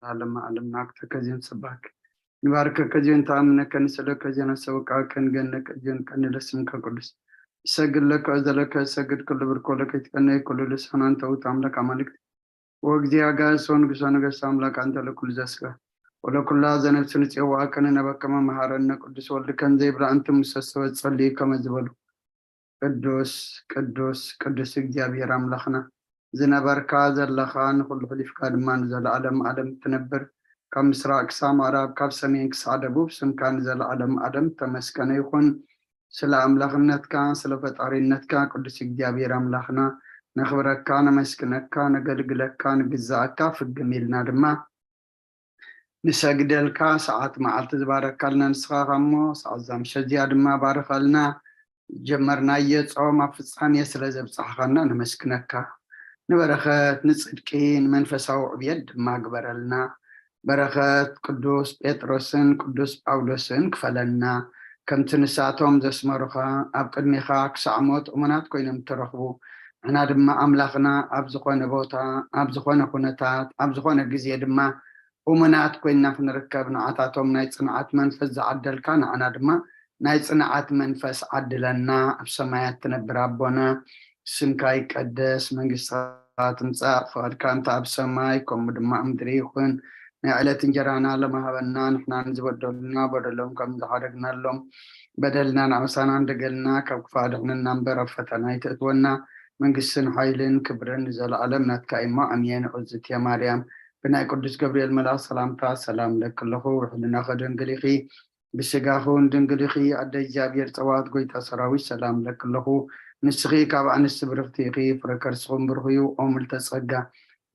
ለዘለዓለመ ዓለም። ናቅተከ ዚዮን ሰባክ ንባርከከ ዚዮን ተኣምነከ ንስእለከ ዚዮን ኣሰውቃከ ንገነከ ዚዮን ቀንለስምከ ቅዱስ። እሰግድ ለከ እዘለከ እሰግድ ክሉ ብርኮ ለከ ይትቀነይ ኩሉ ልሳን አንተ ውእቱ አምላክ አማልክት ወእግዚአ ጋይሶ ንጉሶ ነገስት አምላክ አንተ ለኩሉ ዘስጋ ወለኩላ ዘነፍስ ንጽዋከ ንነበከመ መሐረነ ቅዱስ ወልድ ከም ዘይብላ እንት ሙሰሰወ ጸልዩ ከመ ዝበሉ ቅዱስ ቅዱስ ቅዱስ እግዚኣብሔር ኣምላኽና ዝነበርካ ዘለኻ ንኹሉ ሕሊፍካ ድማ ንዘለዓለም ዓለም እትነብር ካብ ምስራቅ ክሳብ ምዕራብ ካብ ሰሜን ክሳብ ደቡብ ስምካ ንዘለዓለም ዓለም ተመስገነ ይኹን። ስለ ኣምላኽነትካ ስለ ፈጣሪነትካ ቅዱስ እግዚኣብሔር ኣምላኽና ነኽብረካ ነመስግነካ ነገልግለካ ንግዛኣካ ፍግም ኢልና ድማ ንሰግደልካ ሰዓት መዓልቲ ዝባረካልና ንስኻ ኻሞ ሰዓት ዛምሸት እዚኣ ድማ ባርኸልና። ጀመርናዮ ጾም ኣብ ፍጻሜ ስለ ዘብጻሕኻና ነመስግነካ። ንበረኸት ንጽድቂ ንመንፈሳዊ ዕብየት ድማ ግበረልና። በረኸት ቅዱስ ጴጥሮስን ቅዱስ ጳውሎስን ክፈለና። ከምቲ ንሳቶም ዘስመሩኻ ኣብ ቅድሜኻ ክሳዕ ሞት እሙናት ኮይኖም እተረኽቡ ንሕና ድማ ኣምላኽና ኣብ ዝኾነ ቦታ ኣብ ዝኾነ ኩነታት ኣብ ዝኾነ ግዜ ድማ እሙናት ኮይንና ክንርከብ ንዓታቶም ናይ ጽንዓት መንፈስ ዝዓደልካ ንዓና ድማ ናይ ጽንዓት መንፈስ ዓድለና። ኣብ ሰማያት ትነብር ኣቦና ስምካ ይቀደስ መንግስትካ ትምጻእ ፍቃድካ እንተ ኣብ ሰማይ ከምኡ ድማ ኣብ ምድሪ ይኹን። ናይ ዕለት እንጀራና ሎሚ ሃበና ንሕና ንዝበደሉና በደሎም ከም ዝሓደግናሎም በደልና ንኣምሳና እንደገልና ካብ ክፋ ድሕንና እምበር ኣብ ፈተና ይትእትወና መንግስትን ሓይልን ክብርን ንዘለኣለም ናትካ እሞ ኣምየን። ዑዝትየ ማርያም ብናይ ቅዱስ ገብርኤል መልኣኽ ሰላምታ ሰላም ለክለኹ ውሕልና ከደንግል ኢኺ ብስጋኹን ድንግል ኢኺ ኣደ እግዚኣብሔር ጸዋት ጎይታ ሰራዊት ሰላም ለክለኹ ንስኺ ካብ ኣንስቲ ብርኽቲ ኢኺ ፍረ ከርስኹም ብርኽ እዩ ኦ ምልተ ጸጋ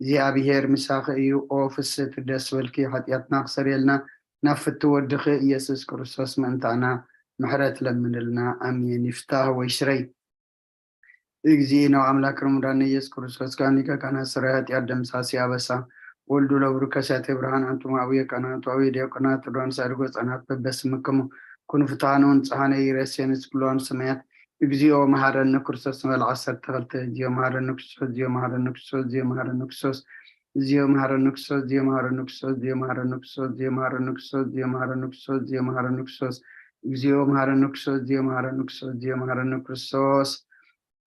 እግዚኣብሔር ምሳኺ እዩ ኦ ፍስቲ ደስ በልኪ ሓጢኣትና ክሰርየልና ናብ ፍቲ ወድኺ ኢየሱስ ክርስቶስ ምእንታና ምሕረት ለምንልና ኣሜን። ይፍታህ ወይ ሽረይ። እግዚእነ ወአምላክነ መድኃኒነ ኢየሱስ ክርስቶስ ጋኒከ ካህናት ስራይ ኃጢአት ደምሳሲ አበሳ ወልዱ ለብሩ ከሳቴ ብርሃን አንቱም አቡየ ካህናት ወአቡየ ዲያቆናት ሮን ሳድጎ ህጻናት በበስምክሙ ኩኑ ፍትሐነ ወንጽሐነ ኢረሴንስ ኩሎን ሰማያት እግዚኦ መሐረነ ክርስቶስ ንበል ዓሰርተ ክልተ እግዚኦ መሐረነ ክርስቶስ እግዚኦ መሐረነ ክርስቶስ እግዚኦ መሐረነ ክርስቶስ እግዚኦ መሐረነ ክርስቶስ እግዚኦ መሐረነ ክርስቶስ እግዚኦ መሐረነ ክርስቶስ እግዚኦ መሐረነ ክርስቶስ እግዚኦ መሐረነ ክርስቶስ እግዚኦ መሐረነ ክርስቶስ እግዚኦ መሐረነ ክርስቶስ እግዚኦ መሐረነ ክርስቶስ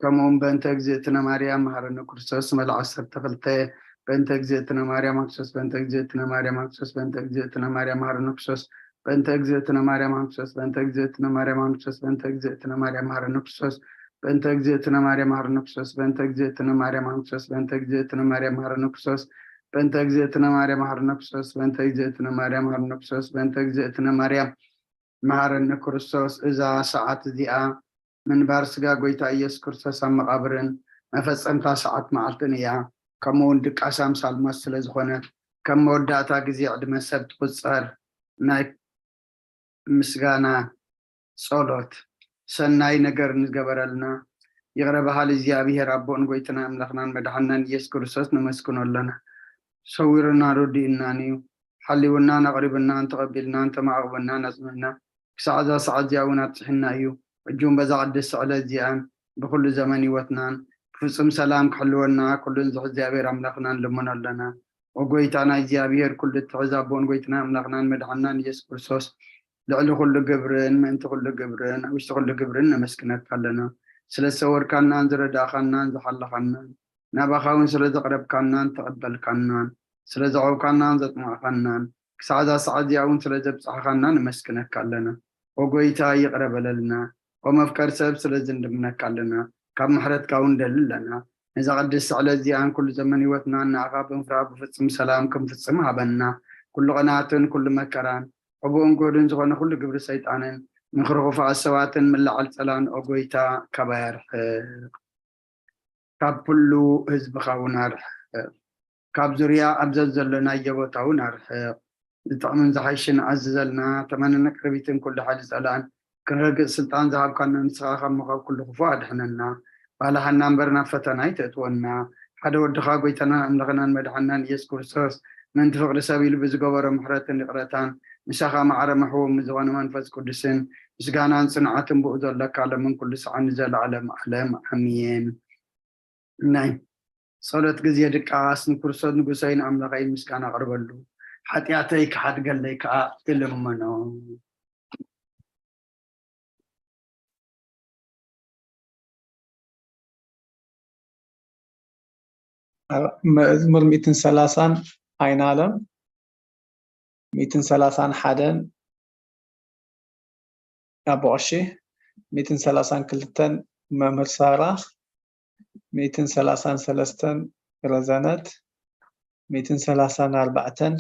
ከምኡውን በእንተ እግዝእትነ ማርያም መሐረነ ክርስቶስ መል ዓሰርተ ክልተ በእንተ እግዝእትነ ማርያም ክርስቶስ በእንተ እግዝእትነ ማርያም ክርስቶስ በእንተ እግዝእትነ ማርያም መሐረነ ክርስቶስ በእንተ እግዝእትነ ማርያም ክርስቶስ በእንተ እግዝእትነ ማርያም ክርስቶስ በእንተ እግዝእትነ ማርያም መሐረነ ክርስቶስ በእንተ እግዝእትነ ማርያም መሐረነ ክርስቶስ በእንተ እግዝእትነ ማርያም ክርስቶስ በእንተ እግዝእትነ ማርያም መሐረነ ክርስቶስ በእንተ እግዝእትነ ማርያም መሐረነ ክርስቶስ በእንተ እግዝእትነ ማርያም መሐረነ ክርስቶስ በእንተ እግዝእትነ ማርያም መሐረነ ክርስቶስ እዛ ሰዓት እዚኣ ምንባር ስጋ ጎይታ ኢየሱስ ክርስቶስ ኣብ መቓብርን መፈጸምታ ሰዓት መዓልትን እያ። ከምኡ እውን ድቃስ ኣምሳል ሞት ስለ ዝኾነት ከም መወዳእታ ግዜ ዕድመ ሰብ ትቑጸር ናይ ምስጋና ጸሎት ሰናይ ነገር ንገበረልና ይቕረ በሃሊ እግዚኣብሔር ኣቦን ጎይትናን ኣምላኽናን መድሓንናን ኢየሱስ ክርስቶስ ነመስግኖ ኣለና። ሰዊሩናን ረዲኡናን እዩ። ሓልዩናን ኣቕሪቡናን ተቐቢልናን ተማዕቑቡናን ኣጽኒዕና ክሳዕ እዛ ሰዓት እዚኣ እውን ኣብጺሑና እዩ። ሕጂ እውን በዛ ቅድስቲ ዕለት እዚኣን ብኹሉ ዘመን ህይወትናን ብፍጹም ሰላም ክሕልወና ኩሉ ንዝሕ እግዚኣብሔር ኣምላኽና ንልምኖ ኣለና። ኦ ጎይታና እግዚኣብሔር ኩሉ እትሕዝ ኣቦን ጎይትናን ኣምላኽናን መድሓንናን ኢየሱስ ክርስቶስ ልዕሊ ኩሉ ግብርን ምእንቲ ኩሉ ግብርን ኣብ ውሽጢ ኩሉ ግብርን ነመስግነካ ኣለና። ስለ ዝሰወርካናን ዝረዳእኻናን ዝሓለኻናን ናባኻ እውን ስለ ዘቕረብካናን ተቐበልካናን ስለ ዘቕረብካናን ዘጥማዕካናን ክሳዕ እዛ ሰዓት እዚኣ እውን ስለ ዘብጻሕኻና ነመስግነካ ኣለና። ኦ ጎይታ ይቕረ በለልና። ኦ መፍቀር ሰብ ስለ ዝንድምነካ ኣለና። ካብ ምሕረትካ እውን ደሊ ኣለና። ነዛ ቅድስቲ ዕለት እዚኣን ኩሉ ዘመን ህይወትናን ንኣኻ ብምፍራህ ብፍጹም ሰላም ክንፍጽም ሃበና። ኩሉ ቅንኣትን ኩሉ መከራን ሕቡእን ጎድን ዝኾነ ኩሉ ግብሪ ሰይጣንን ምኽሪ ክፉኣት ሰባትን ምልዓል ጸላን ኦ ጎይታ ካባይ ኣርሕቕ። ካብ ኩሉ ህዝብኻ እውን ኣርሕቕ። ካብ ዙርያ ኣብ ዘዘሎናዮ ቦታ እውን ኣርሕቕ። ዝጥዕምን ዝሓይሽን ኣዝዘልና። ተመንን ቅርቢትን ኩሉ ሓይሊ ጸላእን ክንረግጽ ስልጣን ዝሃብካና ንስኻ ካብ ምኻብ ኩሉ ክፉእ ኣድሕነና። ባልሓና እምበር ናብ ፈተና ኣይተእትወና። ሓደ ወድኻ ጎይታናን ኣምላኽናን መድሓንናን ኢየሱስ ክርስቶስ ምእንቲ ፍቕሪ ሰብ ኢሉ ብዝገበሮ ምሕረትን ይቕረታን ምሳኻ ማዕረ መሕቦም ንዝኾነ መንፈስ ቅዱስን ምስጋናን ጽንዓትን ብኡ ዘለካ ሎምን ኩሉ ሰዓን ንዘለዓለም ዓለም ኣሜን። ናይ ጸሎት ግዜ ድቃስ ንክርስቶስ ንጉሰይን ኣምላኸይን ምስጋና ኣቕርበሉ። ሓጢኣተይ ክሓድገለይ ከኣ እልምኖ። መዝሙር ሚእትን ሰላሳን ኣይናለም፣ ሚእትን ሰላሳን ሓደን ኣቦ ቀሺ፣ ሚእትን ሰላሳን ክልተን መምህር ሳራ፣ ሚእትን ሰላሳን ሰለስተን ረዘነት፣ ሚእትን ሰላሳን ኣርባዕተን፣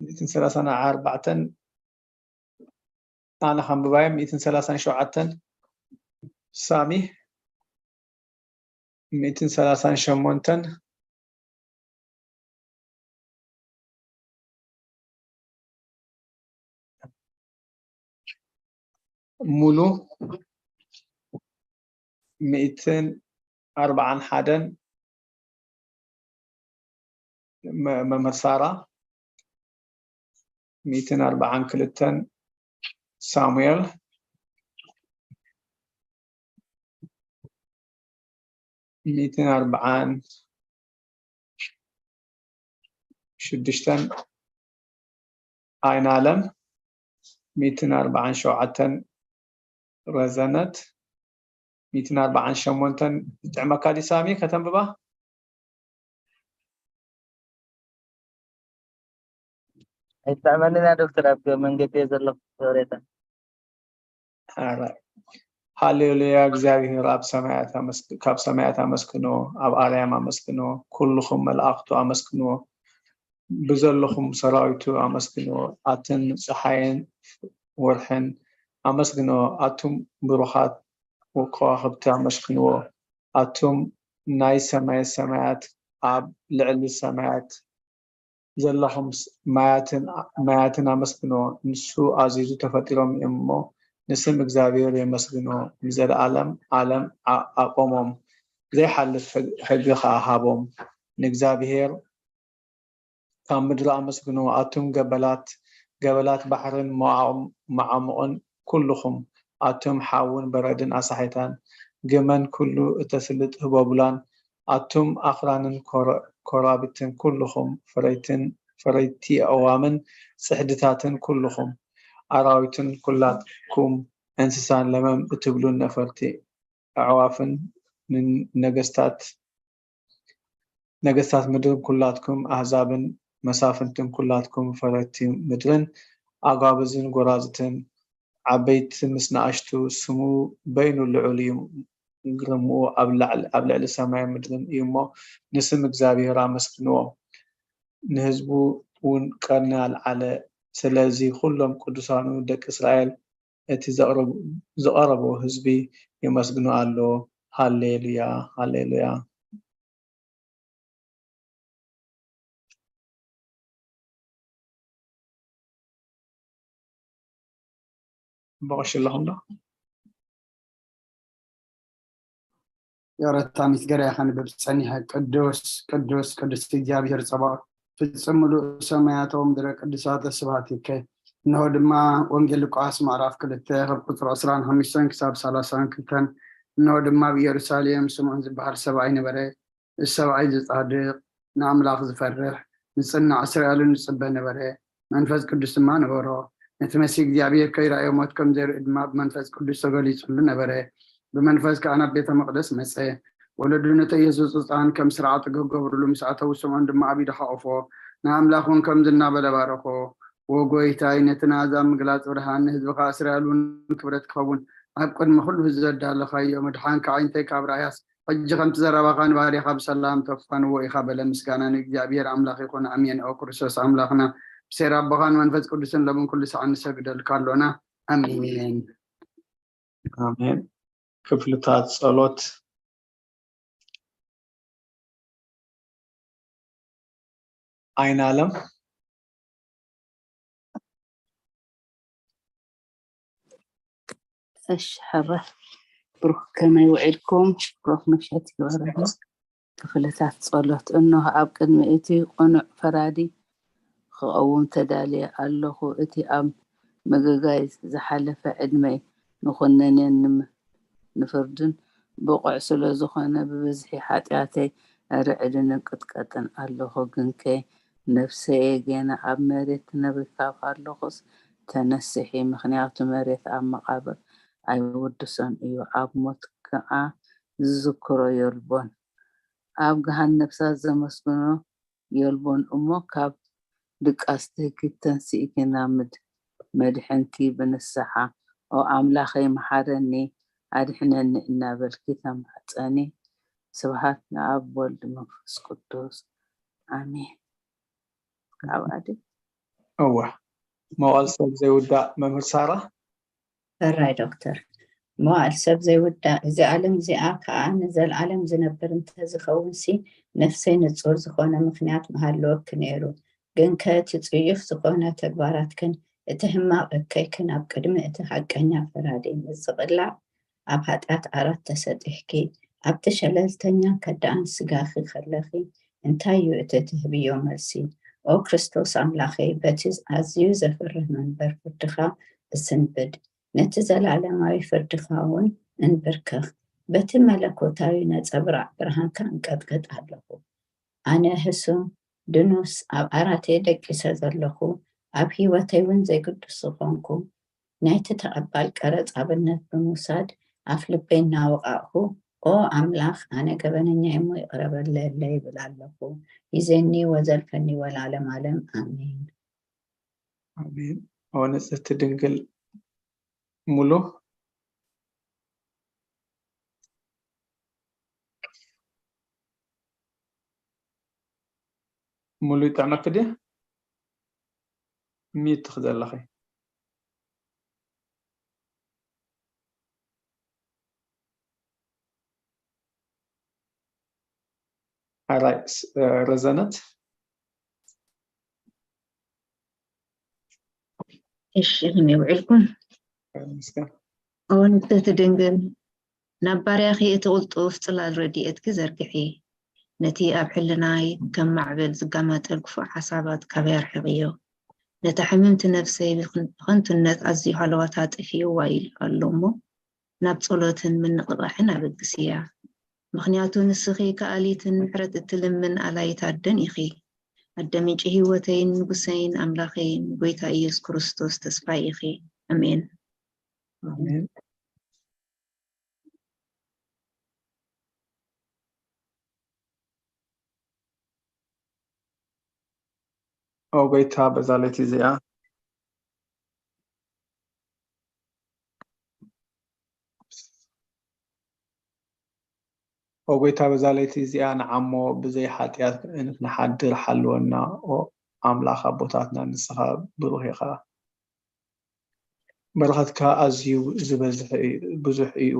ሚእትን ሰላሳን ኣርባዕተን ኣነ ከንብባየ፣ ሚእትን ሰላሳን ሸውዓተን ሳሚ፣ ሚእትን ሰላሳን ሸሞንተን ሙሉ፣ ሚእትን ኣርባዓን ሓደን መ-፣ መምህር ሳራ፣ ሚእትን ኣርባዓን ክልተን ሳሙኤል፣ ሚእትን ኣርባዓን ሽዱሽተን ኣይናለም፣ ሚእትን ኣርባዓን ሸውዓተን ረዘነት፣ ሚእትን ኣርባዓን ሸሞንተን። ዝጥዕመካ ድዩ ሳሚ ከተንብባ? ኣይጥዕመንን እያ ዶክተር፣ ኣብ መንገዲ እየ ዘለኹ። ሶሬታ። ኣረ፣ ሃሌሉያ፣ እግዚኣብሔር ኣብ ሰማያት ኣመስግ-፣ ካብ ሰማያት ኣመስግንዎ፣ ኣብ ኣርያም ኣመስግንዎ፣ ኩልኹም መላእኽቱ ኣመስግንዎ፣ ብዘለኹም ሰራዊቱ ኣመስግንዎ፣ ኣትን ፀሓይን ወርሕን ኣመስግንዎ፣ ኣቱም ብሩኻት ከዋኽብቲ ኣመስግንዎ፣ ኣቱም ናይ ሰማየ ሰማያት ኣብ ልዕሊ ሰማያት ዘለኹም ስ-፣ ማያትን፣ ማያትን ኣመስግንዎ። ንሱ ኣዚዙ ተፈጢሮም እዮም እሞ፣ ንስም እግዚኣብሔር የመስግንዎ። ንዘለኣለም ዓለም ኣ-፣ ኣቆሞም። ዘይሓልፍ ሕግ-፣ ሕጊ ኸኣ ሃቦም። ንእግዚኣብሔር ካብ ምድሪ ኣመስግንዎ። ኣቱም ገበላት፣ ገበላት ባሕርን መዓሙ-፣ መዓሙቕን ኩልኹም፣ ኣቱም ሓውን በረድን ኣሳሒታን፣ ግመን ኩሉ እተስልጥ ህቦብላን፣ ኣቱም ኣኽራንን ኮረ-፣ ኮራብትን ኩልኹም፣ ፈረይትን፣ ፈረይቲ ኣእዋምን ጽሕድታትን ኩልኹም፣ ኣራዊትን ኩላትኩም እንስሳን ለመም እትብሉን ነፈርቲ ኣዕዋፍን፣ ንነገስታት፣ ነገስታት ምድርን ኩላትኩም ኣህዛብን መሳፍንትን ኩላትኩም ፈረይቲ ምድርን ኣጋብዝን ጎራዝትን ዓበይቲ ምስ ንኣሽቱ፣ ስሙ በይኑ ልዑል እዩ፣ ግርምኡ ኣብ ላዕሊ፣ ኣብ ልዕሊ ሰማይን ምድርን እዩ እሞ፣ ንስም እግዚኣብሔር ኣመስግንዎ። ንህዝቡ እውን ቀርኒ ኣልዓለ። ስለዚ ኩሎም ቅዱሳኑ ደቂ እስራኤል፣ እቲ ዘቕረቡ-፣ ዝቐረቦ ህዝቢ የመስግኖ ኣሎ። ሃሌሉያ፣ ሃሌሉያ። በቐሽ ኣለኹም ዶ? የረታ ሚስገዳ ከንብብ ጸኒሐ። ቅዱስ፣ ቅዱስ፣ ቅዱስ እግዚኣብሔር ጸባኦት፣ ፍጹም ምሉእ ሰማያት ወምድረ ቅዱሳት ስብሐት ይከ። እንሆ ድማ ወንጌል ሉቃስ ምዕራፍ ክልተ ካብ ቁጽሪ ዕስራን ሓሙሽተን ክሳብ ሰላሳን ክልተን። እንሆ ድማ ኣብ ኢየሩሳሌም ስምዖን ዝበሃል ሰብኣይ ነበረ። እዚ ሰብኣይ እዚ ጻድቕ፣ ንኣምላኽ ዝፈርሕ፣ ንጽናዕ እስራኤልን ዝጽበ ነበረ። መንፈስ ቅዱስ ድማ ነበሮ። ነቲ መሲህ እግዚኣብሔር ከይረኣዮ ሞት ከም ዘይርኢ ድማ ብመንፈስ ቅዱስ ተገሊጹሉ ነበረ። ብመንፈስ ከኣ ናብ ቤተ መቕደስ መጸ። ወለዱ ነቲ ኢየሱስ ህጻን ከም ስርዓት ክገብርሉ ምስ ኣተዉ፣ ስምዖን ድማ ኣብ ኢዱ ሓቖፎ፣ ንኣምላኽ እውን ከምዚ እናበለ ባረኾ። "ወ ጎይታይ፣ ነቲ ንኣህዛብ ምግላጽ ብርሃን፣ ንህዝብኻ እስራኤል እውን ክብረት ክኸውን፣ ኣብ ቅድሚ ኩሉ ህዝቢ ዘዳለኻዮ ምድሓንካ ኣዒንተይ ካብ ረኣያስ፣ ሕጂ ከምቲ ዘረባኻ ንባርያኻ ብሰላም ተፋንዎ ኢኻ" በለ። ምስጋና ንእግዚኣብሔር ኣምላኽ ይኹን፣ ኣሜን። ኦ ክርስቶስ ኣምላኽና፣ ብሴር ኣቦኻን መንፈስ ቅዱስን ሎምን ኩሉ ሰዓት ንሰግደልካ ኣሎና። ኣሜን። ኣሜን። ክፍልታት ጸሎት። ኣይናለም። እሺ፣ ሕራይ ብሩኽ፣ ከመይ ውዒልኩም? ብሩኽ ምሸት ይግበረልና። ክፍልታት ጸሎት። እንሆ፣ ኣብ ቅድሚ እቲ ቅኑዕ ፈራዲ ክቐውም ተዳልየ ኣለኹ። እቲ ኣብ ምግጋይ ዝሓለፈ ዕድመይ ንኹነኔን ንም-፣ ንፍርድን ብቑዕ ስለ ዝኾነ፣ ብብዝሒ ሓጢኣተይ ርዕድን ቅጥቀጥን ኣለኹ፣ ግንከ ነፍሰየ ጌና ኣብ መሬት ነቢርካ ከለኹስ ተነስሒ፣ ምኽንያቱ መሬት ኣብ መቓብር ኣይውድሶን እዩ፣ ኣብ ሞት ከኣ ዝዝክሮ የልቦን። ኣብ ገሃን ነፍሳት ዘመስግኖ የልቦን እሞ፣ ካብ ድቃስ ትህኪት ተንሲእኪ ናብ ምድ-፣ መድሕንኪ ብንስሓ፣ "ኦ ኣምላኸይ፣ መሓረኒ፣ ኣድሕነኒ" እናበልኪ ተማሕጸኒ። ስብሃት ንኣብ፣ ወልድ፣ መንፈስ ቅዱስ፣ ኣሜን። ካብ ኣደ እወ፣ መዋል ሰብ ዘይውዳእ መምህር ሳራ። ሕራይ ዶክተር። መዋዕል ሰብ ዘይውዳእ፣ እዚ ዓለም እዚኣ ከኣ ንዘለዓለም ዝነብር እንተዝኸውንሲ፣ ነፍሰይ ንጹር ዝኾነ ምኽንያት ምሃለወኪ ነይሩ። ግንከ እቲ ጽዩፍ ዝኾነ ተግባራትክን እቲ ሕማቕ እከይክን ኣብ ቅድሚ እቲ ሓቀኛ ፈራዲ ምስ ዝቕላዕ፣ ኣብ ሓጢኣት ዓራት ተሰጢሕኪ፣ ኣብቲ ሸለልተኛን ከዳእን ስጋኺ ከለኺ፣ እንታይ እዩ እቲ ትህብዮ መልሲ? ኦ ክርስቶስ ኣምላኸይ፣ በቲ ኣዝዩ ዘፍርህ መንበር ፍርድኻ እስንብድ። ነቲ ዘለኣለማዊ ፍርድኻ እውን እንብርከኽ። በቲ መለኮታዊ ነጸብራቕ ብርሃንካ እንቀጥቅጥ ኣለኹ። ኣነ ህሱም፣ ድኑስ፣ ኣብ ዓራተይ ደቂሰ ዘለኹ፣ ኣብ ህይወተይ እውን ዘይግዱስ ዝኾንኩ፣ ናይቲ ተቐባል ቀረጽ ኣብነት ብምውሳድ ኣፍ ልበይ እናወቓቕኹ፣ "ኦ ኣምላኽ፣ ኣነ ገበነኛ እሞ ይቕረ በለለይ" ይብል ኣለኹ። ሂዘኒ ወዘልፈኒ ወለዓለመ ዓለም። ኣሜን። ኣሜን። ኦ ንጽህቲ ድንግል ሙሉ። ሙሉ ይጥዕመኪ ድየ? ሚዩት ትኽ ዘለኺ። ኣራይ፣ ስ-፣ ረዘነት። እሺ፣ ከመይ ውዒልኩም? ምስጋና። እወ ንጽህቲ ድንግል፣ ናብ ባርያኺ እቲ ቅልጡፍ ጽላል ረድኤትኪ ዘርግሒ። ነቲ ኣብ ሕልናይ ከም ማዕበል ዝጋማጠል ክፉእ ሓሳባት ካባይ ኣርሕቕዮ። ነታ ሕምምቲ ነፍሰይ ብኽን-፣ ብኸንቱነት ኣዝዩ ሃለዋታ ኣጥፊእዋ ኢሉ ኣሎ እሞ፣ ናብ ጸሎትን ምንቕቓሕን ኣበግስያ። ምኽንያቱ ንስኺ ከኣሊትን ምሕረት እትልምን ኣላይት ኣደን ኢኺ። ኣደ ምንጪ ህይወተይን ንጉሰይን ኣምላኸይን ጎይታ ኢየሱስ ክርስቶስ ተስፋይ ኢኺ። ኣሜን። ኣሜን። ኦ ጎይታ፣ በዛ ለይቲ እዚኣ፣ ኦ ጎይታ፣ በዛ ለይቲ እዚኣ ንዓሞ ብዘይ ሓጢኣት ንኽንሓድር ሓልወና። ኦ ኣምላኽ ኣቦታትና፣ ንስኻ ብሩኽ ኢኻ። በረኸትካ ኣዝዩ ዝበዝሕ እዩ፣ ብዙሕ እዩ።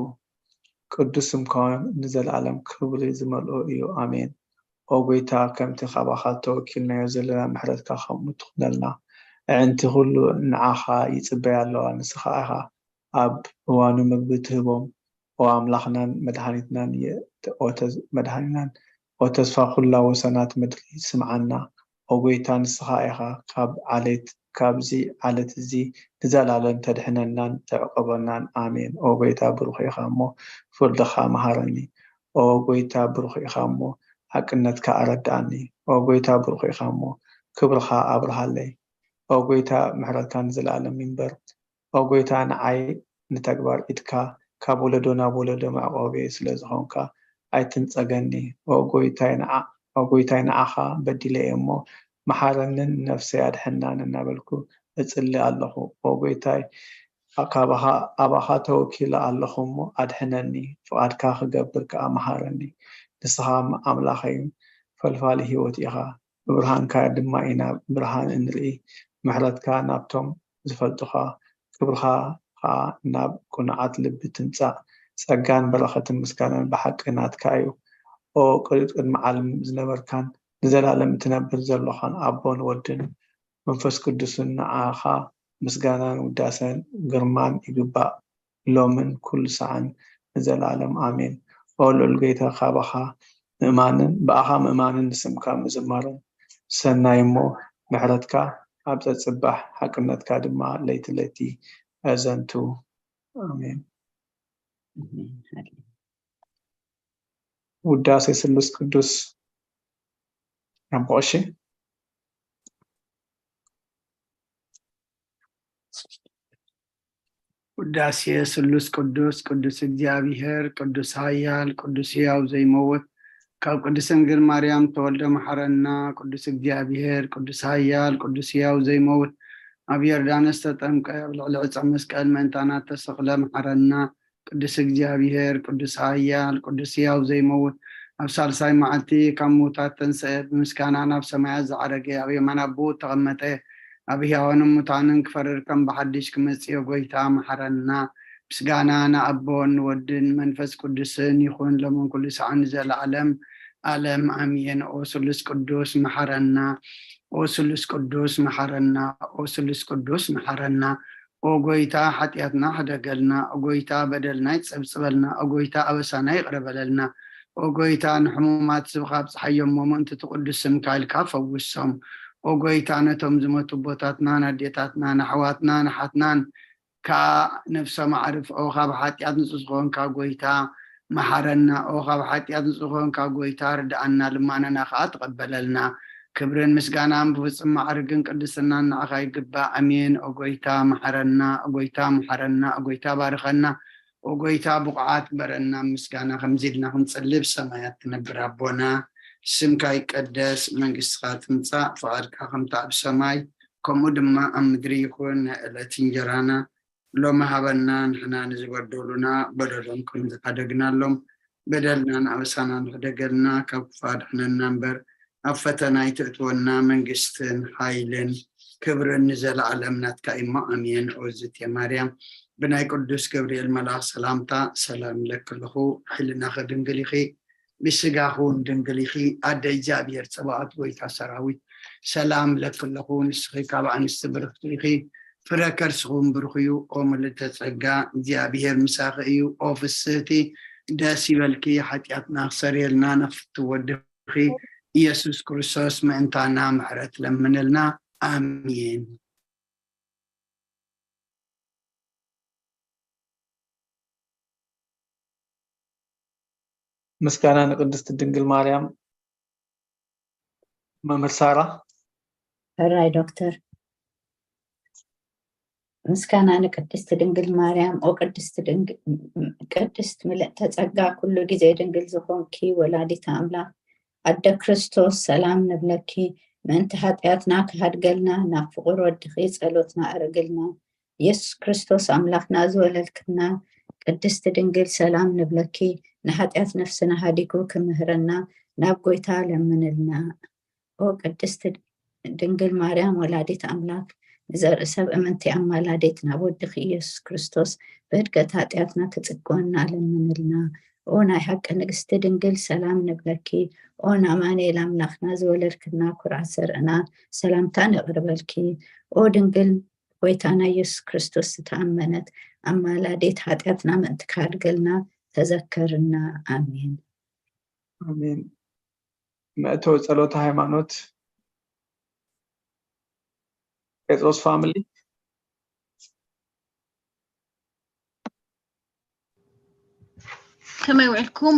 ቅዱስ ስምካ ንዘለኣለም ክብሪ ዝመልኦ እዩ። ኣሜን። ኦ ጎይታ፣ ከምቲ ካባኻ ተወኪልናዮ ዘለና ምሕረትካ ከምኡ ትኹነልና። ኣዕንቲ ኩሉ ንዓኻ ይጽበያ ኣለዋ። ንስኻ ኢኻ ኣብ እዋኑ ምግቢ ትህቦም። ኦ ኣምላኽናን መድሓኒትናን የ-፣ ተ-፣ ኦ ተዝ-፣ መድሓኒናን ኦ ተስፋ ኩላ ወሰናት ምድሪ ስምዓና። ኦ ጎይታ፣ ንስኻ ኢኻ ካብ ዓሌት፣ ካብዚ ዓለት እዚ ንዘላለም ተድሕነናን ተዕቆበናን። ኣሜን። ኦ ጎይታ፣ ብሩኽ ኢኻ እሞ ፍርድኻ መሃረኒ። ኦ ጎይታ፣ ብሩኽ ኢኻ እሞ ሓቅነትካ ኣረድኣኒ። ኦ ጎይታ፣ ብሩኽ ኢኻ እሞ ክብርኻ ኣብርሃለይ። ኦ ጎይታ፣ ምሕረትካ ንዘለኣለም ይንበር። ኦ ጎይታ፣ ንዓይ ንተግባር ኢድካ ካብ ወለዶ ናብ ወለዶ መዕቆቢ ስለ ዝኾንካ ኣይትንጸገኒ። ኦ ጎይታይ፣ ንዓ-፣ ኦ ጎይታይ፣ ንዓኻ በዲለ እየ እሞ መሓረንን ነፍሰይ ኣድሕናን እናበልኩ እጽሊ ኣለኹ። ኦ ጎይታይ፣ ካባኻ፣ ኣባኻ ተወኪለ ኣለኹ እሞ ኣድሕነኒ፣ ፍቓድካ ክገብር ከኣ መሃረኒ። ንስኻ ኣምላኸይን ፈልፋሊ ህይወት ኢኻ። ብብርሃንካ ድማ ኢና ብርሃን እንርኢ። ምሕረትካ ናብቶም ዝፈልጡኻ፣ ክብርኻ ኸኣ ናብ ቅኑዓት ልቢ ትምጻእ። ጸጋን በረኸትን ምስጋናን ብሓቂ ናትካ እዩ። ኦ ቅድ-፣ ቅድሚ ዓለም ዝነበርካን ንዘላለም እትነብር ዘሎኻን ኣቦን ወድን መንፈስ ቅዱስን ንዓኻ ምስጋናን ውዳሰን ግርማን ይግባእ። ሎምን ኩሉ ሰዓን ንዘለኣለም ኣሜን። ኦ ልዑል ጎይታ፣ ካባኻ ምእማንን ብኣኻ ምእማንን ንስምካ ምዝማርን ሰናይ እሞ፣ ምሕረትካ ኣብ ጸጽባሕ፣ ሓቅነትካ ድማ ለይቲ ለይቲ ኣዘንቱ። ኣሜን። ኣሜን። ውዳሴ ስሉስ ቅዱስ። ኣቦ ቀሺ። ውዳሴ ስሉስ ቅዱስ፣ ቅዱስ እግዚኣብሔር፣ ቅዱስ ኃያል፣ ቅዱስ ሕያው ዘይመውት፣ ካብ ቅድስት ድንግል ማርያም ተወልደ መሐረና። ቅዱስ እግዚኣብሔር፣ ቅዱስ ኃያል፣ ቅዱስ ሕያው ዘይመውት፣ ኣብ ዮርዳኖስ ተጠምቀ፣ ኣብ ልዕሊ ዕፀ መስቀል ምእንታና ተሰቕለ መሐረና። ቅዱስ እግዚኣብሔር፣ ቅዱስ ኃያል፣ ቅዱስ ሕያው ዘይመውት፣ ኣብ ሳልሳይ መዓልቲ ካብ ምውታት ተንስአ፣ ብምስጋና ናብ ሰማያት ዝዓረገ፣ ኣብ የማን ኣቦኡ እተቐመጠ፣ ኣብ ሕያዋንን ሙታንን ክፈርድ ከም ብሓድሽ ክመጽእ፣ ጎይታ መሐረና። ምስጋና ንኣቦን ንወድን መንፈስ ቅዱስን ይኹን፣ ሎምን ኩሉ ሰዓን ንዘለዓለም ዓለም ኣሜን። ኦ ስሉስ ቅዱስ መሐረና። ኦ ስሉስ ቅዱስ መሐረና። ኦ ስሉስ ቅዱስ መሐረና። ኦ ጎይታ፣ ሓጢኣትና ሕደገልና። ኦ ጎይታ፣ በደልና ይጸብጽበልና። ኦ ጎይታ፣ ኣበሳና ይቕረ በለልና። ኦ ጎይታ፣ ንሕሙማት ስብኻ ኣብጽሓዮም፣ ምእንቲ ትቕዱስ ስምካ ኢልካ ፈውሶም። ኦ ጎይታ፣ ነቶም ዝመቱ ኣቦታትናን ኣዴታትናን ኣሕዋትናን ኣሓትናን ከኣ ነፍሶም ኣዕርፍ። ኦ ካብ ሓጢኣት ንጹህ ዝኾንካ ጎይታ፣ መሓረና። ኦ ካብ ሓጢኣት ንጹህ ዝኾንካ ጎይታ፣ ርድኣና፣ ልማነና ከኣ ተቐበለልና። ክብርን ምስጋናን ብፍጹም ማዕርግን ቅድስናን ንዓኻ ይግባእ። ኣሜን። ኦ ጎይታ፣ መሓረና። ኦ ጎይታ፣ መሓረና። ኦ ጎይታ፣ ባርኸና። ኦ ጎይታ፣ ብቑዓት ግበረና። ምስጋና ከምዚ ኢልና ክንጽሊ፣ ብሰማያት ትነብር ኣቦና፣ ስምካ ይቀደስ፣ መንግስትኻ ትምጻእ፣ ፍቓድካ ከምታ ኣብ ሰማይ ከምኡ ድማ ኣብ ምድሪ ይኹን። ናይ ዕለት እንጀራና ሎሚ ሃበና፣ ንሕና ንዝበደሉና በደሎም ከም ዝሓደግናሎም፣ በደልናን ኣበሳናን ሕደገልና፣ ካብ ክፉእ ኣድሕነና እምበር፣ ኣብ ፈተና ኣይተእትወና፣ መንግስትን ሓይልን ክብርን ንዘለዓለም ናትካ እሞ፣ ኣሜን። ኦ ዝቴ ማርያም፣ ብናይ ቅዱስ ገብርኤል መልኣኽ ሰላምታ ሰላም እለኪ ኣለኹ፣ ሕልናኺ ድንግል ኢኺ፣ ብስጋኺ እውን ድንግል ኢኺ። ኣደ እግዚኣብሔር ጸባኦት፣ ጎይታ ሰራዊት፣ ሰላም እለኪ ኣለኹ፣ ንስኺ ካብ ኣንስቲ ብርኽቲ ኢኺ፣ ፍረ ከርስኺ እውን ብሩኽ እዩ። ኦ ምልእተ ጸጋ፣ እግዚኣብሔር ምሳኺ እዩ። ኦ ፍስህቲ፣ ደስ ይበልኪ፣ ሓጢኣትና ክሰርየልና ንኽፍትው ወድኺ ኢየሱስ ክርስቶስ ምእንታና ምሕረት ለምንልና። ኣሜን። ምስጋና ንቅድስት ድንግል ማርያም። መምህር ሳራ። ሕራይ ዶክተር። ምስጋና ንቅድስት ድንግል ማርያም። ኦ ቅድስት ድንግ-፣ ቅድስት ምልእተ ጸጋ፣ ኩሉ ግዜ ድንግል ዝኾንኪ ወላዲት ኣምላኽ፣ ኣደ ክርስቶስ፣ ሰላም ንብለኪ። ምእንቲ ኃጢኣትና ክሃድገልና ናብ ፍቑር ወድኺ ጸሎትና ኣርግልና። ኢየሱስ ክርስቶስ ኣምላኽና ዝወለድክና ቅድስት ድንግል፣ ሰላም ንብለኪ። ንኃጢኣት ነፍስና ሃዲጉ ክምህረና ናብ ጎይታ ለምንልና። ኦ ቅድስት ድንግል ማርያም ወላዲት ኣምላክ፣ ንዘርኢ ሰብ እምንቲ ኣማላዲት ናብ ወድኺ ኢየሱስ ክርስቶስ ብህድገት ኃጢኣትና ክጽግወና ለምንልና። ኦ ናይ ሓቂ ንግስቲ ድንግል፣ ሰላም ንብለኪ። ኦ ንኣማኑኤል ኣምላኽና ዝወለድክና ኩርዓት ዘርእና፣ ሰላምታ ነቕርበልኪ። ኦ ድንግል ጎይታና ኢየሱስ ክርስቶስ ዝተኣመነት ኣማላዲት፣ ኃጢኣትና ምእንቲ ክሃድገልና ተዘከርና። ኣሜን። ኣሜን። መእተዊ ጸሎተ ሃይማኖት፣ ጴጥሮስ ፋሚሊ። ከመይ ውዕልኩም?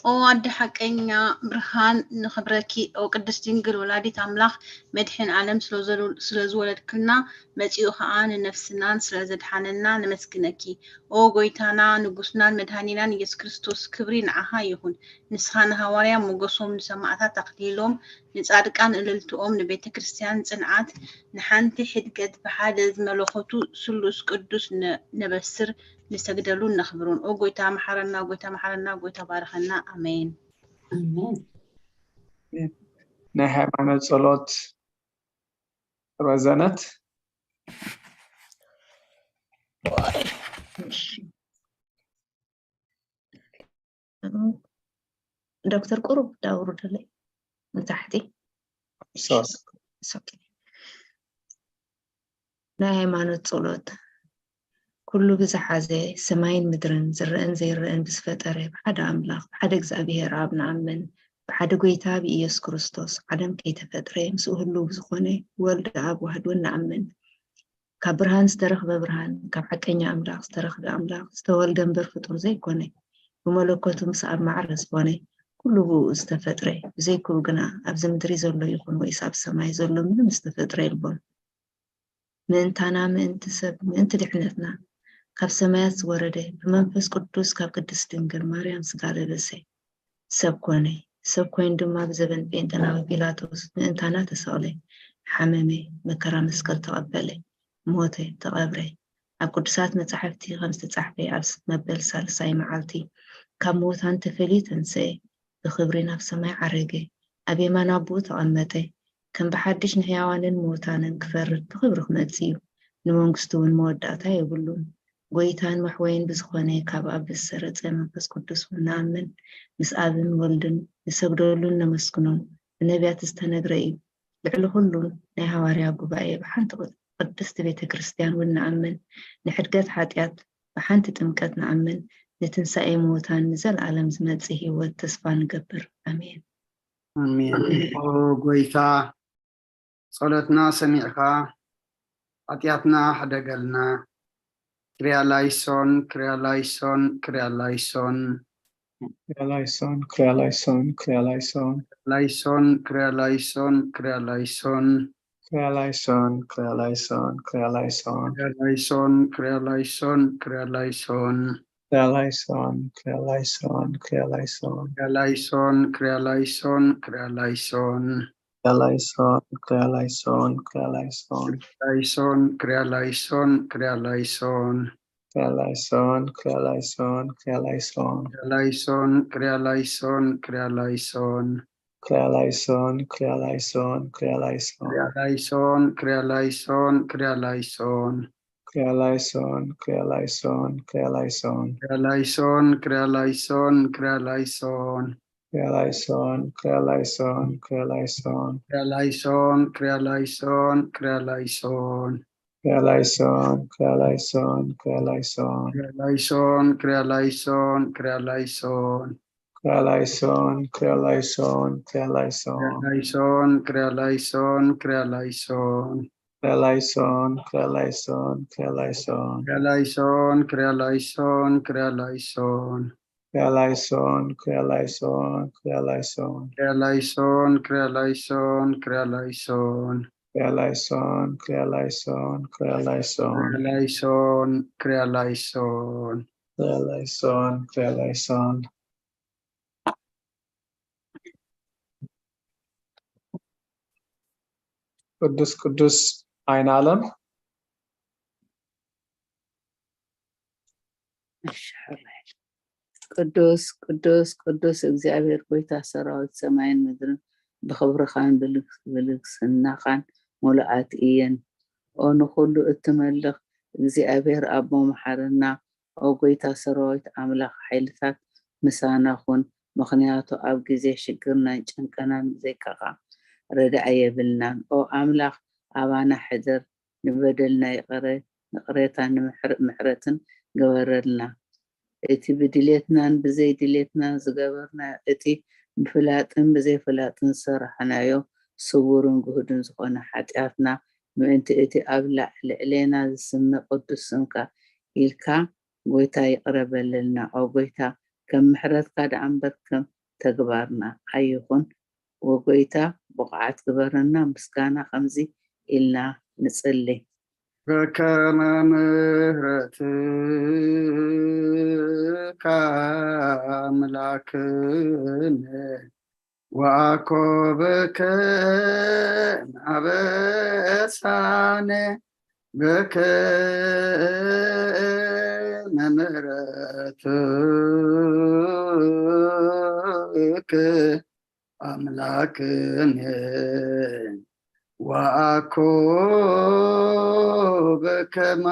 ኦ ኣደ ሓቀኛ ብርሃን ንኽብረኪ፣ ኦ ቅድስት ድንግል ወላዲት ኣምላኽ፣ መድሕን ዓለም ስለ ዘሉ-፣ ስለ ዝወለድክልና፣ መጺኡ ኸኣ ንነፍስናን ስለ ዘድሓነና ነመስግነኪ። ኦ ጎይታና፣ ንጉስናን መድሃኒናን ኢየሱስ ክርስቶስ፣ ክብሪ ንዓኻ ይኹን። ንስኻ ንሃዋርያ ሞገሶም፣ ንሰማዕታት ኣኽሊሎም፣ ንጻድቃን እልልትኦም፣ ንቤተ ክርስቲያን ጽንዓት፣ ንሓንቲ ሕድገት ብሓደ ዝመለኸቱ ስሉስ ቅዱስ ነ-፣ ነበስር፣ ንሰግደሉን ነኽብሩን። ኦ ጎይታ መሓረና፣ ጎይታ መሓረና፣ ጎይታ ባርኸና። ኣሜን። ኣሜን። ናይ ሃይማኖት ጸሎት ረዘነት። ዶክተር ቁሩብ ዳውሩ ደለይ ንታሕቲ። ሶስ። It's okay። ናይ ሃይማኖት ጸሎት። ኩሉ ብዝሓዘ ሰማይን ምድርን ዝረአን ዘይረአን ብዝፈጠረ ብሓደ ኣምላኽ ብሓደ እግዚኣብሔር ኣብ ንኣምን። ብሓደ ጎይታ ብኢየሱስ ክርስቶስ ዓለም ከይተፈጥረ ምስኡ ህሉው ብዝኾነ ወልድ ኣብ ዋህድ እውን ንኣምን። ካብ ብርሃን ዝተረኽበ ብርሃን፣ ካብ ሓቀኛ ኣምላኽ ዝተረኽበ ኣምላኽ፣ ዝተወልደ እምበር ፍጡር ዘይኮነ፣ ብመለኮቱ ምስ ኣብ ማዕረ ዝኾነ፣ ኩሉ ብኡ ዝተፈጥረ፣ ብዘይክኡ ግና ኣብዚ ምድሪ ዘሎ ይኹን ወይስ ኣብ ሰማይ ዘሎ ምንም ዝተፈጥረ የልቦን። ምእንታና፣ ምእንቲ ሰብ፣ ምእንቲ ድሕነትና ካብ ሰማያት ዝወረደ፣ ብመንፈስ ቅዱስ ካብ ቅድስት ድንግል ማርያም ስጋ ለበሰ፣ ሰብ ኮነ። ሰብ ኮይኑ ድማ ብዘበን ጴንጠናዊ ጲላጦስ ምእንታና ተሰቕለ፣ ሓመመ፣ መከራ መስቀል ተቐበለ፣ ሞተ፣ ተቐብረ። ኣብ ቅዱሳት መጻሕፍቲ ከም ዝተጻሕፈ ኣብ መበል ሳልሳይ መዓልቲ ካብ ምዉታን ተፈልዩ ተንስኤ፣ ብኽብሪ ናብ ሰማይ ዓረገ፣ ኣብ የማን ኣቦኡ ተቐመጠ። ከም ብሓድሽ ንሕያዋንን ምዉታንን ክፈርድ ብኽብሪ ክመጽእ እዩ። ንመንግስቱ እውን መወዳእታ የብሉን። ጎይታን መሕወይን ብዝኾነ ካብ ኣብ ዝሰረጸ መንፈስ ቅዱስ እውን ንኣምን። ምስ ኣብን ወልድን ንሰግደሉን ነመስግኖን። ብነቢያት ዝተነግረ እዩ። ልዕሊ ኩሉን ናይ ሃዋርያ ጉባኤ ብሓንቲ ቅድስቲ ቤተ ክርስቲያን እውን ንኣምን። ንሕድገት ሓጢኣት ብሓንቲ ጥምቀት ንኣምን። ንትንሳኤ ምዉታን ንዘለኣለም ዝመጽእ ህይወት ተስፋ ንገብር። ኣሜን። ኣሜን። ኦ ጎይታ፣ ጸሎትና ሰሚዕካ ሓጢኣትና ሕደገልና። ክሪያላይሶን፣ ክሪያላይሶን፣ ክሪያላይሶን። ክሪያላይሶን፣ ክሪያላይሶን፣ ክሪያላይሶን። ላይሶን፣ ክሪያላይሶን፣ ክሪያላይሶን። ክሪያላይሶን፣ ክሪያላይሶን፣ ክሪያላይሶን። ክሪያላይሶን፣ ክሪያላይሶን፣ ክሪያላይሶን። ክሪያላይሶን፣ ክሪያላይሶን፣ ክሪያላይሶን። ክሪያላይሶን፣ ክሪያላይሶን፣ ክሪያላይሶን። ክሪያላይሶን፣ ክሪያላይሶን፣ ክሪያላይሶን። ላይሶን፣ ክሪያላይሶን፣ ክሪያላይሶን። ክሪያላይሶን፣ ክሪያላይሶን፣ ክሪያላይሶን። ክሪያላይሶን፣ ክሪያላይሶን፣ ክሪያላይሶን። ክሪያላይሶን፣ ክሪያላይሶን፣ ክሪያላይሶን። ክሪያላይሶን፣ ክሪያላይሶን፣ ክሪያላይሶን። ክሪያላይሶን፣ ክሪያላይሶን፣ ክሪያላይሶን። ክሪያላይሶን፣ ክሪያላይሶን፣ ክሪያላይሶን። ክሪያላይሶን፣ ክሪያላይሶን፣ ክሪያላይሶን። ክሪያላይሶን፣ ክሪያላይሶን፣ ክሪያላይሶን። ክሪያላይሶን፣ ክሪያላይሶን፣ ክሪያላይሶን። ክሪያላይሶን፣ ክሪያላይሶን፣ ክሪያላይሶን። ክሪያላይሶን፣ ክሪያላይሶን፣ ክሪያላይሶን። ክሪያላይሶን፣ ክሪያላይሶን፣ ክሪያላይሶን። ክሪያላይሶን፣ ክሪያላይሶን፣ ክሪያላይሶን። ክሪያላይሶን፣ ክሪያላይሶን፣ ክሪያላይሶን። ክሪያላይሶን፣ ክሪያላይሶን፣ ክሪያላይሶን። ክሪያላይሶን፣ ክሪያላይሶን፣ ክሪያላይሶን። ክሪያላይሶን፣ ክሪያላይሶን፣ ክሪያላይሶን። ክሪያላይሶን፣ ክሪያላይሶን። ክሪያላይሶን፣ ክሪያላይሶን። ቅዱስ ቅዱስ ዓይነ ዓለም። እሺ፣ ሕራይ። ቅዱስ ቅዱስ ቅዱስ እግዚኣብሔር ጎይታ ሰራዊት፣ ሰማይን ምድርን ብኽብርኻን ብልግ- ብልግስናኻን ሙሉኣት እየን። ኦ ንኹሉ እትመልኽ እግዚኣብሔር ኣቦ መሓረና፣ ኦ ጎይታ ሰራዊት ኣምላኽ ሓይልታት ምሳና ኩን፣ ምኽንያቱ ኣብ ግዜ ሽግርናን ጭንቀናን ብዘይካኻ ረዳኢ የብልናን። ኦ ኣምላኽ ኣባና ሕደር፣ ንበደልና ይቕረ ይቕሬታ ንምሕር- ምሕረትን ግበረልና። እቲ ብድሌትናን ብዘይ ድሌትናን ዝገበርናዮ እቲ ብፍላጥን ብዘይፍላጥን ዝሰራሕናዮ ስውርን ግሁድን ዝኾነ ሓጢኣትና ምእንቲ እቲ ኣብ ላዕ- ልዕሌና ዝስመ ቅዱስ ስምካ ኢልካ ጎይታ ይቕረ በለልና። ኦ ጎይታ ከም ምሕረትካ ደኣ እምበር ከም ተግባርና ኣይኹን። ወጎይታ ብቑዓት ግበረና። ምስጋና ከምዚ ኢልና ንጽሊ። በከመ ምሕረትካ ኣምላክነ ወአኮ በከመ አበሳነ በከመ ምሕረትከ አምላክነ ወአኮ በከመ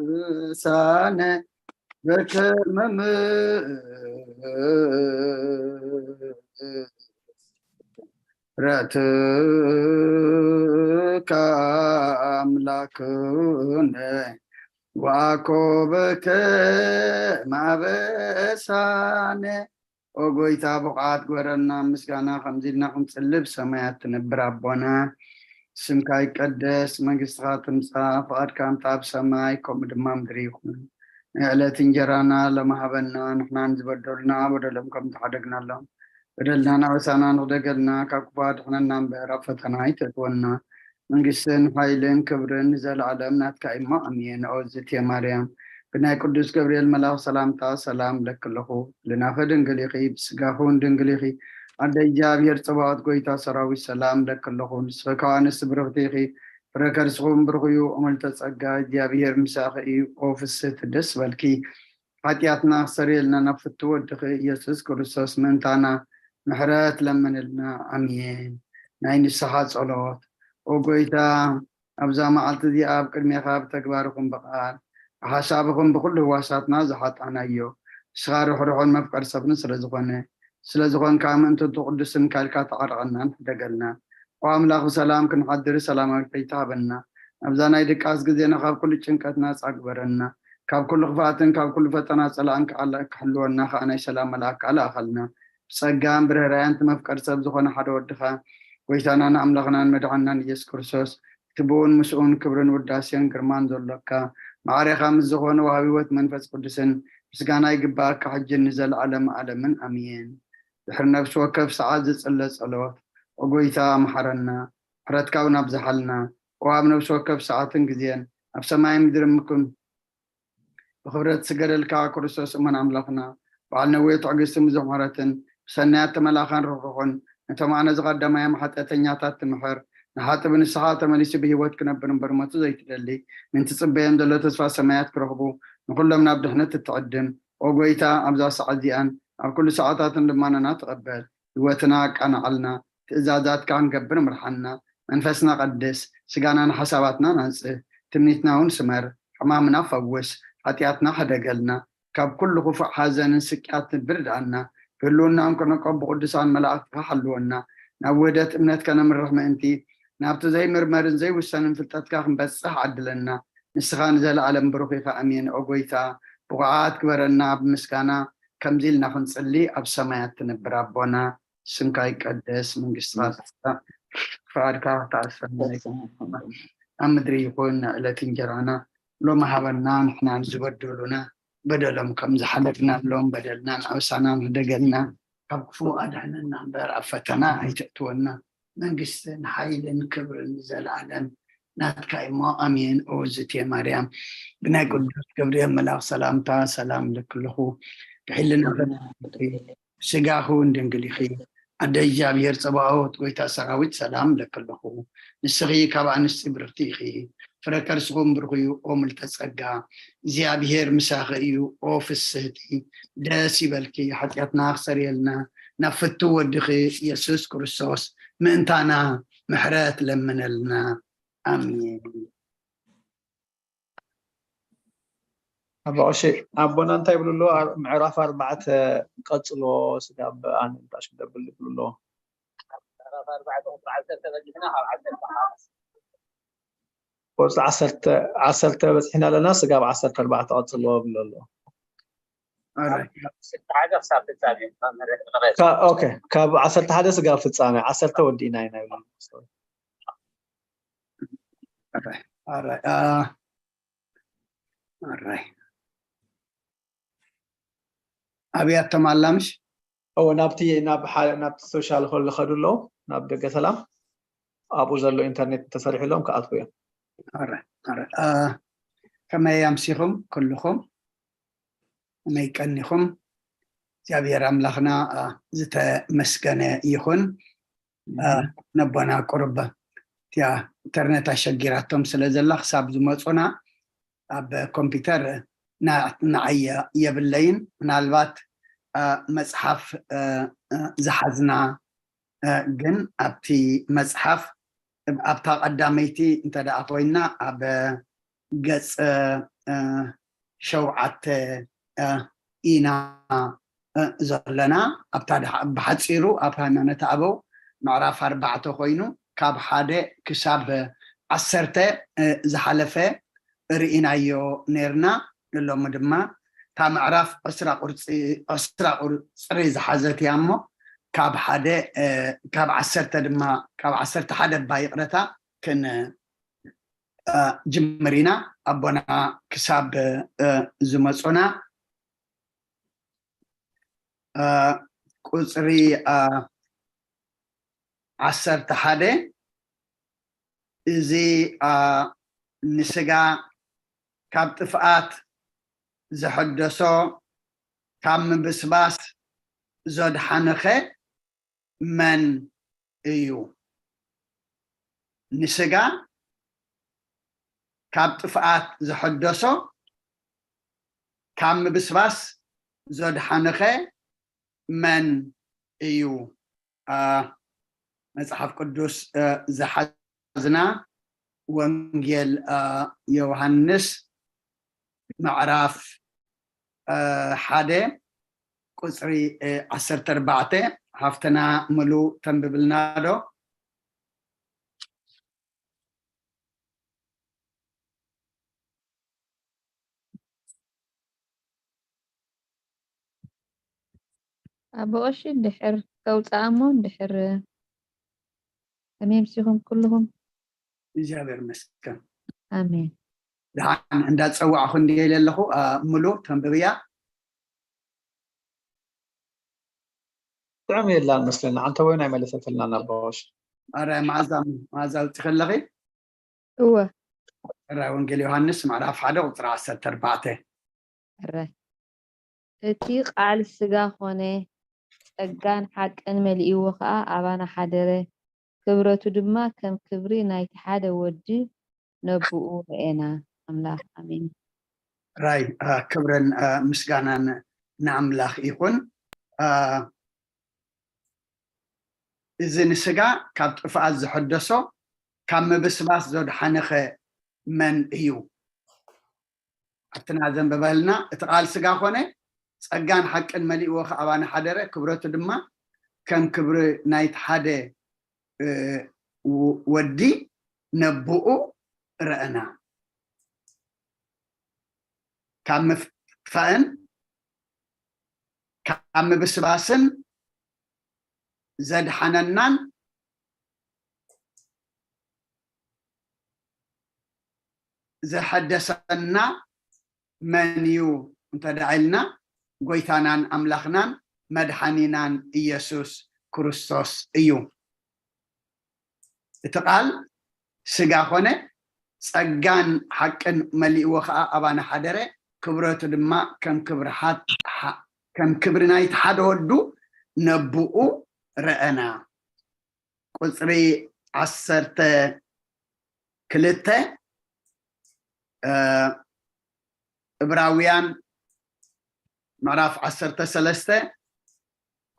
አበሳነ በከመ ምሕረትከ አምላክነ ወአኮ በከመ አበሳነ። ኦ ጎይታ ብቑዓት ግበረና ምስጋና ከምዚ ኢልና ክንጽልብ ሰማያት ትነብር ኣቦና ስምካ ይቀደስ መንግስትኻ ትምጻእ ፍቓድካ ምጻእ ኣብ ሰማይ ከምኡ ድማ ምድሪ ይኹን። ንዕለት እንጀራና ለማሃበና ንሕናን ዝበደሉና በደሎም ከም ተሓደግናሎም በደልናን ኣበሳናን ንኽደገልና ካብ ክፉ ኣድሕነና እምበር ኣብ ፈተና ኣይተእትወና። መንግስትን ሓይልን ክብርን ንዘለኣለም ናትካ እሞ ኣሜን። ኦ ዝትየ ማርያም ብናይ ቅዱስ ገብርኤል መልኣኽ ሰላምታ ሰላም ለክለኹ ልናኸ ድንግል ኢኺ ብስጋኹን ድንግል ኢኺ ኣደ እግዚኣብሔር ጽባኦት ጎይታ ሰራዊት ሰላም ለክለኹ ንስኺ ከዋንስ ብርኽቲ ኢኺ ፍረ ከርስኹም ብርኽዩ ኦመልተ ጸጋ እግዚኣብሔር ምሳኺ እዩ። ኦ ፍስህቲ ደስ በልኪ ሓጢኣትና ክሰርየልና ናብ ፍቱ ወድኺ ኢየሱስ ክርስቶስ ምእንታና ምሕረት ለምንልና። ኣሜን። ናይ ንስሓ ጸሎት። ኦ ጎይታ ኣብዛ መዓልቲ እዚኣ ኣብ ቅድሜኻ ብተግባርኹም ብቓል ብሓሳብኹም ብኩሉ ህዋሳትና ዝሓጣናዮ ንስኻ ርሕርሖን መፍቀር ሰብን ስለ ዝኾነ ስለ ዝኾንካ ምእንትቱ ቅዱስ ስምካ ኢልካ ተዓረቐናን ሕደገልና። ኦ ኣምላኽ ብሰላም ክንሓድር ሰላማዊት ለይቲ ሃበና። ኣብዛ ናይ ድቃስ ግዜና ካብ ኩሉ ጭንቀት ናጻ ግበረና። ካብ ኩሉ ክፍኣትን ካብ ኩሉ ፈተና ጸላእን ክዓላ ክሕልወና ከኣ ናይ ሰላም መልኣክ ኣለኣኸልና። ብጸጋን ብርህራያን እቲ መፍቀር ሰብ ዝኾነ ሓደ ወድኻ ጎይታናን ኣምላኽናን መድሓንናን ኢየሱስ ክርስቶስ እቲ ብኡን ምስኡን ክብርን ውዳሴን ግርማን ዘሎካ ማዕሬኻ ምስ ዝኾነ ወሃቢ ህይወት መንፈስ ቅዱስን ምስጋና ይግባኣካ ሕጅን ንዘለዓለም ዓለምን ኣሜን። ድሕሪ ነፍሲ ወከፍ ሰዓት ዝጽለ ጸሎት ኦ ጎይታ መሓረና ምሕረትካ እውን ኣብዝሓልና። ኦ ኣብ ነፍሲ ወከፍ ሰዓትን ግዜን ኣብ ሰማይ ምድርን ምክን ብኽብረት ዝገደልካ ክርስቶስ እመን ኣምላኽና በዓል ነዊሕ ትዕግስትን ብዙሕ ምሕረትን ብሰናያት ተመላኻን ርሕሩሕን ነቶም ኣነ ዝቐደማዮም ሓጢኣተኛታት ትምሕር ንሓጥብ ንስኻ ተመሊሱ ብህይወት ክነብር እምበር ሞቱ ዘይትደሊ ምእንቲ ጽበዮም ዘሎ ተስፋ ሰማያት ክረኽቡ ንኹሎም ናብ ድሕነት እትዕድም ኦ ጎይታ ኣብዛ ሰዓት እዚኣን ኣብ ኩሉ ሰዓታትን ልማናና ተቐበል ህይወትና ኣቃናዓልና ትእዛዛትካ ክንገብር ምርሓና መንፈስና ቀድስ ስጋናን ሓሳባትናን ኣንጽህ ትምኒትና እውን ስመር ሕማምና ፈውስ ሓጢኣትና ሕደገልና ካብ ኩሉ ክፉእ ሓዘንን ስቅያትን ብርድኣና ብህልውናን ክነቆም ብቅዱሳን መላእክትካ ሓልወና ናብ ውህደት እምነት ከነምርሕ ምእንቲ ናብቲ ዘይምርመርን ዘይውሰንን ፍልጠትካ ክንበጽሕ ዓድለና ንስኻ ንዘለኣለም ብሩኽ ኢኻ ኣሜን ኦ ጎይታ ብቑዓት ግበረና ኣብ ምስጋና ከምዚ ኢልና ክንጽሊ ኣብ ሰማያት ትነብር ኣቦና ስምካ ይቀደስ መንግስትኻ ትምጻእ ፍቃድካ ክትኣሰብ ኣብ ምድሪ ይኹን ዕለት እንጀራና ሎሚ ሃበና ንሕና ንዝበደሉና በደሎም ከም ዝሓለፍናሎም በደልና ንኣውሳና ንደገልና ካብ ክፉ ኣድሕነና እምበር ኣብ ፈተና ኣይተእትወና መንግስትን ሓይልን ክብርን ዘለኣለም ናትካ እሞ ኣሜን። ኦ ዝቴ ማርያም ብናይ ቅዱስ ገብርኤል መልኣኽ ሰላምታ ሰላም ልክልኹ ብሕልና ስጋኹ እንድንግል ኢኺ ኣደ እግዚኣብሔር ጸባኦት ጎይታ ሰራዊት ሰላም ለክልኹ ንስኺ ካብ ኣንስቲ ብርክቲ ኢኺ ፍረ ከርስኹም ብርኽዩ ኦ ምልተ ጸጋ እግዚኣብሔር ምሳኺ እዩ ኦ ፍስህቲ ደስ ይበልኪ ሓጢኣትና ክሰርየልና ናብ ፍቱ ወድኺ ኢየሱስ ክርስቶስ ምእንታና ምሕረት ለምነልና ኣሜን ኣባ ቀሺ ኣቦና እንታይ ይብሉ ኣሎ ምዕራፍ ኣርባዕተ ቀፅሎ ስጋብ ኣነ እንታይ ሽደብል ይብሉ ኣሎ ቁፅሪ ዓሰርተ ዓሰርተ በፂሕና ኣለና ስጋብ ዓሰርተ ኣርባዕተ ቀፅሎ ይብሉ ኣሎ ካብ ዓሰርተ ሓደ ስጋብ ፍፃሜ ዓሰርተ ወዲእና ኢና ይብሉ ኣብያቶም ኣላ ምሽ እዎ ናብቲ ናብቲ ሶሻል ሆል ዝኸዱ ኣለዉ ናብ ደገ ሰላም ኣብኡ ዘሎ ኢንተርኔት ተሰሪሕሎም ክኣትዉ እዮም ከመይ ኣምሲኹም ኩልኹም ከመይ ቀኒኹም እግዚኣብሔር ኣምላኽና ዝተመስገነ ይኹን ነቦና ቁርብ እቲያ ኢንተርኔት ኣሸጊራቶም ስለ ዘላ ክሳብ ዝመፁና ኣብ ኮምፒውተር ንዓይ የብለይን ምናልባት መፅሓፍ ዝሓዝና ግን ኣብቲ መፅሓፍ ኣብታ ቀዳመይቲ እንተ ደኣ ኮይና ኣብ ገፅ ሸውዓተ ኢና ዘለና ኣብታ ብሓፂሩ ኣብ ሃይማኖት ኣበው ምዕራፍ ኣርባዕተ ኮይኑ ካብ ሓደ ክሳብ ዓሰርተ ዝሓለፈ ርኢናዮ ነርና ንሎሚ ድማ እታ ምዕራፍ ዕስራ ቁፅሪ ዝሓዘት እያ እሞ ካብ ሓደ ካብ ዓሰርተ ድማ ካብ ዓሰርተ ሓደ እባ ይቕረታ ክን ጅምር ኢና። ኣቦና ክሳብ ዝመፁና ቁፅሪ ዓሰርተ ሓደ፣ እዚ ንስጋ ካብ ጥፍኣት ዘሐደሶ፣ ካብ ምብስባስ ዘድሓነኸ መን እዩ? ንስጋ ካብ ጥፍኣት ዘሐደሶ፣ ካብ ምብስባስ ዘድሓነኸ መን እዩ? መፅሓፍ ቅዱስ ዝሓዝና ወንጌል ዮሃንስ ምዕራፍ ሓደ ቁፅሪ ዓሰርተ ኣርባዕተ። ሃፍትና ምሉ ተንብብልና ዶ? ኣቦ ቀሺ ድሕር ከውፅኣ እሞ ድሕር ከመይ ምሲኹም ኩልኹም? እግዚኣብሔር ይመስገን። ኣሜን። ደሓን እንዳፀዋዕኹ እንድየ ኢለ ኣለኹ። ምሉ ተንብብያ። ጥዑም የላን መስለኒ። ኣንተ ወይ ናይ መለሰትልና ኣቦ ቀሺ። ኣረ መዓዛ መዓዛ ውፅእ ከለኺ። እወ። ራይ ወንጌል ዮሃንስ ምዕራፍ ሓደ ቁፅሪ ዓሰርተ ኣርባዕተ። እረ እቲ ቃል ስጋ ኾነ፣ ጸጋን ሓቅን መሊእዎ ኸኣ ኣባና ሓደረ። ክብረቱ ድማ ከም ክብሪ ናይቲ ሓደ ወዲ ነብኡ ረኤና። ኣምላኽ ኣሜን። ራይ ክብርን ምስጋናን ንኣምላኽ ይኹን። እዚ ንስጋ ካብ ጥፍኣት ዘሐደሶ፣ ካብ ምብስባስ ዘድሓነኸ መን እዩ? ኣብትና ዘንበበልና እቲ ቃል ስጋ ኮነ፣ ጸጋን ሓቅን መሊእዎ ከኣባና ሓደረ፣ ክብረቱ ድማ ከም ክብሪ ናይቲ ሓደ ወዲ ነብኡ ረእና። ካብ ምፍፋእን ካብ ምብስባስን ዘድሓነናን ዘሐደሰና መን እዩ እንተ ደኣ ኢልና፣ ጎይታናን ኣምላኽናን መድሓኒናን ኢየሱስ ክርስቶስ እዩ። እቲ ቃል ስጋ ኾነ፣ ጸጋን ሓቅን መሊእዎ ኸኣ ኣባና ሓደረ፣ ክብረቱ ድማ ከም ክብሪ ሓ- ሓ- ከም ክብሪ ናይቲ ሓደ ወዱ ነብኡ ረኣና። ቁጽሪ ዓሰርተ ክልተ፣ ዕብራውያን ምዕራፍ ዓሰርተ ሰለስተ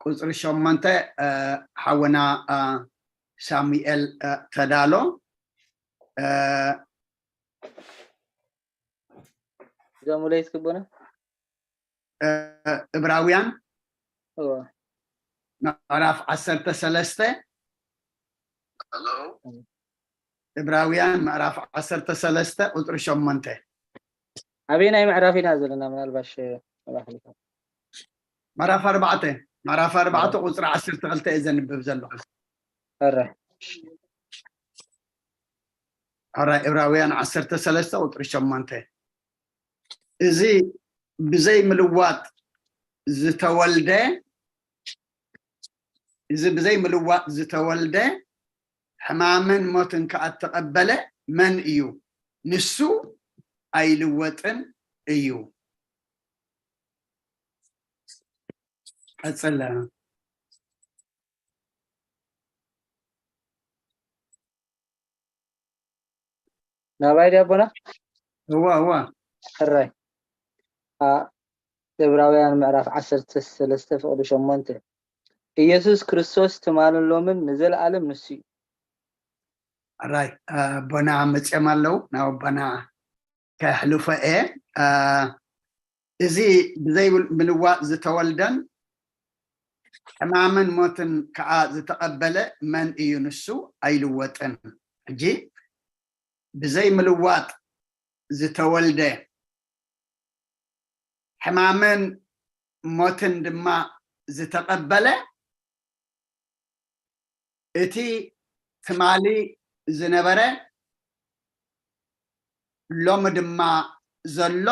ቁጽሪ ሸሞንተ፣ ሓወና ሳሙኤል ተዳሎ። ዞም ለይስ ክቡና ዕብራውያን እዎ ምዕራፍ ዓሰርተ ሰለስተ ዕብራውያን ምዕራፍ ዓሰርተ ሰለስተ ቁፅሪ ሸሞንተ ኣበይ ናይ ምዕራፍ ኢና ዘለና ምናልባሽ መባክልካ ምዕራፍ ኣርባዕተ ምዕራፍ ኣርባዕተ ቁፅሪ ዓሰርተ ክልተ እየ ዘንብብ ዘለኹ። ኧረ ሕራይ ዕብራውያን ዓሰርተ ሰለስተ ቁፅሪ ሸሞንተ እዚ ብዘይ ምልዋጥ ዝተወልደ እዚ ብዘይ ምልዋጥ ዝተወልደ ሕማምን ሞትን ከኣ እተቐበለ መን እዩ? ንሱ ኣይልወጥን እዩ። ቀጽለ። ናባይ ድያ ኣቦና? እዋ እዋ። ሕራይ ዕብራውያን ምዕራፍ ዓሰርተ ሰለስተ ፍቕዲ ሸሞንተ ኢየሱስ ክርስቶስ ትማልን ሎምን ንዘለኣለም ንሱ እዩ። ሕራይ ኣቦና መፅኦም ኣለዉ ናብ ኣቦና ከሕልፎ እየ። እዚ ብዘይ ምልዋጥ ዝተወልደን ሕማምን ሞትን ከዓ ዝተቐበለ መን እዩ? ንሱ ኣይልወጥን። ሕጂ ብዘይ ምልዋጥ ዝተወልደ ሕማምን ሞትን ድማ ዝተቐበለ እቲ ትማሊ ዝነበረ ሎሚ ድማ ዘሎ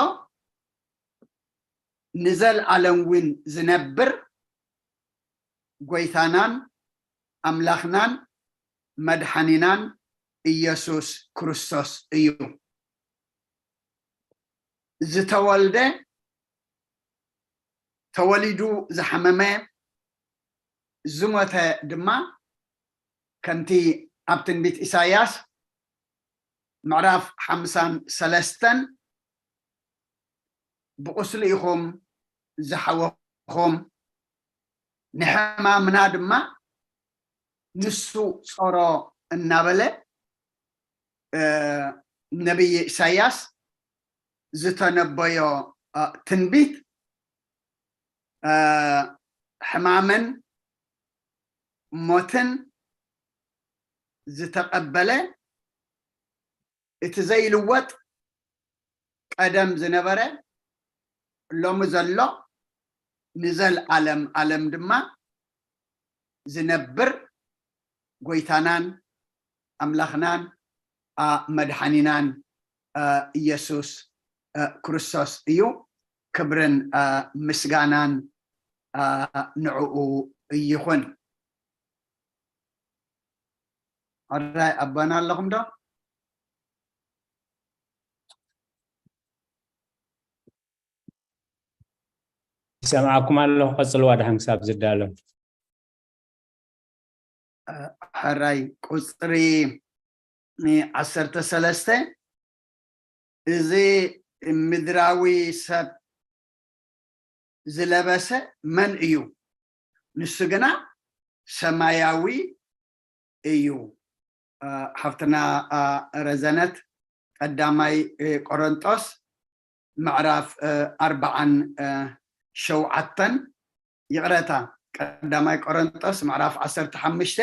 ንዘልኣለም እውን ዝነብር ጎይታናን ኣምላኽናን መድሓኒናን ኢየሱስ ክርስቶስ እዩ። ዝተወልደ፣ ተወሊዱ ዝሓመመ፣ ዝሞተ ድማ ከምቲ ኣብ ትንቢት ኢሳያስ ምዕራፍ ሓምሳን ሰለስተን ብቁስሊ ኢኹም ዝሓወኹም፣ ንሕማምና ድማ ንሱ ጾሮ እናበለ፣ እ፣ ነቢይ ኢሳያስ ዝተነበዮ፣ እ፣ ትንቢት፣ እ፣ ሕማምን ሞትን ዝተቐበለ፣ እቲ ዘይልወጥ ቀደም ዝነበረ፣ ሎሚ ዘሎ፣ ንዘልኣለም ኣለም ድማ ዝነብር ጎይታናን ኣምላኽናን፣ እ፣ መድሓኒናን፣ እ፣ ኢየሱስ፣ እ፣ ክርስቶስ እዩ። ክብርን፣ እ፣ ምስጋናን፣ እ፣ ንዕኡ ይኹን። ሕራይ ኣባና ኣለኹም ዶ? ይሰምዓኩም ኣለኹ። ቀጽልዋ፣ ድሓን ክሳብ ዝዳሎ። እ፣ ሕራይ ቁጽሪ ዓሰርተ ሰለስተ፣ እዚ ምድራዊ ሰብ ዝለበሰ መን እዩ? ንሱ ግና ሰማያዊ እዩ። እ፣ ሓፍትና፣ እ፣ ረዘነት፣ ቀዳማይ፣ እ፣ ቆሮንጦስ ምዕራፍ፣ እ፣ ኣርባዓን፣ እ፣ ሸውዓተን፣ ይቕረታ፣ ቀዳማይ ቆሮንጦስ ምዕራፍ ዓሰርተ ሓሙሽተ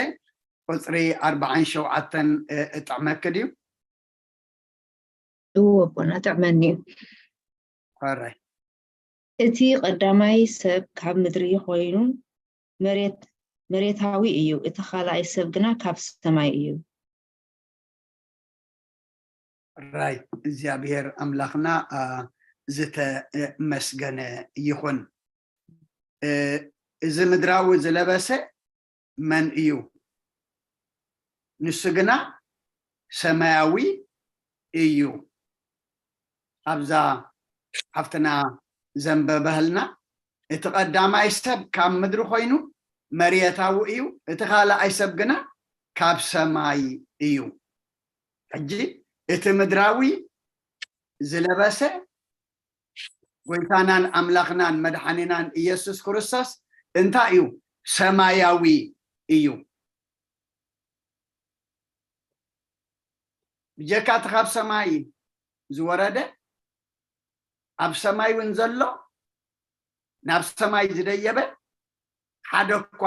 ቁጽሪ ኣርባዓን ሸውዓተን፣ እ፣ እጥዕመኪ ድዩ? እዎ ኣቦና፣ ጥዕመኒ እዩ። ሕራይ። እቲ ቀዳማይ ሰብ ካብ ምድሪ ኮይኑ መሬት-፣ መሬታዊ እዩ፣ እቲ ካልኣይ ሰብ ግና ካብ ሰማይ እዩ። ሕራይ፣ እግዚኣብሔር ኣምላኽና፣ እ፣ ዝተመስገነ ይኹን። እ፣ እዚ ምድራዊ ዝለበሰ መን እዩ? ንሱ ግና ሰማያዊ እዩ። ኣብዛ ሓፍትና ዘንበበህልና፣ እቲ ቀዳማይ ሰብ ካብ ምድሪ ኮይኑ መሬታዊ እዩ፣ እቲ ካልኣይ ሰብ ግና ካብ ሰማይ እዩ። ሕጂ እቲ ምድራዊ ዝለበሰ ጎይታናን ኣምላኽናን መድሓኒናን ኢየሱስ ክርስቶስ እንታይ እዩ? ሰማያዊ እዩ። ብጀካ እቲ ካብ ሰማይ ዝወረደ፣ ኣብ ሰማይ እውን ዘሎ፣ ናብ ሰማይ ዝደየበ ሓደ እኳ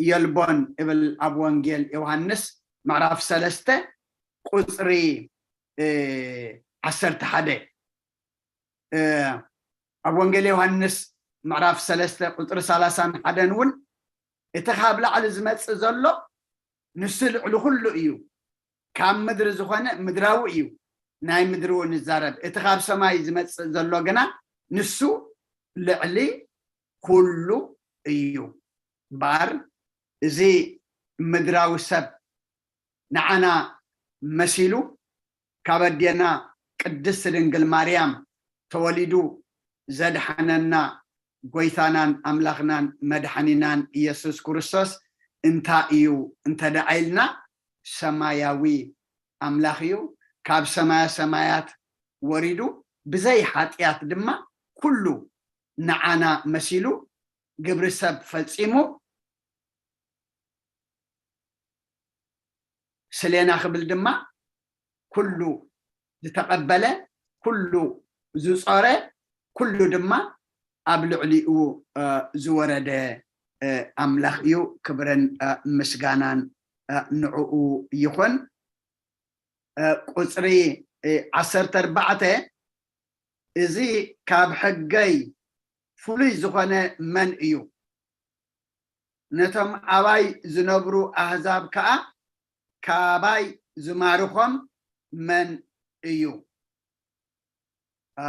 የልቦን እብል ኣብ ወንጌል ዮሃንስ ምዕራፍ ሰለስተ ቁጽሪ፣ እ፣ ዓሰርተ ሓደ። እ፣ ኣብ ወንጌል ዮሃንስ ምዕራፍ ሰለስተ ቁጽሪ ሰላሳን ሓደን እውን እቲ ካብ ላዕሊ ዝመጽእ ዘሎ ንሱ ልዕሊ ኩሉ እዩ። ካብ ምድሪ ዝኾነ ምድራዊ እዩ፣ ናይ ምድሪ እውን ይዛረብ። እቲ ካብ ሰማይ ዝመጽእ ዘሎ ግና ንሱ ልዕሊ ኩሉ እዩ። እምበኣር እዚ ምድራዊ ሰብ ንዓና መሲሉ ካብ ኣዴና ቅድስቲ ድንግል ማርያም ተወሊዱ ዘድሓነና ጎይታናን ኣምላኽናን መድሓኒናን ኢየሱስ ክርስቶስ እንታይ እዩ እንተ ደኣ ኢልና፣ ሰማያዊ ኣምላኽ እዩ። ካብ ሰማያ ሰማያት ወሪዱ ብዘይ ሓጢኣት ድማ ኩሉ ንዓና መሲሉ ግብሪ ሰብ ፈጺሙ፣ ስሌና ክብል ድማ ኩሉ ዝተቐበለ፣ ኩሉ ዝጾረ፣ ኩሉ ድማ ኣብ ልዕሊኡ፣ እ፣ ዝወረደ፣ እ፣ ኣምላኽ እዩ። ክብርን፣ እ፣ ምስጋናን፣ እ፣ ንዕኡ ይኹን። እ፣ ቁጽሪ፣ እ፣ ዓሰርተ ኣርባዕተ፣ እዚ ካብ ሕገይ ፍሉይ ዝኾነ መን እዩ? ነቶም ኣባይ ዝነብሩ ኣህዛብ ከኣ ካባይ ዝማርኾም መን እዩ? አ፣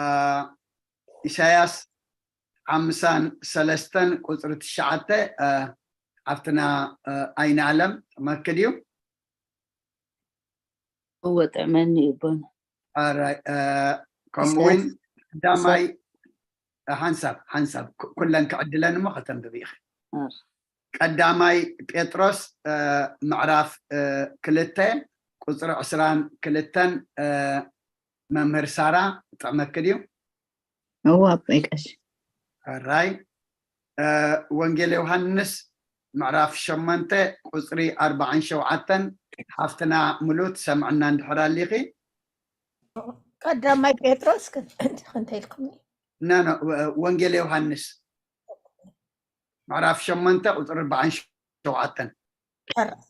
ኢሳያስ ሓምሳን ሰለስተን ቁፅሪ ትሽዓተ፣ አ፣ ሓፍትና፣ አ፣ ኣይነ ኣለም መክድ እዩ። እወ ጥዕመኒ ይቦን። ኣራይ፣ አ፣ ከምኡ እውን ቀዳማይ፣ አ፣ ሓንሳብ ሓንሳብ ኩ- ኩለን ክዕድለን እሞ ከተንብብ ኢኺ። ቀዳማይ ጴጥሮስ፣ አ፣ ምዕራፍ፣ አ፣ ክልተ ቁፅሪ ዕስራን ክልተን፣ አ፣ መምህር ሳራ ጥዕመክድ እዩ። እወ ኣቦይ ቀሺ። ራይ፣ አ፣ ወንጌል ዮሃንስ ምዕራፍ ሸሞንተ ቁፅሪ ኣርባዓን ሸውዓተን፣ ሓፍትና ምሉእ ትሰምዕና እንድሕር ኣሊኺ። ቀዳማይ ጴጥሮስ ክን- እንተ- እንተ ኢልኩምኒ። ኖ፣ ኖ፣ ወ- ወንጌል ዮሃንስ ምዕራፍ ሸሞንተ ቁፅሪ ኣርባዓን ሸውዓተን። ሕራይ።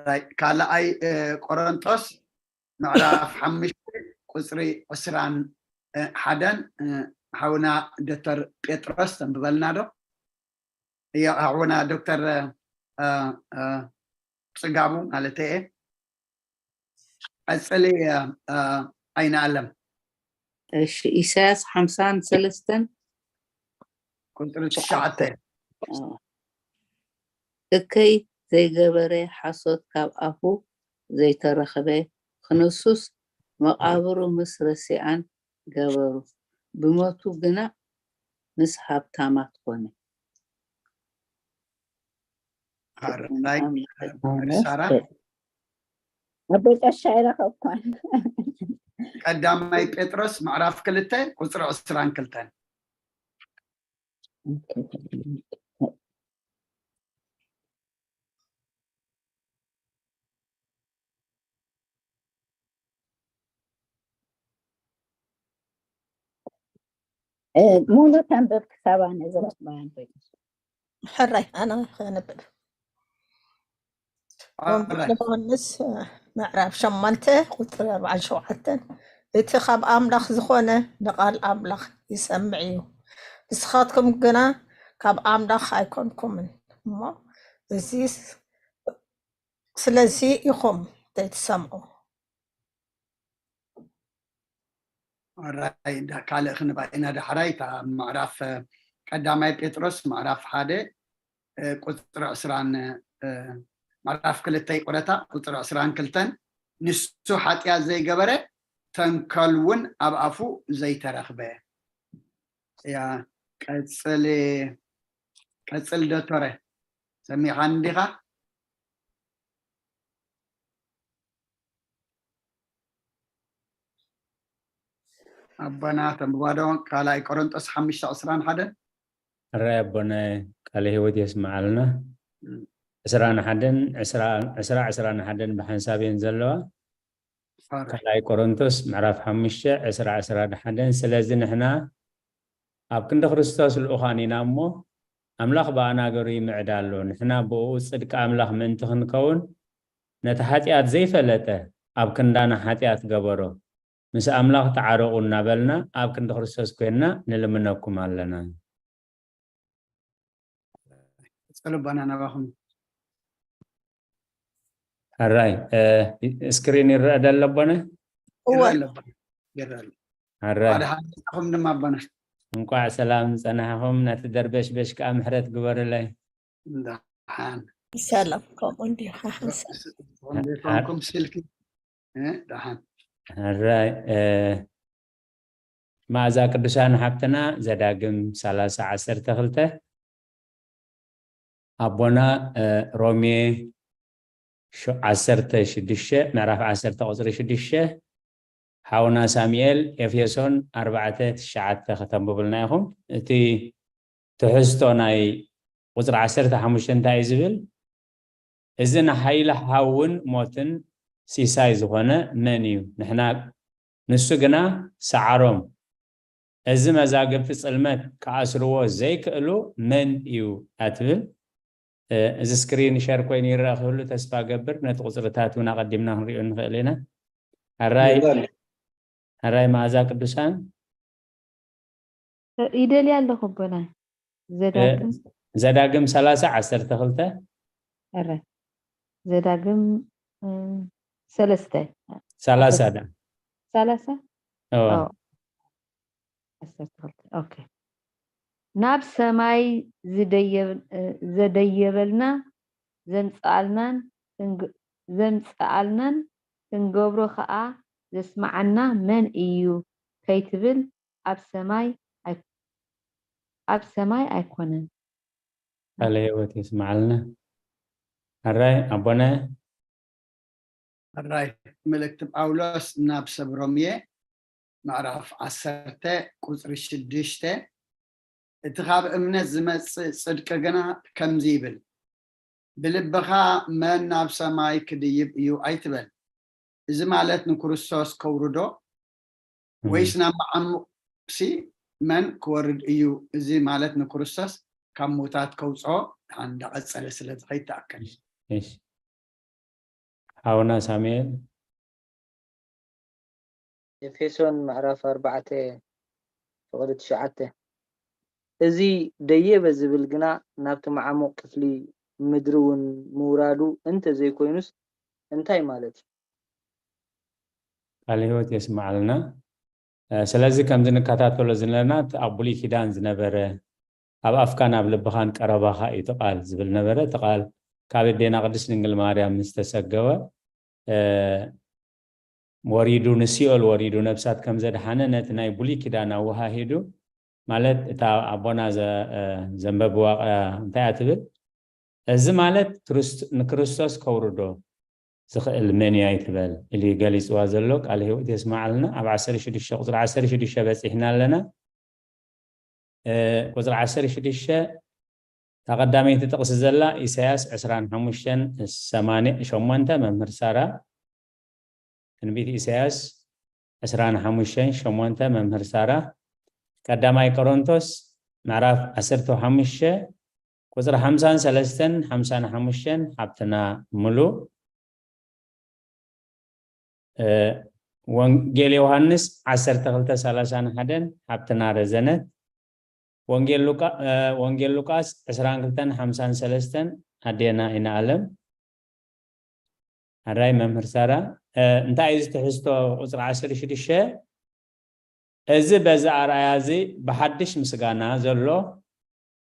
ራይ፣ ካልኣይ፣ አ፣ ቆሮንጦስ ምዕራፍ ሓሙሽተ ቁፅሪ ዕስራን፣ አ፣ ሓደን፣ አ፣ ሓውና ዶክተር ጴጥሮስ ተንብበልና ዶ? እዮ፣ ሓውና ዶክተር፣ አ፣ አ፣ ጽጋቡ ማለት እየ። ቀጽሊ፣ አ፣ አ፣ ኣይነ ኣለም። እሺ፣ ኢሳያስ ሓምሳን ሰለስተን ቁፅሪ ትሽዓተ። አ፣ እከይ ዘይገበረ፣ ሓሶት ካብ ኣፉ ዘይተረኽበ፣ ክንሱስ መቓብሩ ምስ ረሲኣን ገበሩ፣ ብሞቱ ግና ምስ ሃብታማት ኮነ። ሓራይ፣ ሳራ። ኣቦይ ቀሺ ኣይረኸብኳን። ቀዳማይ ጴጥሮስ ምዕራፍ ክልተ ቁፅሪ ዕስራን ክልተን። እ፣ ሙሉ ተንብብ ክሳብ ኣነ ዝረኽባ ኣቦይ ቀሺ። ሕራይ ኣነ ከነብብ። ኣራይ። ዮሃንስ ምዕራፍ ሸሞንተ ቁፅሪ ኣርባዓን ሸውዓተን፣ እቲ ካብ ኣምላኽ ዝኾነ ንቓል ኣምላኽ ይሰምዕ እዩ፣ ንስኻትኩም ግና ካብ ኣምላኽ ኣይኮንኩምን እሞ፣ እዚ ስለዚ ኢኹም ዘይትሰምዑ። ኣራይ፣ ዳ- ካልእ ክንባ ኢና ዳሕራይ። እታ ምዕራፍ፣ እ፣ ቀዳማይ ጴጥሮስ ምዕራፍ ሓደ፣ እ፣ ቁፅሪ ዕስራን፣ እ፣ ምዕራፍ ክልተ ይቁረታ፣ ቁፅሪ ዕስራን ክልተን፣ ንሱ ሓጢኣት ዘይገበረ፣ ተንኮል እውን ኣብ ኣፉ ዘይተረኽበ። ያ፣ ቀፅል፣ ቀፅል ዶክተረ፣ ሰሚዕኻኒ ዲኻ? ኣቦና ተንብባ ዶ ካልኣይ ቆሮንጦስ ሓሙሽተ ዕስራን ሓደን? ሕራይ ኣቦና፣ ቃለ ህይወት የስምዓልና። እም። ዕስራን ሓደን፣ ዕስራ፣ ዕስራ፣ ዕስራን ሓደን ብሓንሳብ እየን ዘለዋ። ሕራይ። ካልኣይ ቆሮንቶስ ምዕራፍ ሓሙሽተ፣ ዕስራ፣ ዕስራን ሓደን። ስለዚ ንሕና ኣብ ክንዲ ክርስቶስ ልኡኻን ኢና እሞ፣ ኣምላኽ ብኣና ገሩ ይምዕድ ኣሎ። ንሕና ብእኡ ጽድቂ ኣምላኽ ምእንቲ ክንከውን፣ ነቲ ሓጢኣት ዘይፈለጠ ኣብ ክንዳና ሓጢኣት ገበሮ። ምስ ኣምላኽ ተዓረቑ እናበልና ኣብ ክንዲ ክርስቶስ ኮይንና ንልምነኩም ኣለና። ጸሎባና ናባኹም። ሕራይ፣ እ፣ ስክሪን ይረአ ደሎ ኣቦነ? እወ። ይረአ ኣሎ ኣቦነ። ይረአ ኣሎ። ሕራይ። ሓደ ሓደ ንስኹም ድማ ኣቦነ። እንቋዕ ሰላም ጸናሕኹም፣ ነቲ ደርበሽበሽ ከኣ ምሕረት ግበርለይ። ደሓን። ሰላም፣ ከምኡ እንዲኻ ሓንሳብ። እንዴት ሆንኩም ስልኪ? እ፣ ደሓን። ሕራይ፣ እ፣ መኣዛ ቅዱሳን ሓብትና ዘዳግም ሰላሳ ዓሰርተ ክልተ፣ ኣቦና፣ እ፣ ሮሜ ሸ-፣ ዓሰርተ ሽዱሽተ፣ ምዕራፍ ዓሰርተ ቁጽሪ ሽዱሽተ፣ ሓውና ሳሙኤል ኤፌሶን ኣርባዕተ ትሽዓተ ከተንብቡልና ኢኹም። እቲ ትሕዝቶ ናይ ቁጽሪ ዓሰርተ ሓሙሽተ እንታይ እዩ ዝብል? እዚ ንሓይሊ ሓውን ሞትን ሲሳይ ዝኾነ መን እዩ? ንሕና፣ ንሱ ግና ሰዓሮም፣ እዚ መዛግብቲ ጽልመት ክኣስርዎ ዘይክእሉ መን እዩ? ኣትብል። እ፣ እዚ ስክሪን ሸር ኮይኑ ይረአ ክህሉ ተስፋ ገብር። ነቲ ቁጽርታት እውን ኣቐዲምና ክንሪኦ ንኽእል ኢና። ሕራይ፣ ይረአ ኣሎ። ሕራይ መኣዛ ቅዱሳን። ይደልያ ኣለኹ ኣቦና። ዘዳግም ዘዳግም ሰላሳ ዓሰርተ ክልተ። ሕራይ። ዘዳግም፣ እ፣ ሰለስተ። ሰላሳ ዳ። ሰላሳ? እዎ። ኦ፣ ዓሰርተ ክልተ። ኦኬ። ናብ ሰማይ ዝደየብ-፣ እ፣ ዘደየበልና ዘምጽኣልናን ክንግ-፣ ዘምጽኣልናን ክንገብሮ ኸኣ ዘስምዓና መን እዩ ከይትብል ኣብ ሰማይ ኣይ-፣ ኣብ ሰማይ ኣይኮነን። ቃለ ህይወት የስምዓልና። ሕራይ ኣቦና። ሕራይ መልእክቲ ጳውሎስ ናብ ሰብ ሮምየ ምዕራፍ ዓሰርተ ቁፅሪ ሽዱሽተ፣ እቲ ካብ እምነት ዝመፅእ ፅድቂ ግና ከምዚ ይብል፣ ብልብኻ መን ናብ ሰማይ ክድይብ እዩ ኣይትበል። እዚ ማለት ንክርስቶስ ከውርዶ ወይስ ናብ መዓሙቕሲ መን ክወርድ እዩ? እዚ ማለት ንክርስቶስ ካብ ሙታት ከውፅኦ እንዳቐፀለ ስለ ዝኸይድ ተኣከል። እሺ። ሓውና ሳሙኤል። ኤፌሶን ምዕራፍ ኣርባዕተ ፍቕዲ ትሽዓተ። እዚ ደየበ ዝብል ግና ናብቲ መዓሙቕ ክፍሊ ምድሪ እውን ምውራዱ እንተ ዘይኮይኑስ እንታይ ማለት እዩ? ቃለ ህይወት የስምዓልና። እ፣ ስለዚ ከምዚ ንከታተሎ ዝነበርና እቲ ኣብ ብሉይ ኪዳን ዝነበረ ኣብ ኣፍካን ኣብ ልብኻን ቀረባኻ እዩ እቲ ቃል ዝብል ነበረ። እቲ ቃል ካብ ኣዴና ቅድስት ድንግል ማርያም ምስ ተሰገወ፣ እ፣ ወሪዱ ንሲኦል ወሪዱ ነብሳት ከም ዘድሓነ ነቲ ናይ ብሉይ ኪዳን ኣወሃሂዱ፣ ማለት እታ ኣቦና ዘ-፣ እ፣ ዘንበብዋ ቃ-፣ እንታይ እያ ትብል? እዚ ማለት ክርስት-፣ ንክርስቶስ ከውርዶ ዝኽእል መን እዩ ኣይትበል ኢሉ እዩ ገሊፅዋ ዘሎ። ቃለ ህይወት የስምዓልና። ኣብ ዓሰርተ ሽዱሽተ ቁፅሪ ዓሰርተ ሽዱሽተ በፂሕና ኣለና። እ፣ ቁፅሪ ዓሰርተ ሽዱሽተ እታ ቀዳመይቲ ጥቕሲ ዘላ ኢሳያስ ዕስራን ሓሙሽተን ሰማንያ ሸሞንተ። መምህር ሳራ፣ ትንቢት ኢሳያስ ዕስራን ሓሙሽተን ሸሞንተ። መምህር ሳራ፣ ቀዳማይ ቆሮንቶስ ምዕራፍ ዓሰርተ ሓሙሽተ ቁፅሪ ሓምሳን ሰለስተን ሓምሳን ሓሙሽተን። ሓብትና ሙሉ፣ እ፣ ወንጌል ዮሃንስ ዓሰርተ ክልተ ሰላሳን ሓደን። ሓብትና ረዘነት፣ ወንጌል ሉቃ-፣ እ፣ ወንጌል ሉቃስ ዕስራን ክልተን ሓምሳን ሰለስተን። ኣዴና ኢና ኣለም። ኣራይ መምህር ሳራ፣ እ፣ እንታይ እዩ እዚ ትሕዝቶ ቁፅሪ ዓሰርተ ሽዱሽተ? እዚ በዚ ኣርኣያ እዚ ብሓድሽ ምስጋና ዘሎ፣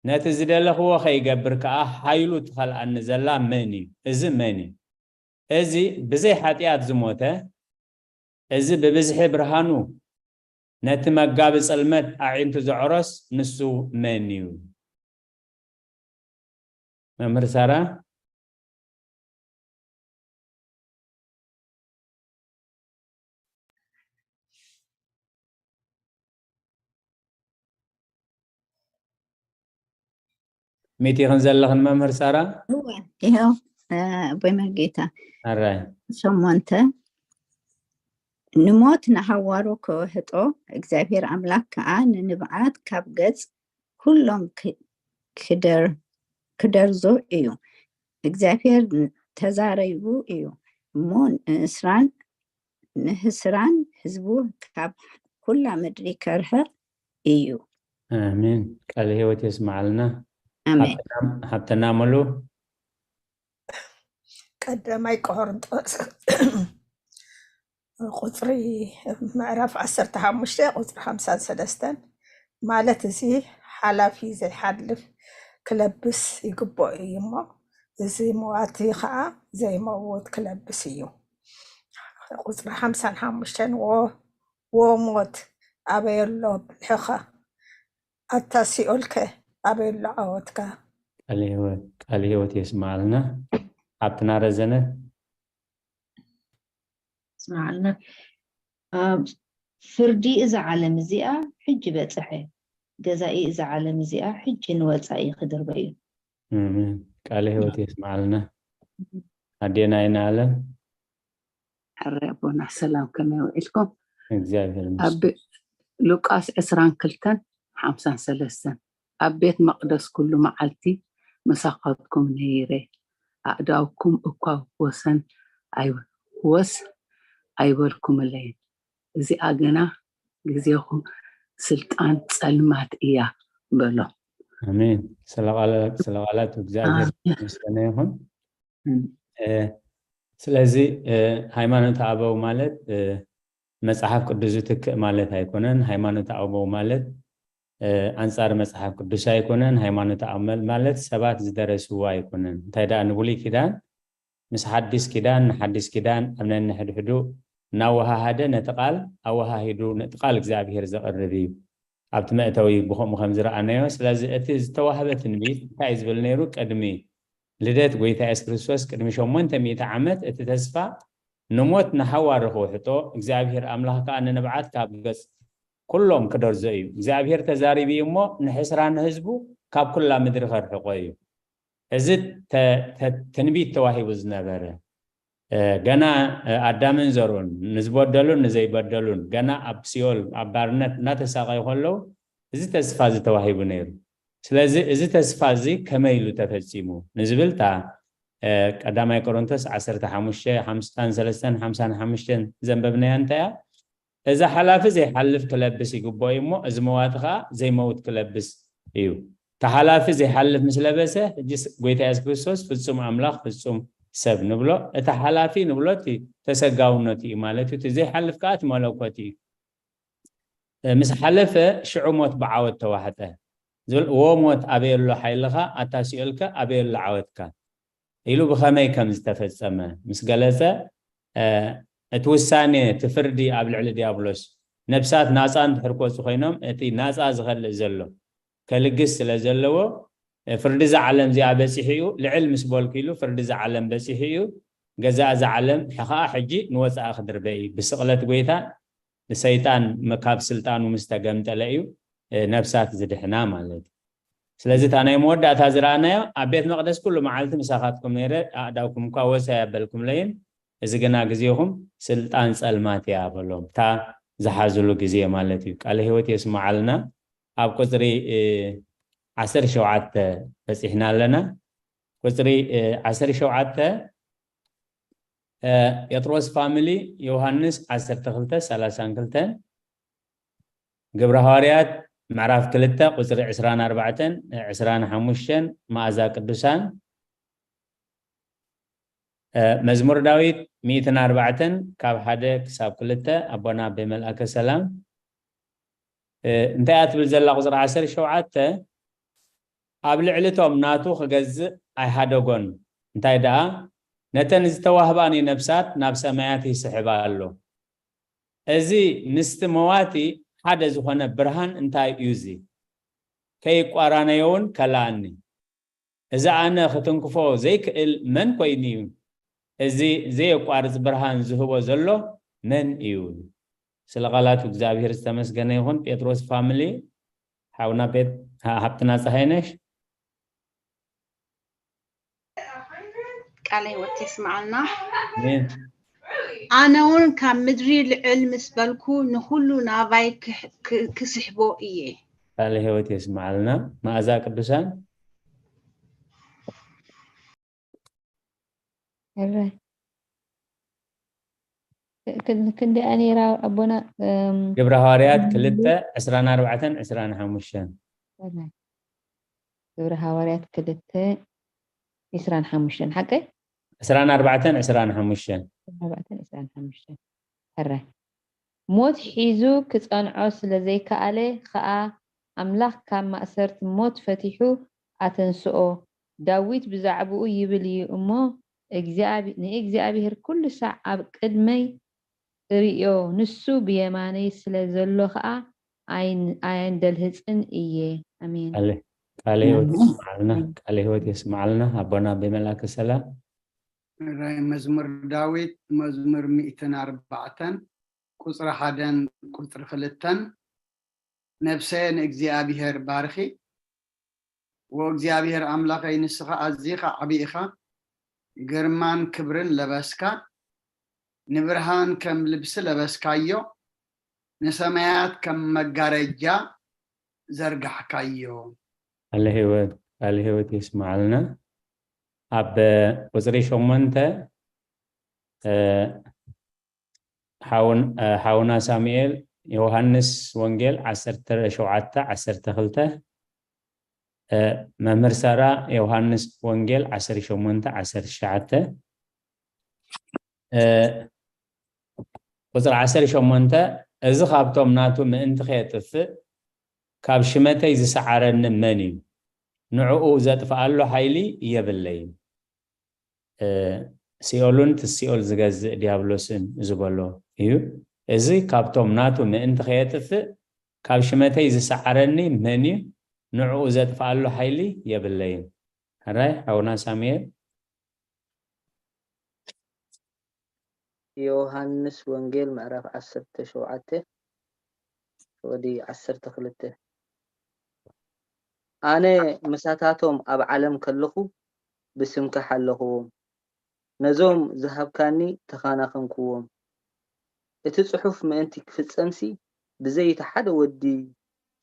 ነቲ ዝደለኽዎ ኸይገብር ከኣ ሓይሉ ትኸልኣኒ ዘላ መን እዩ? እዚ መን እዩ? እዚ ብዘይ ሓጢኣት ዝሞተ፣ እዚ ብብዝሒ ብርሃኑ ነቲ መጋቢ ጽልመት ኣዒንቱ ዘዕሮስ ንሱ መን እዩ? መምህር ሳራ? ሚት ኢኽን ዘለኽን መምህር ሳራ? እወ፣ ይኸው፣ እ፣ ኣቦይ መርጌታ። ኣራይ። ሸሞንተ፣ ንሞት ንሃዋሩ ክውህጦ፣ እግዚኣብሔር ኣምላክ ከኣ ንንብዓት ካብ ገጽ ኩሎም ክ-፣ ክደር-፣ ክደርዞ እዩ። እግዚኣብሔር ተዛሪቡ እዩ እሞ፣ ንእስራን ንህስራን ህዝቡ ካብ ኩላ ምድሪ ከርሕቕ እዩ። ኣሜን። ቃለ ህይወት የስምዓልና። ኣሜን። ሓብትና፣ ሓብትና ሙሉ። ቀዳማይ ቆሮንጦስ ቁፅሪ፣ ምዕራፍ ዓሰርተ ሓሙሽተ ቁፅሪ ሓምሳን ሰለስተን፣ ማለት እዚ ሓላፊ ዘይሓልፍ ክለብስ ይግብኦ እዩ እሞ፣ እዚ መዋቲ ከዓ ዘይመውት ክለብስ እዩ። ቁፅሪ ሓምሳን ሓሙሽተን፣ ወ-፣ ወ ሞት ኣበይ ኣሎ ብልሕኻ? ኣታ ሲኦልከ ኣበይ ኣሎ ዓወትካ? ቃለ ህይወት፣ ቃለ ህይወት የስምዓልና። ሓብትና ረዘነ። ስምዓልና። ኣብ ፍርዲ እዛ ዓለም እዚኣ ሕጂ በጽሐ። ገዛኢ እዛ ዓለም እዚኣ ሕጂ ንወጻኢ ክድርበ እዩ። ኣሜን። ቃለ ህይወት የስምዓልና። ኣዴና ኣይነ ኣለም። ሕራይ ኣቦና፣ ሰላም፣ ከመይ ውዒልኩም? እግዚኣብሔር ኣብ ይመስገን። ሉቃስ ዕስራን ክልተን ሓምሳን ሰለስተን፣ ኣብ ቤት መቕደስ ኩሉ መዓልቲ ምሳኻትኩም ነይረ፣ ኣእዳውኩም እኳ ወሰን ኣይ-፣ ወስ ኣይበልኩምለይን፣ እዚኣ ግና ግዜኹም ስልጣን ጸልማት እያ በሎ። ኣሜን። ስለ ቃለ-፣ ስለ ቃላት እግዚኣብሔር ኣሜን። ምስጋና ይኹን። ኣሜን። እ፣ ስለዚ፣ እ፣ ሃይማኖት ኣበው ማለት፣ እ፣ መጽሓፍ ቅዱስ ዝትክእ ማለት ኣይኮነን። ሃይማኖተ ኣበው ማለት፣ እ፣ ኣንጻር መጽሓፍ ቅዱስ ኣይኮነን። ሃይማኖተ ኣበው ማለት ሰባት ዝደረስዎ ኣይኮነን። እንታይ ደኣ ንብሉይ ኪዳን ምስ ሓዲስ ኪዳን፣ ንሓዲስ ኪዳን ኣብ ነንሕድሕዱ እናወሃሃደ ነቲ ቃል ኣወሃሂዱ ነቲ ቃል እግዚኣብሔር ዘቕርብ እዩ። ኣብቲ መእተዊ ብኸምኡ ከም ዝረኣናዮ፣ ስለዚ እቲ ዝተዋህበ ትንቢት እንታይ እዩ ዝብል ነይሩ? ቅድሚ ልደት ጎይታ የሱስ ክርስቶስ፣ ቅድሚ ሸሞንተ ሚእቲ ዓመት፣ እቲ ተስፋ ንሞት ንሓዋሩ ክውሕጦ፣ እግዚኣብሔር ኣምላኽ ከኣ ንንብዓት ካብ ገጽ ኩሎም ክደርዞ እዩ። እግዚኣብሔር ተዛሪቡ እዩ እሞ፣ ንሕስራ ንህዝቡ ካብ ኩላ ምድሪ ከርሕቆ እዩ። እዚ ተ-፣ ተ-፣ ትንቢት ተዋሂቡ ዝነበረ፣ እ፣ ገና፣ እ፣ ኣዳምን ዘርኡን፣ ንዝበደሉን ንዘይበደሉን፣ ገና ኣብ ሲኦል፣ ኣብ ባርነት እናተሳቐዩ ከለዉ፣ እዚ ተስፋ እዚ ተዋሂቡ ነይሩ። ስለዚ እዚ ተስፋ እዚ ከመይ ኢሉ ተፈጺሙ ንዝብል፣ እታ፣ እ፣ ቀዳማይ ቆሮንቶስ ዓሰርተ ሓሙሽተ፣ ሓምሳን ሰለስተን፣ ሓምሳን ሓሙሽተን ዘንበብናያ እንታይ እያ? እዚ ሓላፊ ዘይሓልፍ ክለብስ ይግብኦ እዩ እሞ፣ እዚ መዋቲ ኸዓ ዘይመውት ክለብስ እዩ። እቲ ሓላፊ ዘይሓልፍ ምስ ለበሰ፣ ሕጂስ ጎይታ የሱስ ክርስቶስ ፍጹም ኣምላኽ፣ ፍጹም ሰብ ንብሎ። እቲ ሓላፊ ንብሎ እቲ ተሰጋውነቱ እዩ ማለት እዩ። እቲ ዘይሓልፍ ከኣ እቲ መለኮት እዩ። እ፣ ምስ ሓለፈ፣ ሽዑ ሞት ብዓወት ተዋሕጠ። ዝብል፣ "እዎ ሞት፣ ኣበይ ኣሎ ሓይልኻ? ኣታ ሲኦልከ፣ ኣበይ ኣሎ ዓወትካ?" ኢሉ ብኸመይ ከም ዝተፈጸመ ምስ ገለጸ፣ እ፣ እቲ ውሳኔ፣ እቲ ፍርዲ ኣብ ልዕሊ ዲያብሎስ፣ ነፍሳት ናጻ እንድሕር ክወጹ ኮይኖም፣ እቲ ናጻ ዝኸልእ ዘሎ ከልግስ ስለ ዘለዎ፣ እ፣ ፍርዲ እዛ ዓለም እዚኣ በጺሑ እዩ፣ ልዕል ምስ በልኩ ኢሉ ፍርዲ እዛ ዓለም በጺሑ እዩ። ገዛእ እዛ ዓለም ኸኣ ሕጂ ንወጻኢ ክድርበ እዩ። ብስቕለት ጎይታ ንሰይጣን መ-፣ ካብ ስልጣኑ ምስ ተገምጠለ እዩ፣ እ፣ ነፍሳት ዝድሕና ማለት እዩ። ስለዚ እታ ናይ መወዳእታ ዝረኣናዮ፣ ኣብ ቤት መቕደስ ኩሉ መዓልቲ ምሳኻትኩም ነይረ፣ ኣእዳውኩም እኳ ወሰ ኣየበልኩምለይን፣ እዚ ግና ግዜኹም ስልጣን ጸልማት እያ በሎም። እታ ዝሓዝሉ ግዜ ማለት እዩ። ቃለ ህይወት የስምዓልና። ኣብ ቁጽሪ፣ እ፣ ዓሰርተ ሸውዓተ በጺሕና ኣለና። ቁጽሪ፣ እ፣ ዓሰርተ ሸውዓተ፣ እ፣ ጴጥሮስ ፋሚሊ፣ ዮሃንስ ዓሰርተ ክልተ ሰላሳን ክልተን፣ ግብረ ሃዋርያት ምዕራፍ ክልተ ቁጽሪ ዕስራን ኣርባዕተን፣ ዕስራን ሓሙሽተን፣ መኣዛ ቅዱሳን፣ እ፣ መዝሙር ዳዊት ሚእትን ኣርባዕተን ካብ ሓደ ክሳብ ክልተ፣ ኣቦና ኣቤ መልኣከ ሰላም፣ እ፣ እንታይ እያ ትብል ዘላ ቁጽሪ ዓሰርተ ሸውዓተ? ኣብ ልዕሊ እቶም ናቱ ክገዝእ ኣይሃደጎን። እንታይ ደኣ? ነተን ዝተዋህባኒ ነፍሳት ናብ ሰማያት ይስሕባ ኣሎ። እዚ ምስቲ መዋቲ ሓደ ዝኾነ ብርሃን እንታይ እዩ እዚ? ከይቋራነዮ እውን ከለኣኒ። እዚ ኣነ ክትንክፎ ዘይክእል መን ኮይኑ እዩ? እዚ ዘየቋርጽ ብርሃን ዝህቦ ዘሎ መን እዩ? ስለ ቃላቱ እግዚኣብሔር ዝተመስገነ ይኹን። ጴጥሮስ ፋሚሊ፣ ሓውና ጴጥ-፣ ሃ-፣ ሃብትና ፀሃይነሽ። ቃለ ህይወት የስምዓልና። ኣሜን። ኣነ እውን ካብ ምድሪ ልዕል ምስ በልኩ ንኹሉ ናባይ ክሕ-፣ ክ-፣ ክስሕቦ እየ። ቃለ ህይወት የስምዓልና። መኣዛ ቅዱሳን። እረ። ክ-፣ ክ-፣ ክንደይ እያ ነይራ ኣቦና? እም፣ ግብረ ሃዋርያት እም፣ ክልተ፣ ዕስራን ኣርባዕተን፣ ዕስራን ሓሙሽተን። እረ። ግብረ ሃዋርያት ክልተ፣ ዕስራን ሓሙሽተን፣ ሓቀይ? ዕስራን ኣርባዕተን፣ ዕስራን ሓሙሽተን። ዕስራን ኣርባዕተን፣ ዕስራን ሓሙሽተን። እረ። ሞት ሒዙ ክጸንዖ ስለ ዘይከኣለ ኸኣ፣ ኣምላኽ ካብ ማእሰርቲ ሞት ፈቲሑ ኣተንስኦ። ዳዊት ብዛዕባኡ ይብል እዩ እሞ፣ እግዚኣብ-፣ ንእግዚኣብሔር ኩሉ ሳዕ ኣብ ቅድመይ እርእዮ፣ ንሱ ብየማነይ ስለ ዘሎ ኸኣ ኣይን-፣ ኣየንደልህጽን እየ። ኣሜን። ቃለ፣ ቃለ ህይወት ኣሜን። የስምዓልና፣ ቃለ ህይወት የስምዓልና። ኣቦና ብመልኣከ ሰላም። ራይ መዝሙር ዳዊት፣ መዝሙር ሚእትን ኣርባዕተን፣ ቁጽሪ ሓደን ቁጽሪ ክልተን፣ ነፍሰየ ንእግዚኣብሔር ባርኺ። ወእግዚኣብሔር ኣምላኸይ፣ ንስኻ ኣዚኻ ዓቢ ኢኻ፣ ግርማን ክብርን ለበስካ፣ ንብርሃን ከም ልብሲ ለበስካዮ፣ ንሰማያት ከም መጋረጃ ዘርጋሕካዮ። ቃለ ህይወት፣ ቃለ ህይወት የስምዓልና። ኣብ ቁጽሪ ሸሞንተ፣ እ፣ ሓውን-፣ እ፣ ሓውና ሳሙኤል፣ ዮሃንስ ወንጌል ዓሰርተ ሸውዓተ ዓሰርተ ክልተ፣ እ፣ መምህር ሳራ፣ ዮሃንስ ወንጌል ዓሰርተ ሸሞንተ ዓሰርተ ትሽዓተ፣ እ፣ ቁፅሪ ዓሰርተ ሸሞንተ፣ እዚ ካብቶም ናቱ ምእንቲ ከየጥፍእ ካብ ሽመተይ ዝሰዓረኒ መን እዩ? ንዕኡ ዘጥፍኣሉ ሓይሊ የብለይን። እ፣ ሲኦልን እቲ ሲኦል ዝገዝእ ዲያብሎስን ዝበሎ እዩ። እዚ ካብቶም ናቱ ምእንቲ ከየጥፍእ ካብ ሽመተይ ዝሰዓረኒ መን እዩ? ንዕኡ ዘጥፍኣሉ ሓይሊ የብለይን። ሕራይ ሓውና ሳሙኤል። ዮሃንስ ወንጌል ምዕራፍ ዓሰርተ ሸውዓተ ወዲ ዓሰርተ ክልተ። ኣነ ምሳታቶም ኣብ ዓለም ከለኹ ብስምካ ሓለኽዎም፣ ነዞም ዝሃብካኒ ተኻናኸንክዎም። እቲ ጽሑፍ ምእንቲ ክፍጸምሲ ብዘይ እቲ ሓደ ወዲ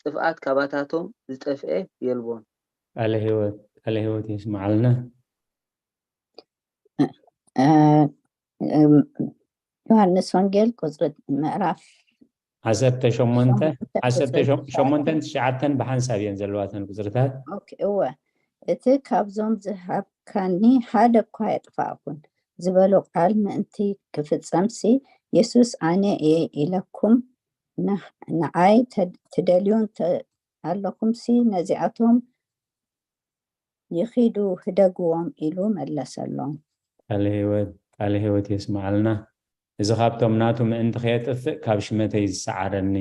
ጥፍኣት ካባታቶም ዝጠፍኤ የልቦን። ቃለ ህይወት ቃለ ህይወት የስምዓልና። እ፣ እ፣ ዮሃንስ ወንጌል ቁፅሪ ምዕራፍ ዓሰርተ ሸሞንተ ሸሞንተ ዓሰርተ ቁፅሪ ሸሞንተን ትሽዓተን ብሓንሳብ እየን ዘለዋተን ቁፅርታት። ኦኬ፣ እወ፣ እቲ ካብዞም ዝሃብካኒ ሓደ እኳ የጥፋእኩን ዝበሎ ቃል ምእንቲ ክፍጸምሲ፣ የሱስ ኣነ እየ ኢለኩም፣ ን- ንዓይ ተ- ትደልዩን ተ- ኣለኹምሲ፣ ነዚኣቶም ይኺዱ ህደግዎም ኢሉ መለሰሎም። ቃለ ህይወት ቃለ ህይወት የስምዓልና። እዚ ካብቶም ናቱ ምእንቲ ከየጥፍእ ካብ ሽመተይ ዝሰዓረኒ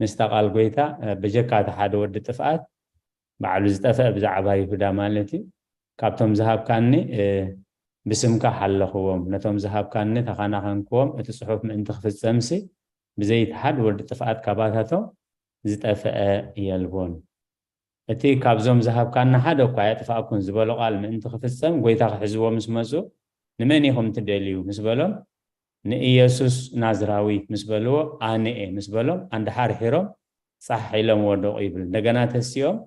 ምስታ ቃል ጎይታ፣ እ፣ በጀካ እቲ ሓደ ወዲ ጥፍኣት ባዕሉ ዝጠፍአ ብዛዕባ ይሁዳ ማለት እዩ። ካብቶም ዝሃብካኒ፣ እ፣ ብስምካ ሓለኽዎም፣ ነቶም ዝሃብካኒ ተኻናኸንክዎም፣ እቲ ጽሑፍ ምእንቲ ክፍጸምሲ ብዘይቲ ሓደ ወዲ ጥፍኣት ካባታቶም ዝጠፍአ የልቦን። እቲ ካብዞም ዝሃብካና ሓደ እኳ ኣየጥፋእኩን ዝበሎ ቃል ምእንቲ ክፍጸም፣ ጎይታ ክሕዝዎ ምስ መጹ፣ "ንመን ኢኹም ትደልዩ?" ምስ በሎም፣ "ንኢየሱስ ናዝራዊ" ምስ በልዎ፣ "ኣነ እየ" ምስ በሎም፣ ኣንድሓርሒሮም ጻሕ ኢሎም ወደቑ ይብል። እንደገና ተሲኦም፣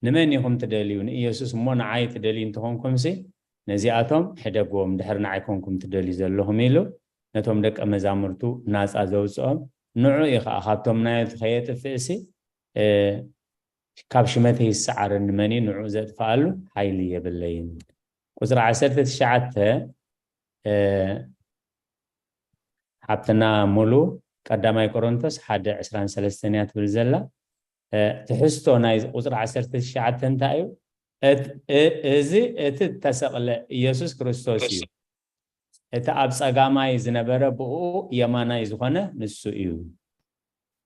"ንመን ኢኹም ትደልዩ? ንኢየሱስ እሞ ንዓይ ትደልዩ እንተኾንኩምሲ፣ ነዚኣቶም ሕደግዎም፣ ድሕሪ ንዓይ ኮንኩም ትደልዩ ዘለኹም" ኢሉ ነቶም ደቀ መዛሙርቱ ናጻ ዘውጽኦም ንዑ እዩ። ኸዓ ካብቶም ናቱ ከየጥፍእሲ፣ እ፣ "ካብ ሽመተይ ይሰዓረኒ መን እዩ? ንዑ ዘጥፍኣሉ ሓይሊ የብለይን." ቁፅሪ ዓሰርተ ትሽዓተ፣ እ፣ ሓብትና ሙሉ፣ ቀዳማይ ቆሮንቶስ ሓደ ዕስራን ሰለስተን እያ ትብል ዘላ። እ፣ ትሕዝቶ ናይ ቁፅሪ ዓሰርተ ትሽዓተ እንታይ እዩ? እት-፣ እ-፣ እዚ እቲ እተሰቕለ ኢየሱስ ክርስቶስ እዩ። እቲ ኣብ ጸጋማይ ዝነበረ ብኡ የማናይ ዝኾነ ንሱ እዩ።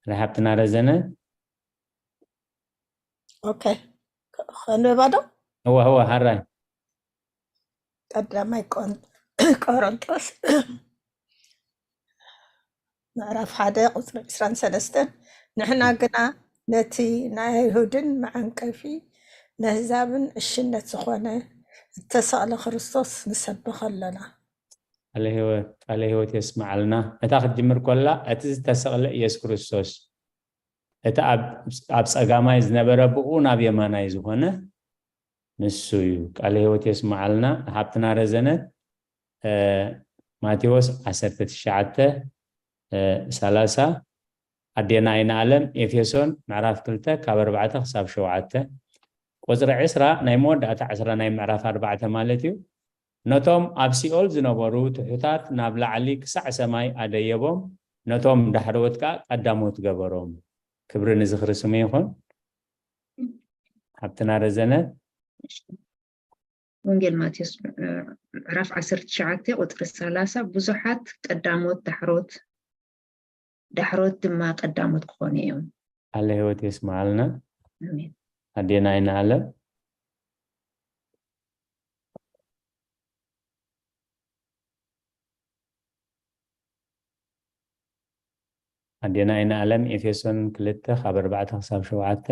ናይ ሓብትና ረዘነ። ኦኬ፣ ከንብባ ዶ? እወ፣ እወ፣ ሃራይ። ቀዳማይ ቆን-፣ ቆሮንቶስ ምዕራፍ ሓደ ቁፅሪ ዕስራን ሰለስተን፣ "ንሕና ግና ነቲ ናይ ኣይሁድን መዐንቀፊ ነህዛብን ዕሽነት ዝኾነ እተሰቕለ ክርስቶስ ንሰብኽ ኣለና።" ቃለ ህይወት፣ ቃለ ህይወት የስምዓልና። እታ ክትጅምር ኮላ፣ እቲ ዝተሰቕለ ኢየሱስ ክርስቶስ፣ እቲ ኣብ፣ ኣብ ጸጋማይ ዝነበረ ብኡ ናብ የማናይ ዝኾነ ንሱ እዩ። ቃለ ህይወት የስምዓልና። ሓብትና ረዘነት፣ እ፣ ማቴዎስ ዓሰርተ ትሽዓተ፣ እ፣ ሰላሳ፣ ኣዴና ኣይንኣለም ኤፌሶን ምዕራፍ ክልተ ካብ ኣርባዕተ ክሳብ ሸውዓተ፣ ቁፅሪ ዕስራ ናይ መወዳእታ ዕስራ ናይ ምዕራፍ ኣርባዕተ ማለት እዩ። ነቶም ኣብ ሲኦል ዝነበሩ ትሑታት ናብ ላዕሊ ክሳዕ ሰማይ ኣደየቦም፣ ነቶም ዳሕረዎት ከኣ ቀዳሞት ገበሮም። ክብሪ ንዝኽሪ ስሙ ይኹን። ሓብትና ረዘነ። ወንጌል ማቴዎስ፣ እ፣ ምዕራፍ ዓሰርተ ትሽዓተ ቁፅሪ ሰላሳ፣ ብዙሓት ቀዳሞት ዳሕሮት፣ ዳሕሮት ድማ ቀዳሞት ክኾኑ እዮም። ቃለ ህይወት የስምዓልና። ኣሜን። ኣዴና ኣይንኣለም። ኣዴና ኣይንኣለም ኤፌሶን ክልተ ካብ ኣርባዕተ ክሳብ ሸውዓተ።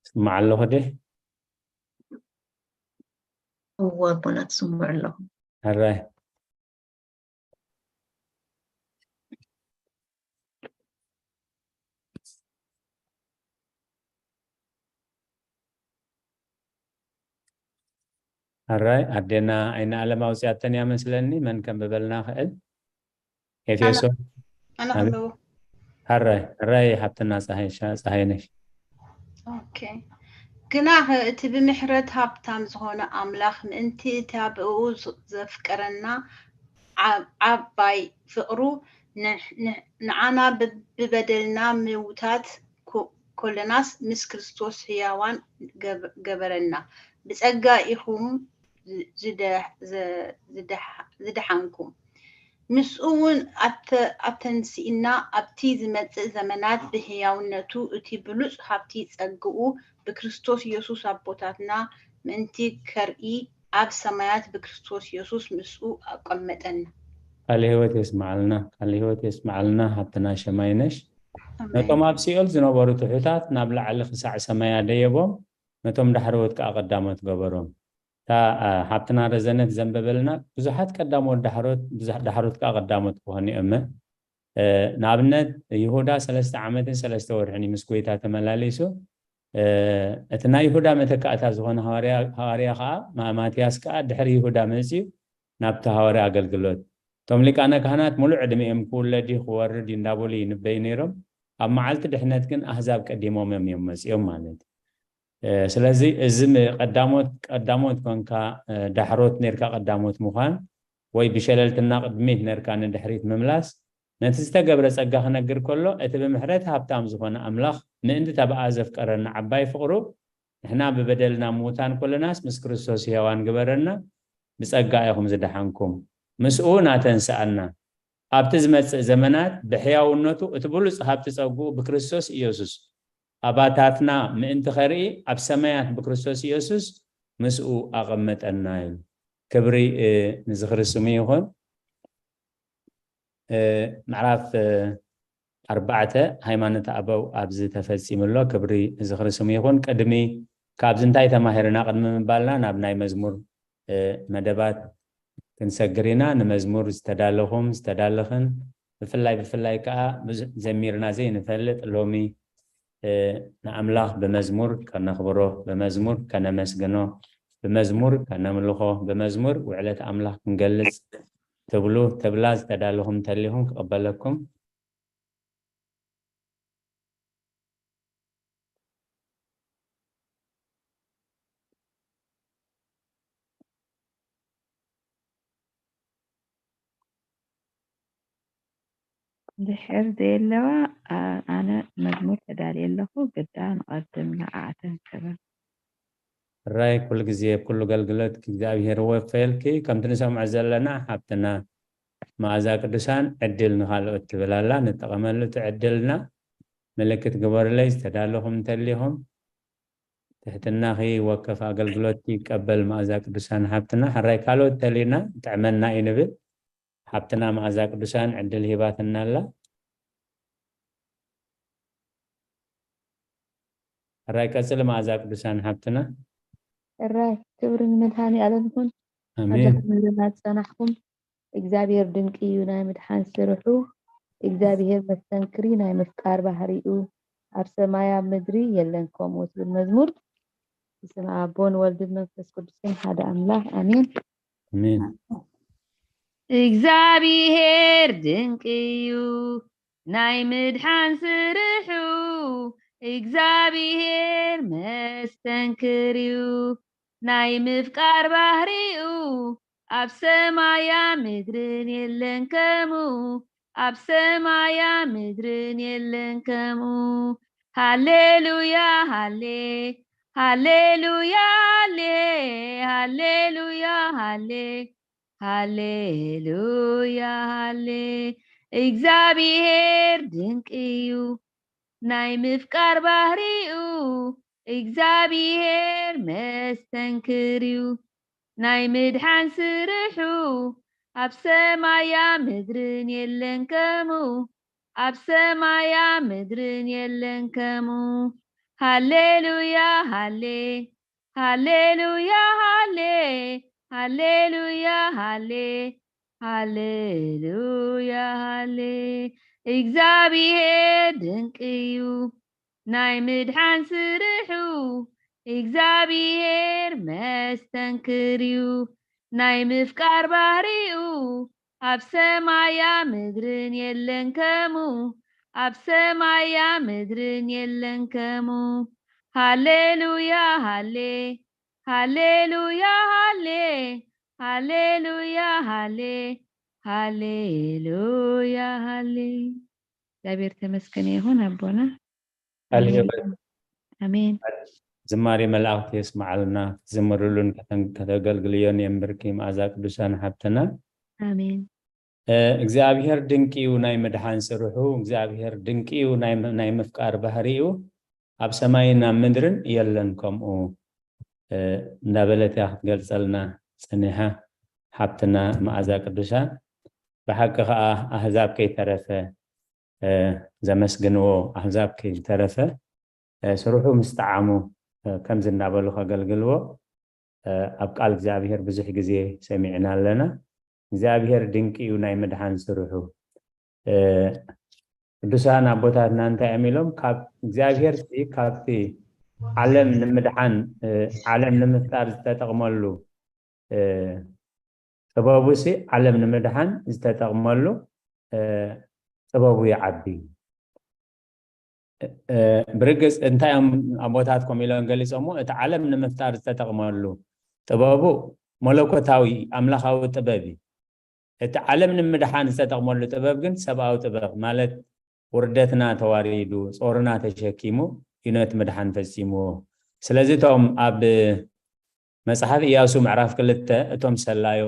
ስማዕ ኣለኹ ደ? እወ ኣቦና ትስምዑ ኣለኹ። ሕራይ። ሕራይ፣ ኣዴና ኣይንኣለም ኣውፅኣተን እያ መስለኒ። መን ከንብበልና ክእል? ኤፌሶን። ኣነ ኣነ- ከንብቦ። ሕራይ ሕራይ ሓብትና ፀሃይ ሻ- ፀሃይነሽ። ኦኬ። ግናኸ እቲ ብምሕረት ሃብታም ዝኾነ ኣምላኽ ምእንቲ እታ ብእኡ ዝ- ዘፍቀረና ዓ- ዓባይ ፍቕሩ ንሕ- ንሕ- ንዓና ብ- ብበደልና ምውታት ኮ- ኮለናስ ምስ ክርስቶስ ህያዋን ገብ- ገበረና። ብጸጋ ኢኹም ዝ- ዝደ- ዘ- ዝደሓ- ዝደሓንኩም። ምስኡ እውን ኣተ- ኣተንሲእና ኣብቲ ዝመጽእ ዘመናት ብህያውነቱ እቲ ብሉጽ ሃብቲ ጸግኡ ብክርስቶስ ኢየሱስ ኣቦታትና ምእንቲ ከርኢ ኣብ ሰማያት ብክርስቶስ ኢየሱስ ምስኡ ኣቀመጠና። ቃል ህይወት የስማዓልና፣ ቃል ህይወት የስማዓልና። ሃብትና ሸማይነሽ ኣሜን። ነቶም ኣብ ሲኦል ዝነበሩ ትሑታት ናብ ላዕሊ ክሳዕ ሰማይ ኣደየቦም፣ ነቶም ዳሕረዎት ከዓ ቀዳሞት ገበሮም። እታ አ፣ ሓብትና ረዘነት ዘንበበልና ብዙሓት ቀዳሞት ዳሕሮት ብዙሕ ዳሕሮት ከዓ ቀዳሞት ክኾኑ እዮም። እ፣ ንኣብነት ይሁዳ ሰለስተ ዓመትን ሰለስተ ወርሕን እዩ ምስ ጎይታ ተመላሊሱ። እ፣ እቲ ናይ ይሁዳ መተካእታ ዝኾነ ሃዋርያ ሃዋርያ ከዓ ማ- ማትያስ ከዓ ድሕሪ ይሁዳ መፅዩ ናብቲ ሃዋርያ ኣገልግሎት። እቶም ሊቃነ ካህናት ሙሉእ ዕድሚኦም ክውለድ እዩ ክወርድ እዩ እንዳበሉ ይንበዩ ነይሮም። ኣብ መዓልቲ ድሕነት ግን ኣህዛብ ቀዲሞም እዮም እዮም መፅዮም ማለት እዩ። እ፣ ስለዚ እዚ ም- ቀዳሞት ቀዳሞት ኮንካ እ፣ ዳሕሮት ነርካ ቀዳሞት ምዃን ወይ ብሸለልትና ቅድሚት ነርካ ንድሕሪት ምምላስ ነቲ ዝተገብረ ጸጋ ክነግር ከሎ እቲ ብምሕረት ሃብታም ዝኾነ ኣምላኽ ምእንቲ ተብኣ ዘፍቀረና ዓባይ ፍቕሩ ንሕና ብበደልና ምዉታን ኮለናስ ምስ ክርስቶስ ሕያዋን ግበረና። ብጸጋ ኢኹም ዝደሓንኩም፣ ምስኡ ናተንስኣና። ኣብቲ ዝመጽእ ዘመናት ብሕያውነቱ እቲ ብሉጽ ሃብቲ ጸጉኡ ብክርስቶስ ኢየሱስ ኣባታትና ምእንቲ ኸርኢ ኣብ ሰማያት ብክርስቶስ ኢየሱስ ምስኡ ኣቐመጠና እዩ። ክብሪ እ፣ ንዝኽሪ ስሙ ይኹን። እ፣ ምዕራፍ እ፣ ኣርባዕተ ሃይማኖት ኣበው ኣብዚ ተፈጺሙ ኣሎ። ክብሪ ንዝኽሪ ስሙ ይኹን። ቅድሚ ካብዚ እንታይ ተማሂርና ቅድሚ ምባልና ናብ ናይ መዝሙር እ፣ መደባት ክንሰግር ኢና። ንመዝሙር ዝተዳለኹም ዝተዳለኽን ብፍላይ ብፍላይ ከዓ ብዙሕ ዘሚርና ዘይንፈልጥ ሎሚ እ፣ ንኣምላኽ ብመዝሙር ከነኽብሮ፣ ብመዝሙር ከነመስግኖ፣ ብመዝሙር ከነምልኾ፣ ብመዝሙር ውዕለት ኣምላኽ ክንገልጽ ትብሉ ትብላ ዝተዳለኹም እንተሊኹም ክቕበለኩም። ድሕር ዘየለዋ ኣነ መዝሙር ተዳልየ ኣለኹ። ግዳ ንቐድም ንዓኣ ተንክብር። ሕራይ ኩሉ ግዜ ኩሉ ኣገልግሎት እግዚኣብሔር ወፈየልኪ። ከምቲ ንሰምዖ ዘለና ሓብትና መኣዛ ቅዱሳን ዕድል ንኻልኦት ትብል ኣላ። ንጠቐመሉ እቲ ዕድልና። ምልክት ግበሩለይ ዝተዳለኹም እንተሊኹም። ትሕትናኺ ወከፍ ኣገልግሎት ይቀበል መኣዛ ቅዱሳን ሓብትና። ሕራይ ካልኦት ተሊና ጥዕመና እዩ ንብል። ሓብትና መኣዛ ቅዱሳን ዕድል ሂባትና ኣላ። ሕራይ ቀጽሊ መኣዛ ቅዱሳን ሓብትና። ሕራይ ክብሪ ንመድሃኒ ኣለም ይኹን። ኣብዛ ኣሜን። ክብርና ዝጸናሕኩም እግዚኣብሔር ድንቂ እዩ ናይ ምድሓን ስርሑ። እግዚኣብሔር መስተንክሪ ናይ ምፍቃር ባህሪኡ ኣብ ሰማይ ኣብ ምድሪ የለን ከምኡ ትብል መዝሙር። ብስመ ኣቦን ወልድን መንፈስ ቅዱስን ሓደ ኣምላኽ ኣሜን። ኣሜን። እግዚኣብሔር ድንቅ እዩ ናይ ምድሓን ስርሑ፣ እግዚኣብሔር መስተንክር እዩ ናይ ምፍቃር ባህሪኡ፣ ኣብ ሰማያ ምድርን የለን ከምኡ፣ ኣብ ሰማያ ምድርን የለን ከምኡ። ሃሌሉያ ሃሌ ሃሌሉያ ሃሌ ሃሌሉያ ሃሌ ሃሌሉያ ሃሌ። እግዚኣብሔር ድንቅ እዩ ናይ ምፍቃር ባህሪኡ፣ እግዚኣብሔር መስተንክር እዩ ናይ ምድሓን ስርሑ፣ ኣብ ሰማያ ምድርን የለን ከምኡ፣ ኣብ ሰማያ ምድርን የለን ከምኡ። ሃሌሉያ ሃሌ ሃሌሉያ ሃሌ ሃሌሉያ ሃሌ ሃሌሉያ ሃሌ። እግዚኣብሔር ድንቅ እዩ ናይ ምድሓን ስርሑ፣ እግዚኣብሔር መስተንክር እዩ ናይ ምፍቃር ባህሪኡ፣ ኣብ ሰማያ ምድርን የለን ከምኡ፣ ኣብ ሰማያ ምድርን የለን ከምኡ። ሃሌሉያ ሃሌ፣ ሃሌሉያ ሃሌ፣ ሃሌሉያ ሃሌ፣ ሃሌሉያ ሃሌ። እግዚኣብሔር ተመስገን ይሁን ኣቦና። ቃል ኣሜን። ህይወት ኣሜን። ዝማሬ መላእክቲ የስምዓልና። ክትዝምርሉን ከተን-፣ ከተገልግልዮን የንብርኪ መኣዛ ቅዱሳን ሓብትና። ኣሜን። እ፣ እግዚኣብሔር ድንቂ እዩ ናይ ምድሓን ስርሑ፣ እግዚኣብሔር ድንቂ እዩ ናይ ም-፣ ናይ ምፍቃር ባህሪ እዩ። ኣብ ሰማይን ኣብ ምድርን የለን ከምኡ፣ እ፣ እንዳበለት እያ ክትገልጸልና ጸኒሓ ሓብትና መኣዛ ቅዱሳን። ብሓቂ ከኣ ኣህዛብ ከይተረፈ፣ እ፣ ዘመስግንዎ፣ ኣህዛብ ከይተረፈ፣ እ፣ ስርሑ ምስ ጠዓሙ፣ እ፣ ከምዚ እናበሉ ከገልግልዎ፣ እ፣ ኣብ ቃል እግዚኣብሔር ብዙሕ ግዜ ሰሚዕና ኣለና። እግዚኣብሔር ድንቂ እዩ ናይ ምድሓን ስርሑ። እ፣ ቅዱሳን ኣቦታትና እንታይ እዮም ኢሎም? ካብ እግዚኣብሔር ሲ ካብቲ ዓለም ንምድሓን፣ እ፣ ዓለም ንምፍጣር ዝተጠቕመሉ፣ እ፣ ጥበቡ ሲ ዓለም ንምድሓን ዝተጠቕመሉ፣ እ፣ ጥበቡ ይዓቢ። እ፣ ብርግጽ እንታይ እዮም ኣቦታት ከምኡ ኢሎም ገሊጾሞ? እቲ ዓለም ንምፍጣር ዝተጠቕመሉ ጥበቡ መለኮታዊ ኣምላኻዊ ጥበብ እዩ። እቲ ዓለም ንምድሓን ዝተጠቕመሉ ጥበብ ግን ሰብኣዊ ጥበብ፣ ማለት ውርደትና ተዋሪዱ፣ ጾርና ተሸኪሙ እዩ ነቲ ምድሓን ፈጺምዎ። ስለዚ እቶም ኣብ መጽሓፍ ኢያሱ ምዕራፍ ክልተ እቶም ሰላዮ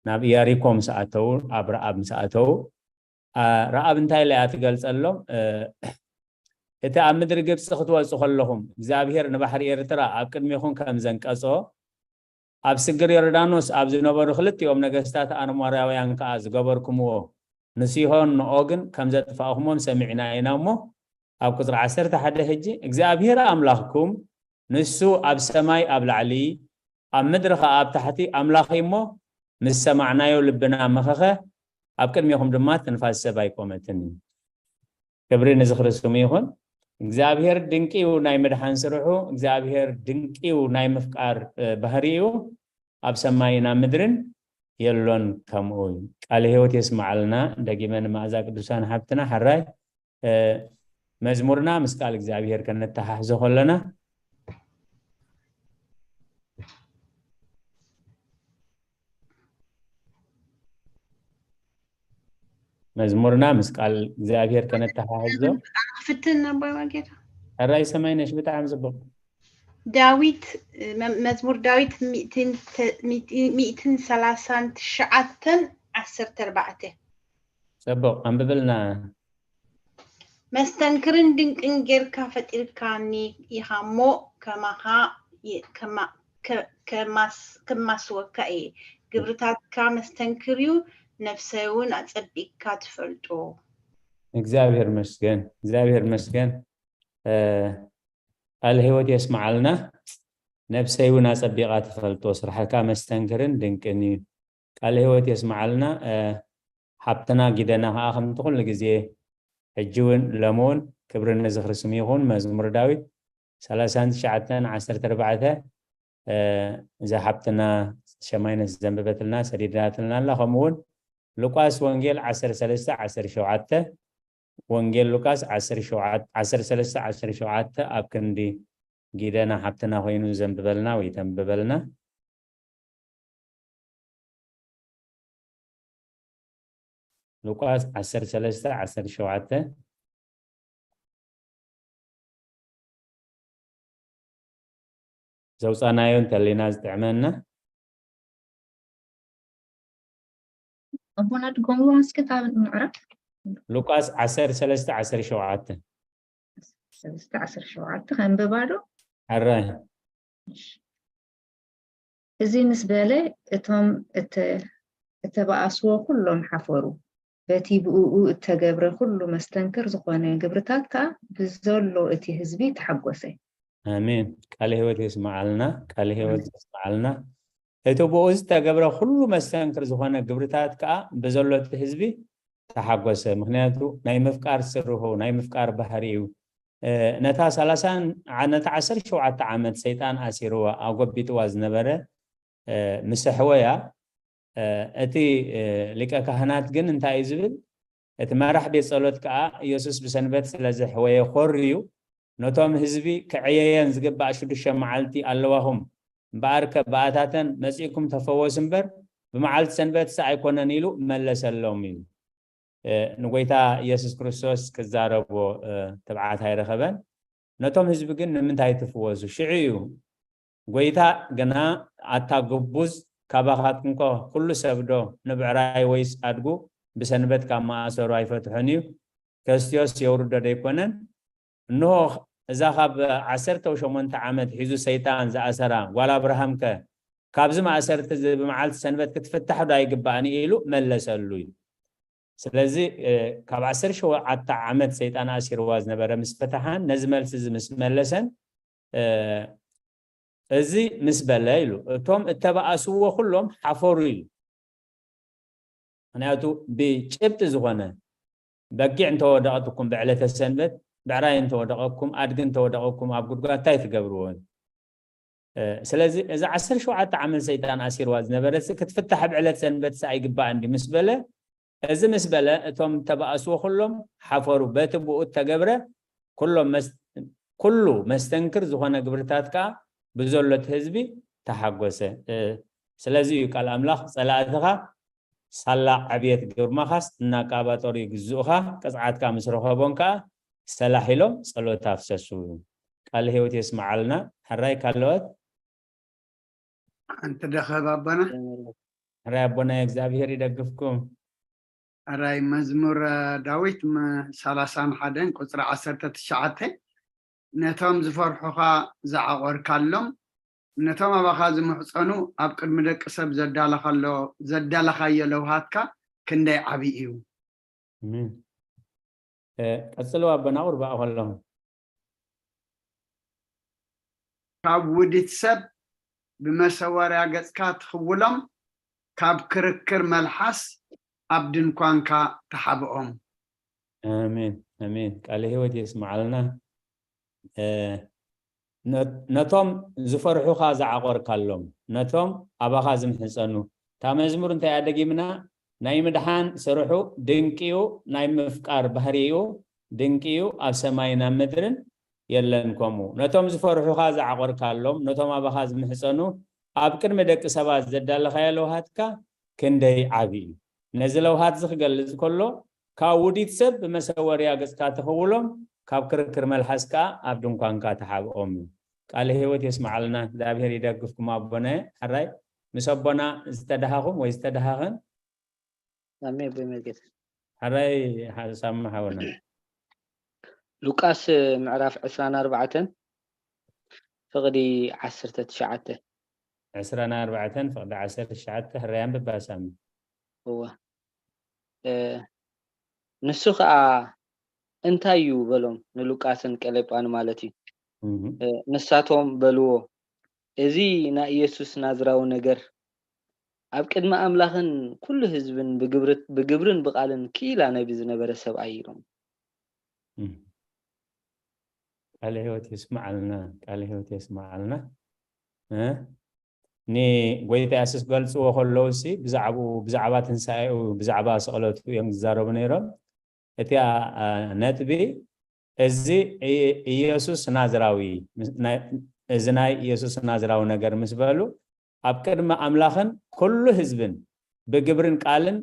ናብ ኢያሪኮ ምስ ኣተዉ፣ ኣብ ረኣብ ምስ ኣተዉ፣ ኣ፣ ረኣብ እንታይ ኢላ እያ ትገልጸሎም? እ፣ እቲ ኣብ ምድሪ ግብጺ ክትወጹ ከለኹም እግዚኣብሔር ንባሕሪ ኤርትራ ኣብ ቅድሜኹም ከም ዘንቀጾ፣ ኣብ ስግር ዮርዳኖስ ኣብ ዝነበሩ ክልቲኦም ነገስታት ኣሞራውያን ከኣ ዝገበርኩምዎ ንሲሆን ንኦግን ከም ዘጥፋእኹሞም ሰሚዕና ኢና እሞ፣ ኣብ ቁጽሪ ዓሰርተ ሓደ ሕጂ እግዚኣብሔር ኣምላኽኩም ንሱ ኣብ ሰማይ ኣብ ላዕሊ ኣብ ምድሪ ከኣ ኣብ ታሕቲ ኣምላኽ እዩ እሞ፣ ምስ ሰማዕናዮ ልብና መኸኸ፣ ኣብ ቅድሜኹም ድማ ትንፋስ ሰብ ኣይቆመትን እዩ። ክብሪ ንዝኽሪ ስሙ ይኹን። እግዚኣብሔር ድንቂ እዩ ናይ ምድሓን ስርሑ፣ እግዚኣብሔር ድንቂ እዩ ናይ ምፍቃር፣ እ፣ ባህሪ እዩ። ኣብ ሰማይን ኣብ ምድርን የሎን ከምኡ እዩ። ቃለ ህይወት የስምዓልና። ደጊመ ንመኣዛ ቅዱሳን ሓብትና ሕራይ፣ እ፣ መዝሙርና ምስ ቃል እግዚኣብሔር ከነተሓሕዞ ከለና፣ መዝሙርና ምስ ቃል እግዚኣብሔር ከነተሓሕዞ። ብጣዕሚ ክፍትን ነቦይ ዋጌታ። ሕራይ ሰማይነሽ፣ ብጣዕሚ ጽቡቕ። ዳዊት፣ መ-፣ መዝሙር ዳዊት ሚእትን ተ-፣ ሚእቲ-፣ ሚእትን ሰላሳን ትሽዓተን ዓሰርተ ኣርባዕተ። ጽቡቕ፣ ኣንብብልና። መስተንክርን ድንቅን ጌርካ ፈጢርካኒ ኢኻ እሞ፣ ከማኻ የ-፣ ከማ-፣ ከ-፣ ከማስ-፣ ከማስወካ እየ። ግብርታትካ መስተንክር እዩ፣ ነፍሰይ እውን ኣጸቢቕካ ትፈልጦ። እግዚኣብሔር መስገን፣ እግዚኣብሔር መስገን። እ፣ ቃለ ህይወት የስምዓልና። ነፍሰይ እውን ኣጸቢቓ ትፈልጦ፣ ስራሕካ መስተንክርን ድንቅን እዩ። ቃለ ህይወት የስምዓልና። እ፣ ሓብትና ጊደና ከኣ ከምቲ ኩሉ ግዜ ሕጂ እውን ሎሚ እውን ክብሪ ንዝኽሪ ስሙ ይኹን። መዝሙር ዳዊት ሰላሳን ትሽዓተን ዓሰርተ ኣርባዕተ፣ እ፣ እዛ ሓብትና ሸማይነስ ዘንበበትልና ሰዲዳትልና ኣላ። ከምኡ እውን ሉቃስ ወንጌል ዓሰርተ ሰለስተ ዓሰርተ ሸውዓተ፣ ወንጌል ሉቃስ ዓሰርተ ሸውዓተ፣ ዓሰርተ ሰለስተ ዓሰርተ ሸውዓተ ኣብ ክንዲ ጊደና ሓብትና ኮይኑ ዘንብበልና ወይ ተንብበልና። ሉቃስ ዓሰርተ ሰለስተ ዓሰርተ ሸውዓተ። ዘውፃናዮ እንተሊና ዝጥዕመና። ኣቦና ድገምዋ እስኪ፣ ካብ ምዕራፍ ሉቃስ ዓሰርተ ሰለስተ ዓሰርተ ሸውዓተ። ሰለስተ ዓሰርተ ሸውዓተ ከንብባ ዶ? ሕራይ። እሺ። እዚ ምስ በለ፣ እቶም እተ-፣ እተባኣስዎ ኩሎም ሓፈሩ። በቲ ብእኡ እተገብረ ኩሉ መስተንክር ዝኾነ ግብርታት ከኣ ብዘሎ እቲ ህዝቢ ተሓጎሰ። ኣሜን። ቃለ ህይወት የስምዓልና፣ ቃለ ህይወት ኣሜን። የስምዓልና። እቲ ብኡ ዝተገብረ ኩሉ መስተንክር ዝኾነ ግብርታት ከኣ ብዘሎ እቲ ህዝቢ ተሓጎሰ። ምኽንያቱ ናይ ምፍቃር ስርሑ፣ ናይ ምፍቃር ባህሪኡ። እ፣ ነታ ሰላሳን ዓ-፣ ነታ ዓሰርተ ሸውዓተ ዓመት ሰይጣን ኣሲርዋ፣ ኣጎቢጥዋ ዝነበረ፣ እ፣ ምስ ኣሕወያ፣ እ፣ እቲ፣ እ፣ ሊቀ ካህናት ግን እንታይ እዩ ዝብል? እቲ መራሕ ቤት ጸሎት ከኣ ኢየሱስ ብሰንበት ስለ ዘሕወየ ኮርዩ፣ ነቶም ህዝቢ ክዕየየን ዝግባእ ሽዱሽተ መዓልቲ ኣለዋኹም፣ እምበኣርከ ብኣታተን መጺእኩም ተፈወሱ እምበር፣ ብመዓልቲ ሰንበትስ ኣይኮነን ኢሉ መለሰሎም እዩ። እ፣ ንጎይታ ኢየሱስ ክርስቶስ ክዛረቦ፣ እ፣ ትብዓት ኣይረኸበን። ነቶም ህዝቢ ግን ንምንታይ ትፍወሱ? ሽዑ እዩ ጎይታ ግና፣ ኣታ ግቡዝ፣ ካባኻትኩምከ ኩሉ ሰብዶ ንብዕራይ ወይስ ኣድጉ ብሰንበት ካብ መኣሰሩ ኣይፈትሖን እዩ? ከስትዮስ የውርዶ ደይኮነን? እንሆ፣ እዛ ካብ ዓሰርተ ሸሞንተ ዓመት ሒዙ ሰይጣን ዝኣሰራ ጓል ኣብርሃምከ ካብዚ ማእሰርቲ እዚ ብመዓልቲ ሰንበት ክትፍታሕ ዶ ኣይግባእን? ኢሉ መለሰሉ እዩ። ስለዚ፣ እ፣ ካብ ዓሰርተ ሸውዓተ ዓመት ሰይጣን ኣሲርዋ ዝነበረ ምስ ፈትሓን ነዚ መልሲ እዚ ምስ መለሰን፣ እ፣ እዚ ምስ በለ ኢሉ፣ እቶም እተባኣስዎ ኩሎም ሓፈሩ ኢሉ። ምኽንያቱ ብጭብጢ ዝኾነ፣ በጊዕ እንተወደቐትኩም ብዕለተ ሰንበት፣ ብዕራይ እንተወደቐኩም፣ ኣድጊ እንተወደቐኩም ኣብ ጉድጓድ እንታይ ትገብርዎ? እ፣ ስለዚ እዚ ዓሰርተ ሸውዓተ ዓመት ሰይጣን ኣሲርዋ ዝነበረት ክትፍታሕ ብዕለት ሰንበት ኣይግባእን ድዩ ምስ በለ፣ እዚ ምስ በለ እቶም ተባእስዎ ኩሎም ሓፈሩ። በቲ ብኡ እተገብረ ኩሎም መስ-፣ ኩሉ መስተንክር ዝኾነ ግብርታት ከኣ ብዘሎ እቲ ህዝቢ ተሓጎሰ። እ፣ ስለዚ እዩ ቃል ኣምላኽ፣ "ጸላእትኻ ሳላ ዕብየት ግርማኻስ እናቃባጠሩ ይግዝኡኻ፣ ቅጽዓትካ ምስ ረኸቦም ከኣ ሰላሕ ኢሎም ጸሎት ኣፍሰሱ." ቃል ህይወት የስምዓልና። ሕራይ ካልኦት? ሓንቲ ደኸብ ኣቦና። ሕራይ ኣቦና፣ እግዚኣብሔር ይደግፍኩም። ሕራይ መዝሙር ዳዊት ም-፣ ሰላሳን ሓደን ቁጽሪ ዓሰርተ ትሽዓተ፣ "ነቶም ዝፈርሑኻ ዝዓቖርካሎም፣ ነቶም ኣባኻ ዝምሕጸኑ ኣብ ቅድሚ ደቂ ሰብ ዘዳለኻዮ ለውሃትካ ክንደይ ዓቢ እዩ!" ኣሜን። እ፣ ቀጽልዎ ኣቦና፣ ቁርባእ ከለኹም። "ካብ ውዲት ሰብ ብመሰወርያ ገጽካ ትኽውሎም፣ ካብ ክርክር መልሓስ ኣብ ድንኳንካ ተሓብኦም።" ኣሜን፣ ኣሜን። ቃለ ህይወት የስምዓልና። እ፣ ነ-፣ ነቶም ዝፈርሑኻ ዝዓቖርካሎም፣ ነቶም ኣባኻ ዝምሕጸኑ። እታ መዝሙር እንታይ እያ ደጊምና? ናይ ምድሓን ስርሑ ድንቂዩ፣ ናይ ምፍቃር ባህሪኡ ድንቂዩ፣ ኣብ ሰማይን ኣብ ምድርን የለን ከምኡ። ነቶም ዝፈርሑኻ ዝዓቖርካሎም፣ ነቶም ኣባኻ ዝምሕጸኑ፣ ኣብ ቅድሚ ደቂ ሰባት ዘዳለኻዮ ለውሃትካ ክንደይ ዓቢ እዩ። ነዚ ለውሃት እዚ ክገልጽ ከሎ፣ ካብ ውዲት ሰብ ብመሰወርያ ገጽካ ትኽውሎም፣ ካብ ክርክር መልሓስ ከኣ ኣብ ድንኳንካ ትሓብኦም እዩ። ቃለ ህይወት የስምዓልና፣ እግዚኣብሔር ይደግፍኩም ኣቦናየ። ሕራይ ምስ ኣቦና ዝተደሃኹም ወይ ዝተደሃኽን? ኣሜን። ብመርጌታ። ሕራይ ሓ-፣ ሳሚ ሓውና። ሉቃስ ምዕራፍ ዕስራን ኣርባዕተን ፍቕዲ ዓሰርተ ትሽዓተ። ዕስራን ኣርባዕተን ፍቕዲ ዓሰርተ ትሽዓተ፣ ሕራይ ኣንብባ ሳሚ። እወ። እ፣ ንሱ ኸኣ እንታይ እዩ በሎም፣ ንሉቃስን ቀሌጳን ማለት እዩ። እህ። እ፣ ንሳቶም በልዎ፣ "እዚ ናይ ኢየሱስ ናዝራዊ ነገር ኣብ ቅድሚ ኣምላኽን ኩሉ ህዝብን ብግብር-፣ ብግብርን ብቓልን ክኢላ ነቢ ዝነበረ ሰብኣይ" ኢሎም። እህ። ቃለ ህይወት የስምዓልና፣ ቃለ ህይወት የስምዓልና። እ? ንጎይታ የሱስ ክገልጽዎ ከለዉ ሲ ብዛዕባኡ፣ ብዛዕባ ትንሳኤኡ፣ ብዛዕባ ስቕለቱ እዮም ዝዛረቡ ነይሮም። እቲኣ፣ አ፣ ነጥቢ፣ እዚ ኢ-፣ ኢየሱስ ናዝራዊ፣ ምስ-፣ ናይ፣ እዚ ናይ ኢየሱስ ናዝራዊ ነገር ምስ በሉ፣ ኣብ ቅድሚ ኣምላኽን ኩሉ ህዝብን ብግብርን ቃልን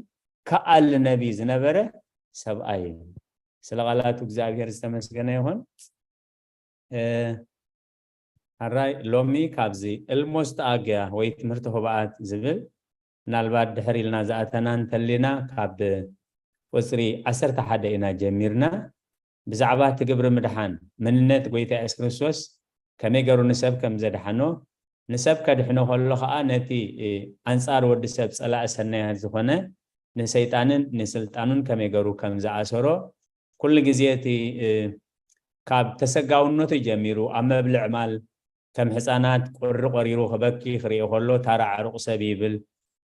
ከኣሊ ነቢ ዝነበረ ሰብኣይ እዩ። ስለ ቃላቱ እግዚኣብሔር ዝተመስገነ ይኹን። እ፣ ሕራይ ሎሚ ካብዚ እልሞስት ኣግያ ወይ ትምህርቲ ህቡኣት ዝብል፣ ምናልባት ድሕር ኢልና ዝኣተና እንተሊና፣ ካብ ቁጽሪ ዓሰርተ ሓደ ኢና ጀሚርና። ብዛዕባ እቲ ግብሪ ምድሓን፣ መንነት ጎይታ የሱስ ክርስቶስ ከመይ ገይሩ ንሰብ ከም ዘድሓኖ፣ ንሰብ ከድሕኖ ከሎ ኸኣ ነቲ፣ እ፣ ኣንጻር ወዲ ሰብ ጸላኢ ሰናያት ዝኾነ ንሰይጣንን ንስልጣኑን ከመይ ገይሩ ከም ዝኣሰሮ፣ ኩሉ ግዜ እቲ፣ እ፣ ካብ ተሰጋውነቱ ጀሚሩ ኣብ መብልዕ ማል ከም ህጻናት ቁሪ ቆሪሩ ክበኪ ክርኢ ከሎ፣ ታራ ዕሩቕ ሰብ ይብል፣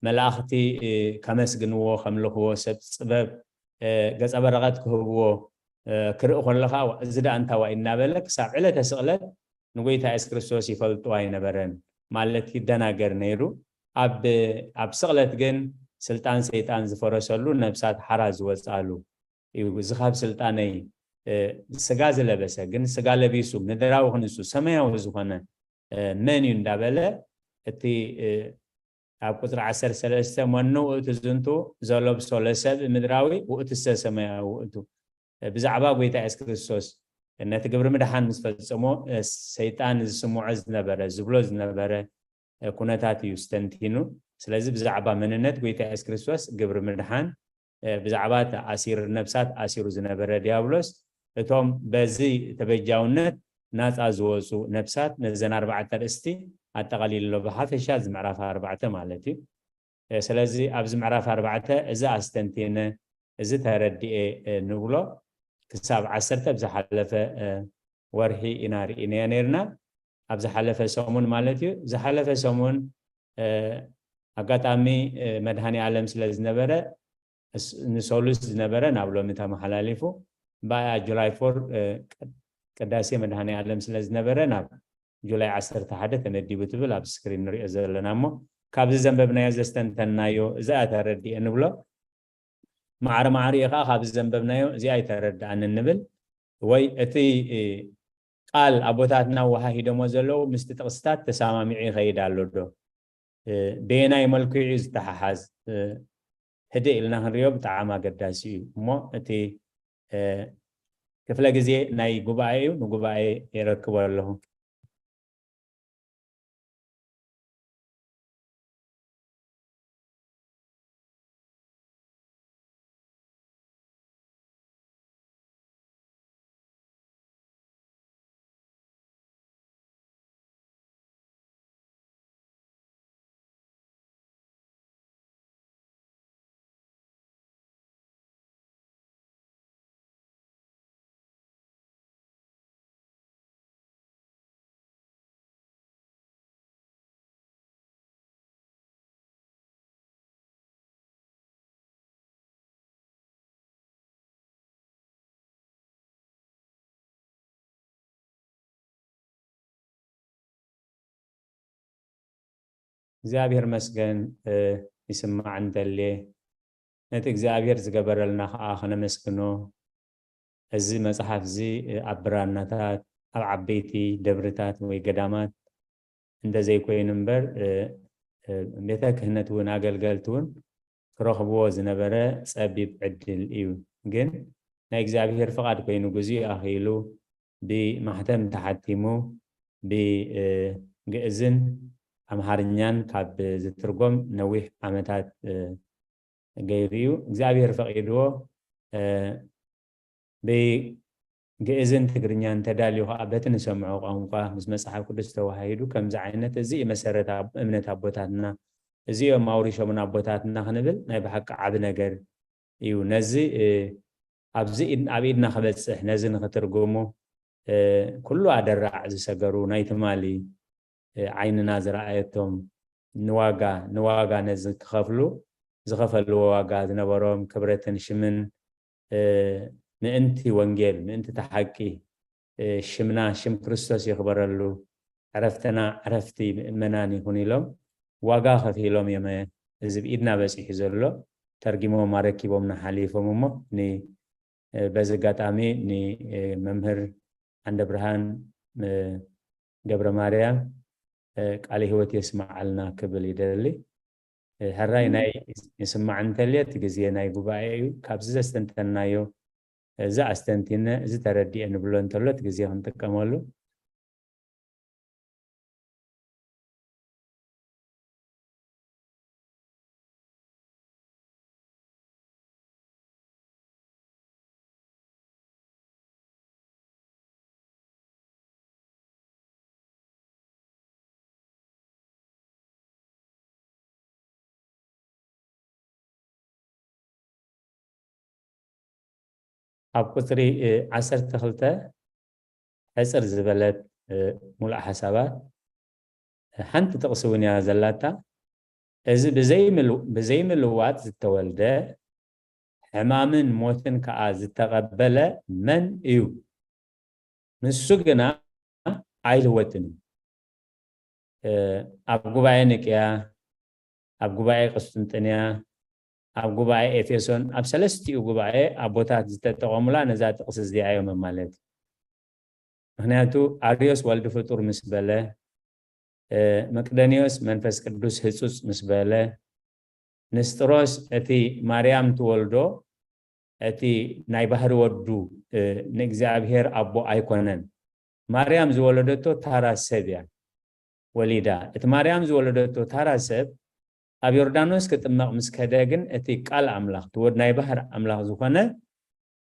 መላእኽቲ፣ እ፣ ከመስግንዎ፣ ከምልኽዎ፣ ሰብ ጥበብ፣ እ፣ ገጸ በረኸት ክህብዎ፣ እ፣ ክርኢ ከሎ ኸኣ፣ "ዋ፣ እዚ ደኣ እንታዋ እዩ?" እናበለ ክሳብ ዕለተ ስቕለት ንጎይታ የሱስ ክርስቶስ ይፈልጦ ኣይነበረን፣ ማለት ይደናገር ነይሩ። ኣብ፣ ኣብ ስቕለት ግን ስልጣን ሰይጣን ዝፈረሰሉ፣ ነብሳት ሓራ ዝወጻሉ፣ እዩ። እዚ ካብ ስልጣነይ፣ እ፣ ስጋ ዝለበሰ፣ ግን ስጋ ለቢሱ፣ ምድራዊ ክንሱ፣ ሰማያዊ ዝኾነ፣ እ፣ መን እዩ እንዳበለ፣ እቲ፣ እ፣ ኣብ ቁጽሪ ዓሰርተ ሰለስተ፣ "መኑ ውእቱ ዝንቱ ዘለብሶ ለሰብእ ምድራዊ ውእቱሰ ሰማያዊ ውእቱ?" እ፣ ብዛዕባ ጎይታ የሱስ ክርስቶስ ነቲ ግብሪ ምድሓን ምስ ፈጸሞ፣ እ፣ ሰይጣን ዝስምዖ ዝነበረ፣ ዝብሎ ዝነበረ፣ እ፣ ኩነታት እዩ ስተንቲኑ። ስለዚ ብዛዕባ መንነት ጎይታ የሱስ ክርስቶስ ግብሪ ምድሓን፣ እ፣ ብዛዕባ ተኣሲር ነብሳት ኣሲሩ ዝነበረ ዲያብሎስ፣ እቶም በዚ ተበጃውነት ናጻ ዝወጹ ነብሳት፣ ነዘን ኣርባዕተ ኣርእስቲ ኣጠቓሊሉ ኣሎ፣ ብሓፈሻ እዚ ምዕራፍ ኣርባዕተ ማለት እዩ። እ፣ ስለዚ ኣብዚ ምዕራፍ ኣርባዕተ እዚ ኣስተንቲነ፣ እዚ ተረዲኤ፣ እ፣ ንብሎ ክሳብ ዓሰርተ ኣብ ዝሓለፈ፣ እ፣ ወርሒ ኢና ርኢናዮ ነይርና። ኣብ ዝሓለፈ ሰሙን ማለት እዩ። ዝሓለፈ ሰሙን፣ እ፣ ኣጋጣሚ፣ እ፣ መድኃኔ ዓለም ስለ ዝነበረ፣ እስ-፣ ንሰሉስ ዝነበረ ናብ ሎሚ ተመሓላሊፉ፣ ብኣያ ጁላይ ፎር፣ እ፣ ቅዳሴ መድኃኔ ዓለም ስለ ዝነበረ ናብ ጁላይ ዓሰርተ ሓደ ተመዲቡ ትብል ኣብ ስክሪን ንሪኦ ዘለና። እሞ ካብዚ ዘንበብናዮ ዘስተንተንናዮ እዚኣ ተረዲኤ ንብሎ። ማዕረ ማዕሪኡ ከዓ ካብዚ ዘንበብናዮ እዚኣ ኣይተረድኣንን ንብል። ወይ እቲ፣ እ፣ ቃል ኣቦታትና ወሃሂዶሞ ዘለዉ ምስቲ ጥቕስታት ተሰማሚዑ ይኸይድ ኣሎ ዶ? እ፣ በየናይ መልክዑ እዩ ዝተሓሓዝ? እ፣ ህድእ ኢልና ክንሪኦ ብጣዕሚ ኣገዳሲ እዩ። እሞ እቲ፣ እ፣ ክፍለ ግዜ ናይ ጉባኤ እዩ፣ ንጉባኤ የረክቦ ኣለኹ። እግዚኣብሔር መስገን፣ እ፣ ይስማዕ እንተልየ፣ ነቲ እግዚኣብሔር ዝገበረልና ኸዓ ኸነመስግኖ። እዚ መጽሓፍ እዚ፣ እ፣ ኣብ ብራናታት፣ ኣብ ዓበይቲ ደብርታት ወይ ገዳማት እንተዘይኮይኑ እምበር፣ እ፣ እ፣ ቤተ ክህነት እውን ኣገልገልቲ እውን ክረኽብዎ ዝነበረ ጸቢብ ዕድል እዩ። ግን ናይ እግዚኣብሔር ፍቓድ ኮይኑ፣ ግዜኡ ኣኽኢሉ፣ ብማሕተም ተሓቲሙ፣ ብ፣ እ፣ ግእዝን ኣምሓርኛን ካብ ዝትርጎም ነዊሕ ዓመታት፣ እ፣ ገይሩ እዩ። እግዚኣብሔር ፈቒድዎ፣ እ፣ ብግእዝን ትግርኛን ተዳልዩ ኸዓ በቲ ንሰምዖ ቋንቋ ምስ መጽሓፍ ቅዱስ ተዋሃሂዱ፣ ከምዚ ዓይነት፣ እዚ እዩ መሰረት ኣብ-፣ እምነት ኣቦታትና፣ እዚ እዮም ኣውሪሾምን ኣቦታትና ክንብል ናይ ብሓቂ ዓቢ ነገር እዩ። ነዚ፣ እ፣ ኣብዚ ኢድ-፣ ኣብ ኢድና ክበጽሕ፣ ነዚ ንኽትርጉሙ፣ እ፣ ኩሉ ኣደራዕ ዝሰገሩ ናይ ትማሊ፣ እ፣ ዓይንና ዝረኣየቶም ንዋጋ፣ ንዋጋ ነዚ ክኸፍሉ ዝኸፈልዎ ዋጋ ዝነበሮም ክብረትን ሽምን፣ እ፣ ምእንቲ ወንጌል፣ ምእንቲ እቲ ሓቂ፣ እ፣ ሽምና፣ ሽም ክርስቶስ ይኽበረሉ፣ ዕረፍትና ዕረፍቲ ምእመናን ይኹን ኢሎም ዋጋ ከፊሎም እዮም። እዚ ብኢድና በጺሑ ዘሎ ተርጊሞም ኣረኪቦምና ሓሊፎም። እሞ ን-፣ እ፣ በዚ ኣጋጣሚ ንመምህር ዓንደ ብርሃን፣ እ፣ ገብረ ማርያም፣ እ፣ ቃለ ሕይወት የስምዓልና ክብል ይደሊ። እ፣ ሕራይ ናይ ይስማዕ እንተልየ እቲ ግዜ ናይ ጉባኤ እዩ። ካብዚ ዘስተንተናዮ፣ እዚ ኣስተንቲነ፣ እዚ ተረዲኤ ንብሎ እንተሎ እቲ ግዜ ክንጥቀመሉ። ኣብ ቁጽሪ፣ እ፣ ዓሰርተ ክልተ ሕጽር ዝበለት፣ እ፣ ሙሉእ ሓሳባት፣ ሓንቲ ጥቕሲ እውን እያ ዘላታ። እዚ ብዘይምል-፣ ብዘይምልዋጥ ዝተወልደ፣ ሕማምን ሞትን ከኣ ዝተቐበለ መን እዩ? ንሱ ግና ኣይልወጥን እዩ። እ፣ ኣብ ጉባኤ ኒቅያ፣ ኣብ ጉባኤ ቁስጥንጥንያ፣ ኣብ ጉባኤ ኤፌሶን ኣብ ሰለስቲኡ ጉባኤ ኣቦታት ዝተጠቐሙላ ነዛ ጥቕሲ እዚኣ እዮም ማለት እዩ። ምክንያቱ ኣርዮስ ወልድ ፍጡር ምስ በለ፣ መቅደኒዮስ መንፈስ ቅዱስ ህጹጽ ምስ በለ፣ ንስጥሮስ እቲ ማርያም ትወልዶ እቲ ናይ ባህሪ ወዱ ንእግዚኣብሔር ኣቦ ኣይኮነን። ማርያም ዝወለደቶ ታራ ሰብ እያ ወሊዳ። እቲ ማርያም ዝወለደቶ ታራ ሰብ ኣብ ዮርዳኖስ ክጥመቕ ምስ ከደ ግን እቲ ቃል ኣምላኽ፣ እቲ ወድ ናይ ባህር ኣምላኽ ዝኾነ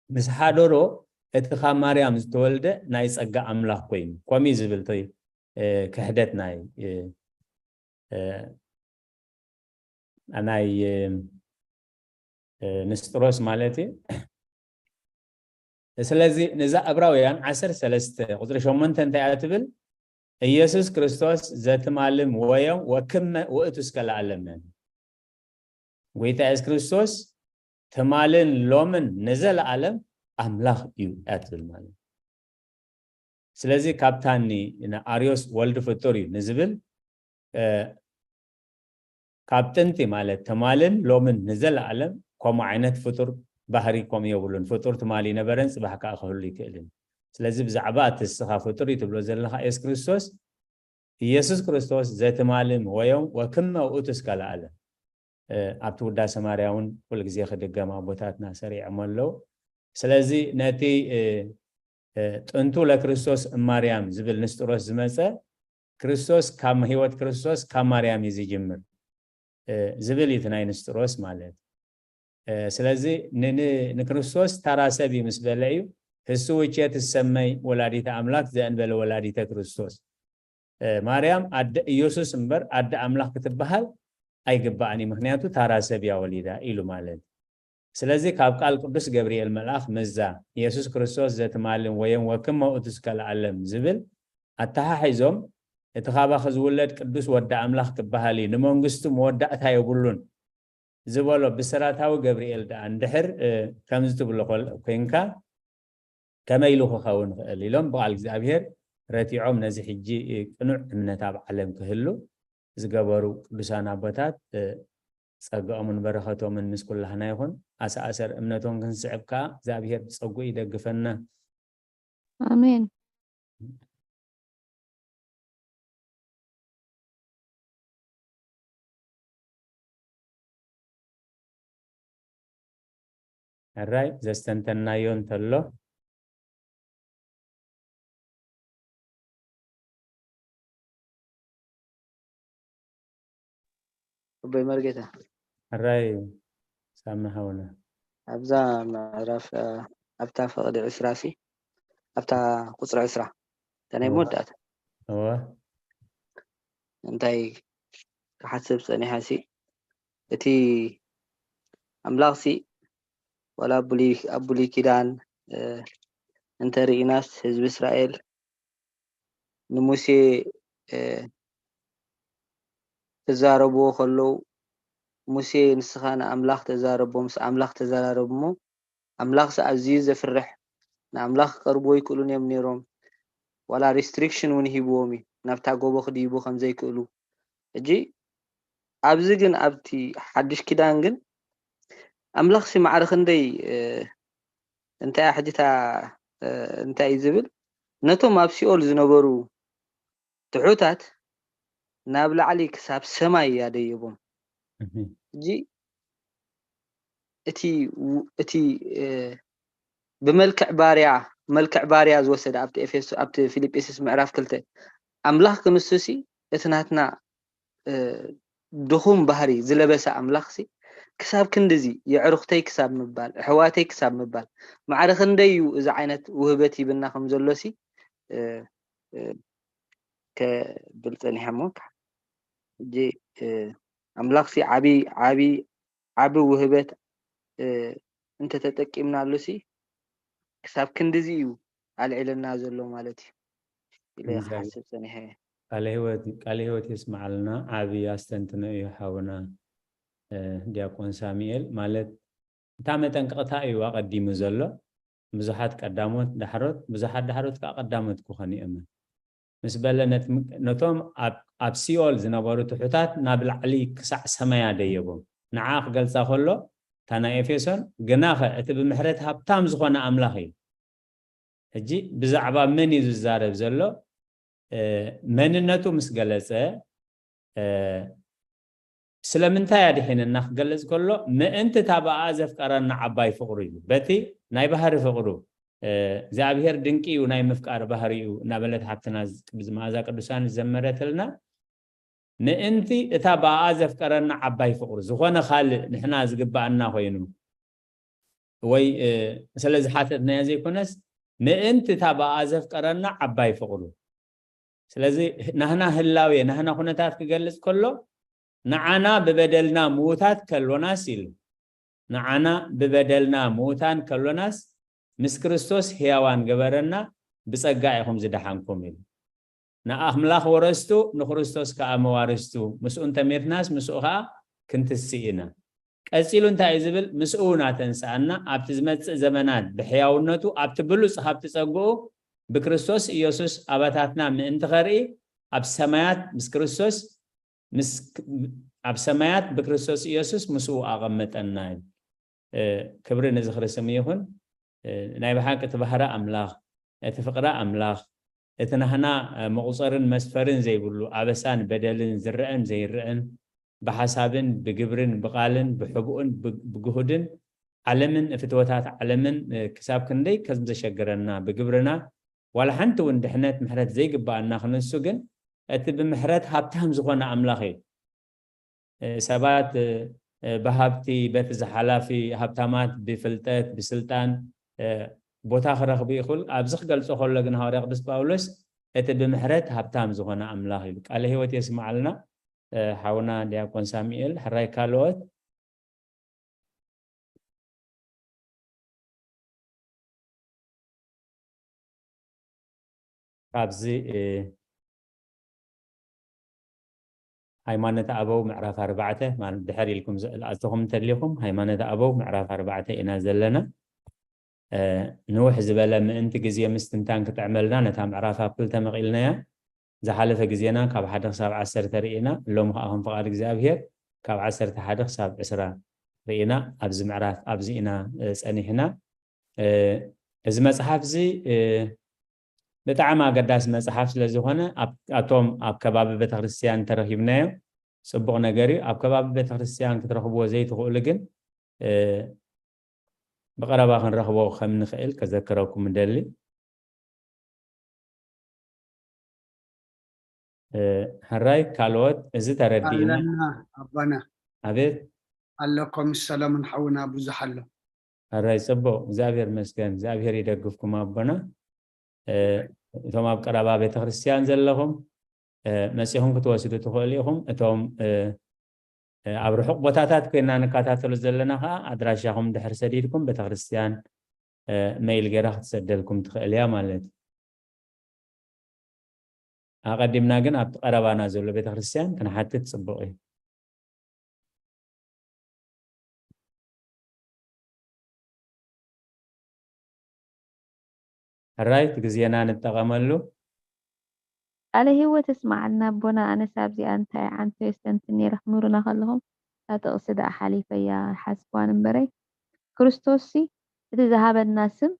ምስ ሓደሮ እቲ ካብ ማርያም ዝተወልደ ናይ ጸጋ ኣምላኽ ኮይኑ። ከምኡ እዩ ዝብል እቲ ክሕደት ናይ ናይ ንስጥሮስ ማለት እዩ። ስለዚ ነዛ ዕብራውያን ዓሰርተ ሰለስተ ቁፅሪ ሸሞንተ እንታይ እያ ትብል? ኢየሱስ ክርስቶስ ዘትማልም ወዮም ወክመ ውእቱ እስከ ለዓለም። ጎይታ የሱስ ክርስቶስ ትማልን ሎምን ንዘለዓለም ኣምላኽ እዩ እያ ትብል ማለት እዩ። ስለዚ ካብታኒ ንኣርዮስ ወልድ ፍጡር እዩ ንዝብል ካብ ጥንቲ ማለት ትማልን ሎምን ንዘለዓለም ከምኡ ዓይነት ፍጡር ባህሪ ከምኡ የብሉን። ፍጡር ትማሊ ነበረን ጽባሕ ከዓ ክህሉ ይክእልን። ስለዚ ብዛዕባ እቲ እስኻ ፍጡር እዩ ትብሎ ዘለኻ የሱስ ክርስቶስ፣ ኢየሱስ ክርስቶስ ዘትማልም ወዮም ወክመ ውእቱ እስከ ለዓለም ኣብቲ ውዳሴ ማርያ እውን ኩሉ ግዜ ክድገም ኣቦታትና ሰሪዖም ኣለዉ። ስለዚ ነቲ ጥንቱ ለክርስቶስ እማርያም ዝብል ንስጥሮስ ዝመፀ ክርስቶስ ካብ ህይወት ክርስቶስ ካብ ማርያም እዩ ዝጅምር ዝብል እዩ ናይ ንስጥሮስ ማለት። ስለዚ ንክርስቶስ ተራ ሰብ እዩ ምስ በለ እዩ ህሱ ውቼ ትሰመይ ወላዲተ ኣምላክ ዘእንበለ ወላዲተ ክርስቶስ ማርያም ኣደ ኢየሱስ እምበር ኣደ ኣምላኽ ክትበሃል ኣይግባእን እዩ፣ ምክንያቱ ታራ ሰብ እያ ወሊዳ ኢሉ ማለት። ስለዚ ካብ ቃል ቅዱስ ገብርኤል መልኣኽ መዛ ኢየሱስ ክርስቶስ ዘትማልም ወየን ወክመ ውእቱ እስከ ለዓለም ዝብል ኣተሓሒዞም እቲ ካባኺ ዝውለድ ቅዱስ ወዲ ኣምላኽ ክበሃል እዩ፣ ንመንግስቱ መወዳእታ የብሉን ዝበሎ ብስራታዊ ገብርኤል ደኣ እንድሕር ከምዚ ትብሎ ኮይንካ ከመይ ኢሉ ክኸውን ይኽእል ኢሎም ብቓል እግዚኣብሔር ረቲዖም ነዚ ሕጂ ቅኑዕ እምነት ኣብ ዓለም ክህሉ ዝገበሩ ቅዱሳን ኣቦታት ጸጋኦምን በረኸቶምን ምስ ኩላህና ይኹን። ኣሰኣሰር እምነቶም ክንስዕብ ከኣ እግዚኣብሔር ብጸጉኡ ይደግፈና። ኣሜን። ሕራይ ዘስተንተናዮ እንተሎ ኣቦይ መርጌታ ሕራይ ሳሚ ሓውና ኣብዛ ምዕራፍ ኣብታ ፈቕዲ ዕስራ ሲ ኣብታ ቁፅሪ ዕስራ እታ ናይ መወዳእታ እወ እንታይ ክሓስብ ፀኒሐ ሲ እቲ ኣምላኽ ሲ ዋላ ኣብ ብሉይ ኪዳን እንተርኢናስ ህዝቢ እስራኤል ንሙሴ ክዛረብዎ ከለዉ ሙሴ ንስኻ ንኣምላኽ ተዛረቦ ምስ ኣምላኽ ተዘራረብ እሞ ኣምላኽስ ኣዝዩ ዘፍርሕ ንኣምላኽ ክቀርብዎ ይክእሉን እዮም ነይሮም ዋላ restriction እውን ሂብዎም እዩ ናብታ ጎቦ ክድይቡ ከምዘይክእሉ ሕጂ ኣብዚ ግን ኣብቲ ሓድሽ ኪዳን ግን ኣምላኽሲ ማዕረ ክንደይ እንታይ ሕጅታ እንታይ እዩ ዝብል ነቶም ኣብ ሲኦል ዝነበሩ ትሑታት ናብ ላዕሊ ክሳብ ሰማይ ያደየቦም ሕጂ እቲ እቲ ብመልክዕ ባርያ መልክዕ ባርያ ዝወሰደ ኣብቲ ኤፌሶ ኣብቲ ፊልጵስስ ምዕራፍ ክልተ ኣምላኽ ክንሱሲ እቲ ናትና ድኹም ባህሪ ዝለበሰ ኣምላኽሲ ክሳብ ክንድዚ የዕሩኽተይ ክሳብ ምባል ኣሕዋተይ ክሳብ ምባል ማዕረ ክንደይ እዩ እዚ ዓይነት ውህበት ሂብና ከም ዘሎሲ ከብል ጸኒሐ እሞ ሕጂ ኣምላኽሲ ዓቢ ዓቢ ዓቢ ውህበት እንተተጠቂምናሉሲ ክሳብ ክንድዚ እዩ ኣልዒለና ዘሎ ማለት እዩ ኢለ ክሓስብ ፀኒሐ እየ። ቃለ ህይወት ቃለ ህይወት የስምዓልና። ዓቢ ኣስተንትኖ እዩ ሓውና ዲያቆን ሳሙኤል። ማለት እታ መጠንቀቕታ እዩ ኣቐዲሙ ዘሎ። ብዙሓት ቀዳሞት ዳሕሮት፣ ብዙሓት ዳሕሮት ከዓ ቀዳሞት ክኾኑ እዮም። ምስ በለ ነቶም ኣብ ሲኦል ዝነበሩ ትሑታት ናብ ላዕሊ ክሳዕ ሰማይ ኣደየቦም። ንዓ ክገልጻ ከሎ፣ እታ ናይ ኤፌሶን፣ ግናኸ እቲ ብምሕረት ሃብታም ዝኾነ ኣምላኽ እዩ። ሕጂ ብዛዕባ መን እዩ ዝዛረብ ዘሎ? መንነቱ ምስ ገለጸ፣ ስለምንታይ ኣድሒንና ክገልጽ ከሎ፣ ምእንቲ እታ ብኣ ዘፍቀረና ዓባይ ፍቕሩ እዩ። በቲ ናይ ባህሪ ፍቕሩ፣ እግዚኣብሔር ድንቂ እዩ ናይ ምፍቃር ባህሪ እዩ እናበለት ሓብትና መኣዛ ቅዱሳን ዝዘመረትልና፣ ምእንቲ እታ ብኣ ዘፍቀረና ዓባይ ፍቕሩ፣ ዝኾነ ካልእ ንሕና ዝግብኣና ኮይኑ ወይ ስለ ዝሓተትናዮ ዘይኮነስ፣ ምእንቲ እታ ብኣ ዘፍቀረና ዓባይ ፍቕሩ። ስለዚ ናህና ህላዌ፣ ናህና ኩነታት ክገልጽ ከሎ፣ ንዓና ብበደልና ምዉታት ከሎናስ ኢሉ፣ ንዓና ብበደልና ምዉታን ከሎናስ፣ ምስ ክርስቶስ ሕያዋን ገበረና፣ ብጸጋ ኢኹም ዝደሓንኩም ኢሉ። ንኣምላኽ ወረስቱ፣ ንክርስቶስ ከኣ መዋርስቱ፣ ምስኡ እንተሜትናስ ምስኡ ከኣ ክንትስእ ኢና። ቀጺሉ እንታይ እዩ ዝብል? ምስኡ እውን ኣተንስኣና፣ ኣብቲ ዝመጽእ ዘመናት ብሕያውነቱ ኣብቲ ብሉጽ ሃብቲ ጸግኡ ብክርስቶስ ኢየሱስ ኣባታትና ምእንቲ ከርኢ፣ ኣብ ሰማያት ምስ ክርስቶስ ምስ ኣብ ሰማያት ብክርስቶስ ኢየሱስ ምስኡ ኣቐመጠና። ክብሪ ንዝኽሪ ስሙ ይኹን። ናይ ብሓቂ እቲ ባህሪ ኣምላኽ፣ እቲ ፍቕሪ ኣምላኽ፣ እቲ ናህና መቑጸርን መስፈርን ዘይብሉ ኣበሳን በደልን ዝረአን ዘይረአን፣ ብሓሳብን ብግብርን ብቓልን ብሕቡእን ብግሁድን ዓለምን ፍትወታት ዓለምን ክሳብ ክንደይ ከም ዘሸግረና፣ ብግብርና ዋላ ሓንቲ እውን ድሕነት ምሕረት ዘይግብኣና ክንሱ ግን፣ እቲ ብምሕረት ሃብታም ዝኾነ ኣምላኽ እዩ። ሰባት ብሃብቲ በቲ ዝሓላፊ ሃብታማት ብፍልጠት ብስልጣን ቦታ ክረኽቡ ይኽእል። ኣብዚ ክገልጾ ከሎ ግን ሃዋርያ ቅዱስ ጳውሎስ እቲ ብምሕረት ሃብታም ዝኾነ ኣምላኽ ኢሉ። ቃለ ህይወት የስምዓልና። ሓውና ዲያቆን ሳሙኤል፣ ሕራይ ካልኦት ካብዚ ሃይማኖት ኣበው ምዕራፍ ኣርባዕተ ማለት ድሕር ኢልኩም ዝኣተኹም እንተሊኹም፣ ሃይማኖት ኣበው ምዕራፍ ኣርባዕተ ኢና ዘለና። ንውሕ ዝበለ ምእንቲ ግዜ ምስትንታን ክጥዕመልና ነታ ምዕራፍ ኣብ ክልተ መቒልናያ። ዝሓለፈ ግዜና ካብ ሓደ ክሳብ ዓሰርተ ርኢና፣ ሎም ከዓ ከም ፍቓድ እግዚኣብሔር ካብ ዓሰርተ ሓደ ክሳብ ዕስራ ርኢና ኣብዚ ምዕራፍ ኣብዚ ኢና ጸኒሕና። እዚ መጽሓፍ እዚ ብጣዕሚ ኣገዳሲ መጽሓፍ ስለ ዝኾነ፣ ኣቶም ኣብ ከባቢ ቤተክርስትያን ተረኺብናዮ ጽቡቕ ነገር እዩ። ኣብ ከባቢ ቤተክርስትያን ክትረኽብዎ ዘይትኽእሉ ግን ብቐረባ ክንረኽቦ ከም ንኽእል ከዘክረኩም እደሊ። ሕራይ ካልኦት እዚ ተረዲእና ኣለና ኣባና። ኣቤት። ኣለኩም ሰለሙን ሓውና ብዙሕ ኣሎ። ሕራይ ጽቡቕ፣ እግዚኣብሔር መስገን፣ እግዚኣብሔር ይደግፍኩም ኣቦና። እቶም ኣብ ቀረባ ቤተክርስትያን ዘለኹም መጺኹም ክትወስዱ ትኽእሉ ኢኹም። እቶም ኣብ ርሑቕ ቦታታት ኮይና ንከታተሉ ዘለና ከዓ ኣድራሻኹም ድሕር ሰዲድኩም ቤተክርስትያን መይል ገይራ ክትሰደልኩም ትኽእል እያ ማለት እዩ። ኣቐዲምና ግን ኣብቲ ቀረባና ዘሎ ቤተክርስትያን ክንሓትት ጽቡቕ እዩ። ሕራይ እቲ ግዜና ንጠቐመሉ። ቃለ ህይወት እስማዓልና ኣቦና። ኣነስ ኣብዚኣ እንታይ ዓንቶ የስተንትን ነይረ ክምህሩና ከለኹም እታ ጥቕሲ ደኣ ሓሊፈያ ሓስብዋን እምበረይ ክርስቶስሲ እቲ ዝሃበና ስም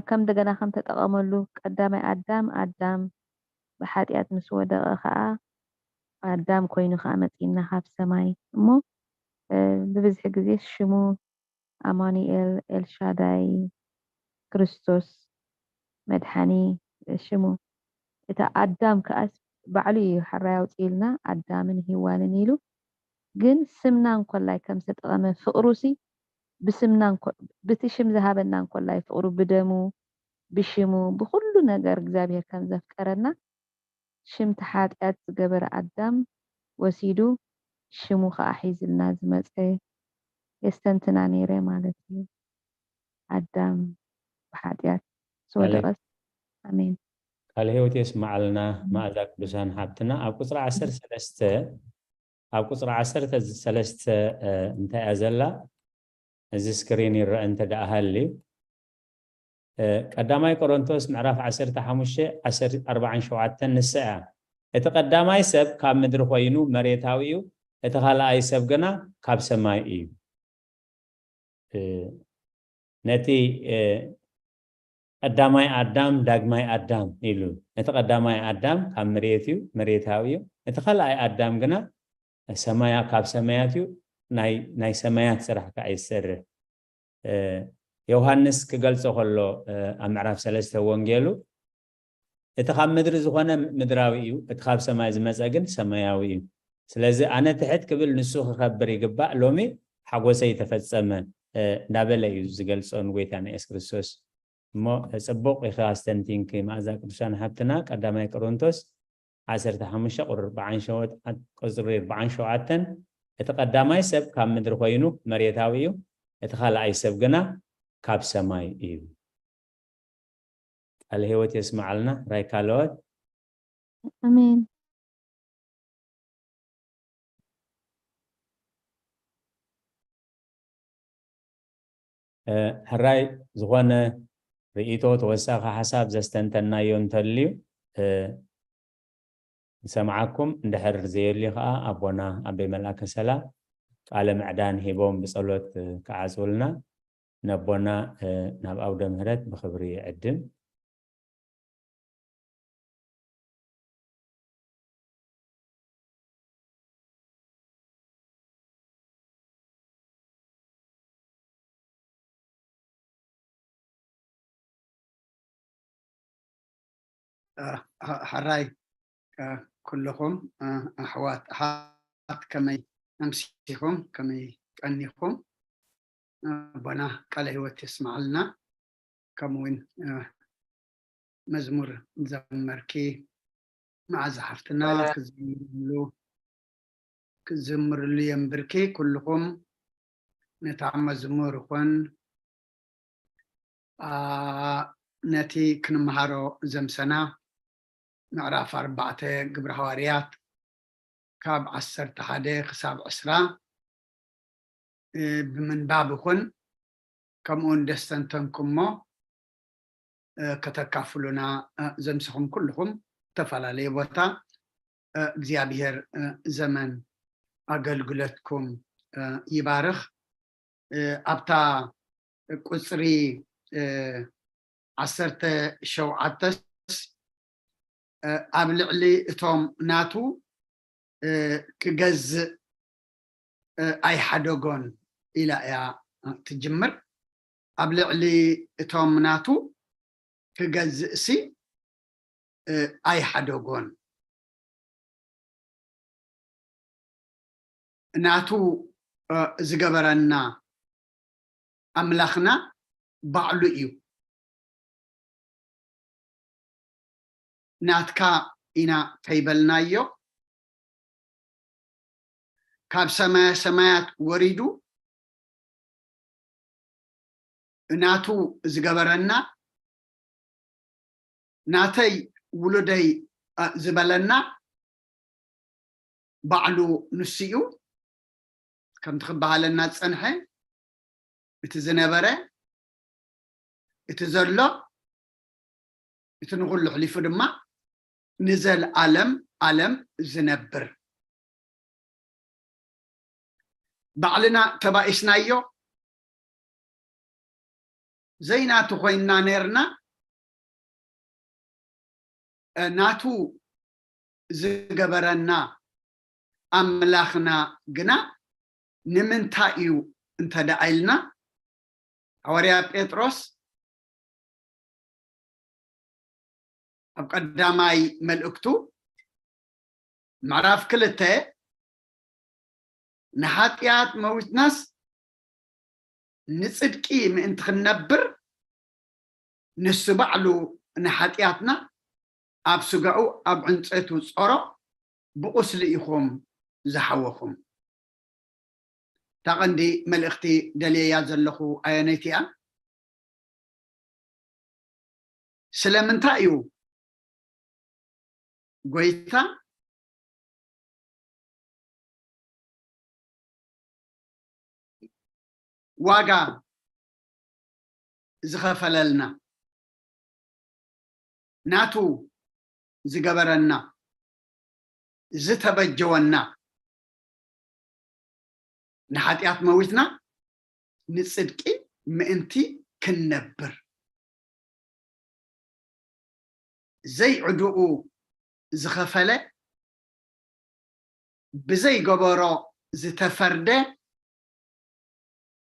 ከም እንደገና ከም ተጠቐመሉ ቀዳማይ ኣዳም ኣዳም ብሓጢኣት ምስ ወደቐ ኸኣ ኣዳም ኮይኑ ኸኣ መጺእና ካብ ሰማይ እሞ ብብዝሒ ግዜ ሽሙ ኣማኑኤል ኤልሻዳይ ክርስቶስ መድሓኒ ሽሙ እታ ኣዳም ከኣስ ባዕሉ እዩ ሕራይ ኣውፅኢልና ኣዳምን ሂዋንን ኢሉ ግን ስምና እንኮላይ ከም ዝተጠቐመ ፍቕሩሲ ብስምና እንኮ- ብቲ ሽም ዝሃበና እንኮላይ ፍቕሩ ብደሙ ብሽሙ ብኩሉ ነገር እግዚኣብሔር ከም ዘፍቀረና ሽምቲ ሓጢኣት ዝገበረ ኣዳም ወሲዱ ሽሙ ከዓ ሒዝልና ዝመፀ የስተንትና ነይረ ማለት እዩ። ኣዳም ብሓጢኣት ዝወደቐስ ኣሜን። ቃለ ህይወት የስማዓልና መኣዛ ቅዱሳን ሓብትና ኣብ ቁፅሪ ዓሰርተ ሰለስተ ኣብ ቁፅሪ ዓሰርተ ሰለስተ እንታይ እያ ዘላ? እዚ ስክሪን ይረአ እንተ ደኣ ሃልዩ ቀዳማይ ቆሮንቶስ ምዕራፍ ዓሰርተ ሓሙሽተ ዓሰርተ ኣርባዓን ሸውዓተን ንሳ እያ። እቲ ቀዳማይ ሰብ ካብ ምድሪ ኮይኑ መሬታዊ እዩ፣ እቲ ካልኣይ ሰብ ግና ካብ ሰማይ እዩ። ነቲ ቀዳማይ ኣዳም ዳግማይ ኣዳም ኢሉ፣ እቲ ቀዳማይ ኣዳም ካብ መሬት እዩ፣ መሬታዊ እዩ። እቲ ካልኣይ ኣዳም ግና ሰማያ ካብ ሰማያት እዩ፣ ናይ ሰማያት ስራሕ ከዓ ይሰርሕ። ዮሃንስ ክገልጾ ከሎ ኣብ ምዕራፍ ሰለስተ ወንጌሉ እቲ ካብ ምድሪ ዝኾነ ምድራዊ እዩ፣ እቲ ካብ ሰማይ ዝመጸ ግን ሰማያዊ እዩ። ስለዚ ኣነ ትሕት ክብል ንሱ ክኸብር ይግባእ፣ ሎሚ ሓጎሰይ ተፈጸመ እንዳበለ እዩ ዝገልጾ ንጎይታና የሱስ ክርስቶስ። እሞ ጽቡቕ ኢኻ ኣስተንቲንኪ መኣዛ ቅዱሳን ሓብትና። ቀዳማይ ቆሮንቶስ ዓሰርተ ሓሙሽተ ቁጽሪ ኣርባዓን ሸውዓተን፣ እቲ ቀዳማይ ሰብ ካብ ምድሪ ኮይኑ መሬታዊ እዩ፣ እቲ ካልኣይ ሰብ ግና ካብ ሰማይ እዩ። ቃለ ህይወት የስምዓልና። ራይ ካልኦት። ኣሜን። ሕራይ ዝኾነ ርእይቶ፣ ተወሳኺ ሓሳብ ዘስተንተናዮ እንተልዩ ንሰምዓኩም፣ እንድሕር ዘየልዩ ከዓ ኣቦና ኣበይ መልኣከ ሰላም ቃለ ምዕዳን ሂቦም ብጸሎት ክዓጽውልና ነቦና ናብ ኣውደ ምህረት ብክብሪ ይዕድም። ሕራይ ኩልኹም ኣሕዋት ኣሓት፣ ከመይ ኣምሲኹም፣ ከመይ ቀኒኹም? ኣቦና ቃለ ህይወት የስምዓልና። ከምኡ እውን መዝሙር ዘመርኪ መዓዛ ሓፍትና ክትዝምርሉ ክትዝምርሉ የንብርኪ። ኩልኹም ነታ መዝሙር ይኹን ነቲ ክንመሃሮ ዘምሰና ምዕራፍ ኣርባዕተ ግብረ ሃዋርያት ካብ ዓሰርተ ሓደ ክሳብ ዕስራ ብምንባብ ይኹን ከምኡ እንደስተንተንኩሞ ከተካፍሉና ዘምሰኹም ኩልኹም ዝተፈላለየ ቦታ እግዚኣብሔር ዘመን ኣገልግሎትኩም ይባርኽ። ኣብታ ቁፅሪ ዓሰርተ ሸውዓተስ ኣብ ልዕሊ እቶም ናቱ ክገዝእ ኣይሓደጎን ኢላ እያ ትጅምር። ኣብ ልዕሊ እቶም ናቱ ክገዝእሲ ኣይሓደጎን። ናቱ ዝገበረና ኣምላኽና ባዕሉ እዩ። ናትካ ኢና ከይበልናዮ ካብ ሰማያ ሰማያት ወሪዱ ናቱ ዝገበረና ናተይ ውሉደይ ዝበለና ባዕሉ ንሱ እዩ። ከምቲ ክበሃለና ዝፀንሐ እቲ ዝነበረ እቲ ዘሎ እቲ ንኹሉ ኣሕሊፉ ድማ ንዘለኣለም ኣለም ዝነብር ባዕልና ተባኢስናዮ ዘይናቱ ኮይንና ነርና ናቱ ዝገበረና ኣምላኽና ግና ንምንታይ እዩ እንተ ደኣ ኢልና ሓዋርያ ጴጥሮስ ኣብ ቀዳማይ መልእክቱ ምዕራፍ ክልተ ንሓጢኣት መዊትናስ ንፅድቂ ምእንቲ ክንነብር ንሱ ባዕሉ ንሓጢኣትና ኣብ ስጋኡ ኣብ ዕንፀቱ ፀሮ ብቁስሊ ኢኹም ዝሓወኹም። እታ ቀንዲ መልእኽቲ ደልየያ ዘለኹ ኣየነይቲ እያ? ስለምንታይ እዩ ጎይታ ዋጋ ዝኸፈለልና ናቱ ዝገበረና ዝተበጀወና ንሓጢኣት መዊትና ንጽድቂ ምእንቲ ክንነብር፣ ዘይዕድኡ ዝኸፈለ፣ ብዘይገበሮ ዝተፈርደ፣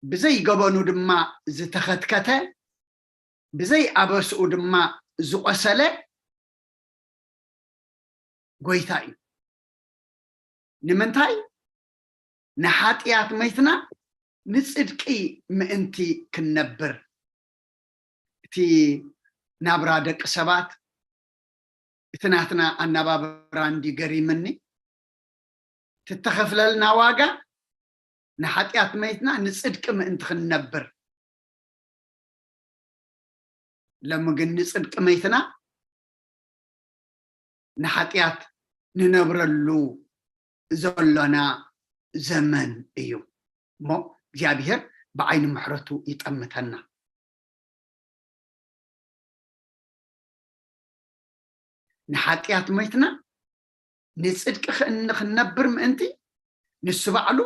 ብዘይገበኑ ድማ ዝተኸትከተ፣ ብዘይኣበስኡ ድማ ዝቖሰለ ጎይታ እዩ። ንምንታይ? ንሓጢኣት መይትና ንጽድቂ ምእንቲ ክንነብር። እቲ ናብራ ደቂ ሰባት፣ እቲ ናትና ኣነባብራ እንዲ ገሪምኒ። ትተኸፍለልና ዋጋ ንሓጢኣት መይትና ንጽድቂ ምእንቲ ክንነብር። ሎሚ ግን ንጽድቂ መይትና ንሓጢኣት ንነብረሉ ዘሎና ዘመን እዩ። እሞ እግዚኣብሔር ብዓይኒ ምሕረቱ ይጠምተና። ንሓጢኣት መይትና ንጽድቂ ክእን-፣ ክንነብር ምእንቲ ንሱ ባዕሉ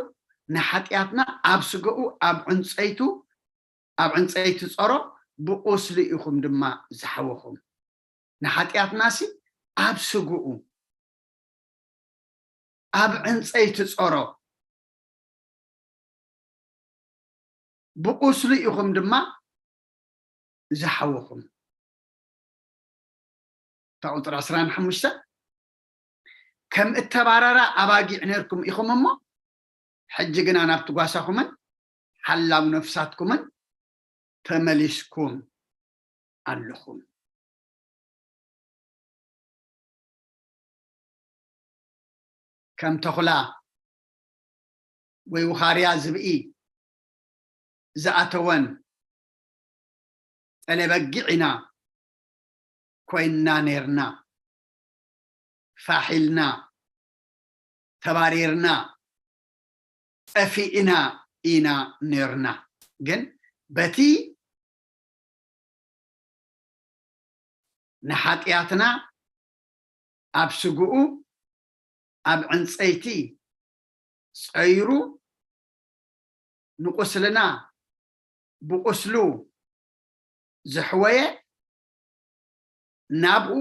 ንሓጢኣትና ኣብ ስጋኡ ኣብ ዕንጸይቱ፣ ኣብ ዕንጸይቲ ጸሮ ብቁስሊ ኢኹም ድማ ዝሓወኹም። ንሓጢኣትናሲ ኣብ ስጋኡ ኣብ ዕንጸይቲ ጸሮ ብቁስሉ ኢኹም ድማ ዝሓወኹም። እታ ቁጽሪ ዕስራን ሓሙሽተን፣ ከም እተባረራ ኣባጊዕ ነርኩም ኢኹም እሞ፣ ሕጂ ግና ናብቲ ጓሳኹምን ሓላው ነፍሳትኩምን ተመሊስኩም ኣለኹም። ከም ተኹላ ወይ ውኻርያ ዝብኢ ዝኣተወን ጠለ በጊዕ ኢና ኮይንና ኔርና። ፋሕ ኢልና፣ ተባሪርና፣ ጠፊእና ኢና ኔርና። ግን በቲ ንሓጢኣትና ኣብ ስግኡ ኣብ ዕንጸይቲ ጸይሩ ንቁስልና ብቁስሉ ዘሕወየ ናብኡ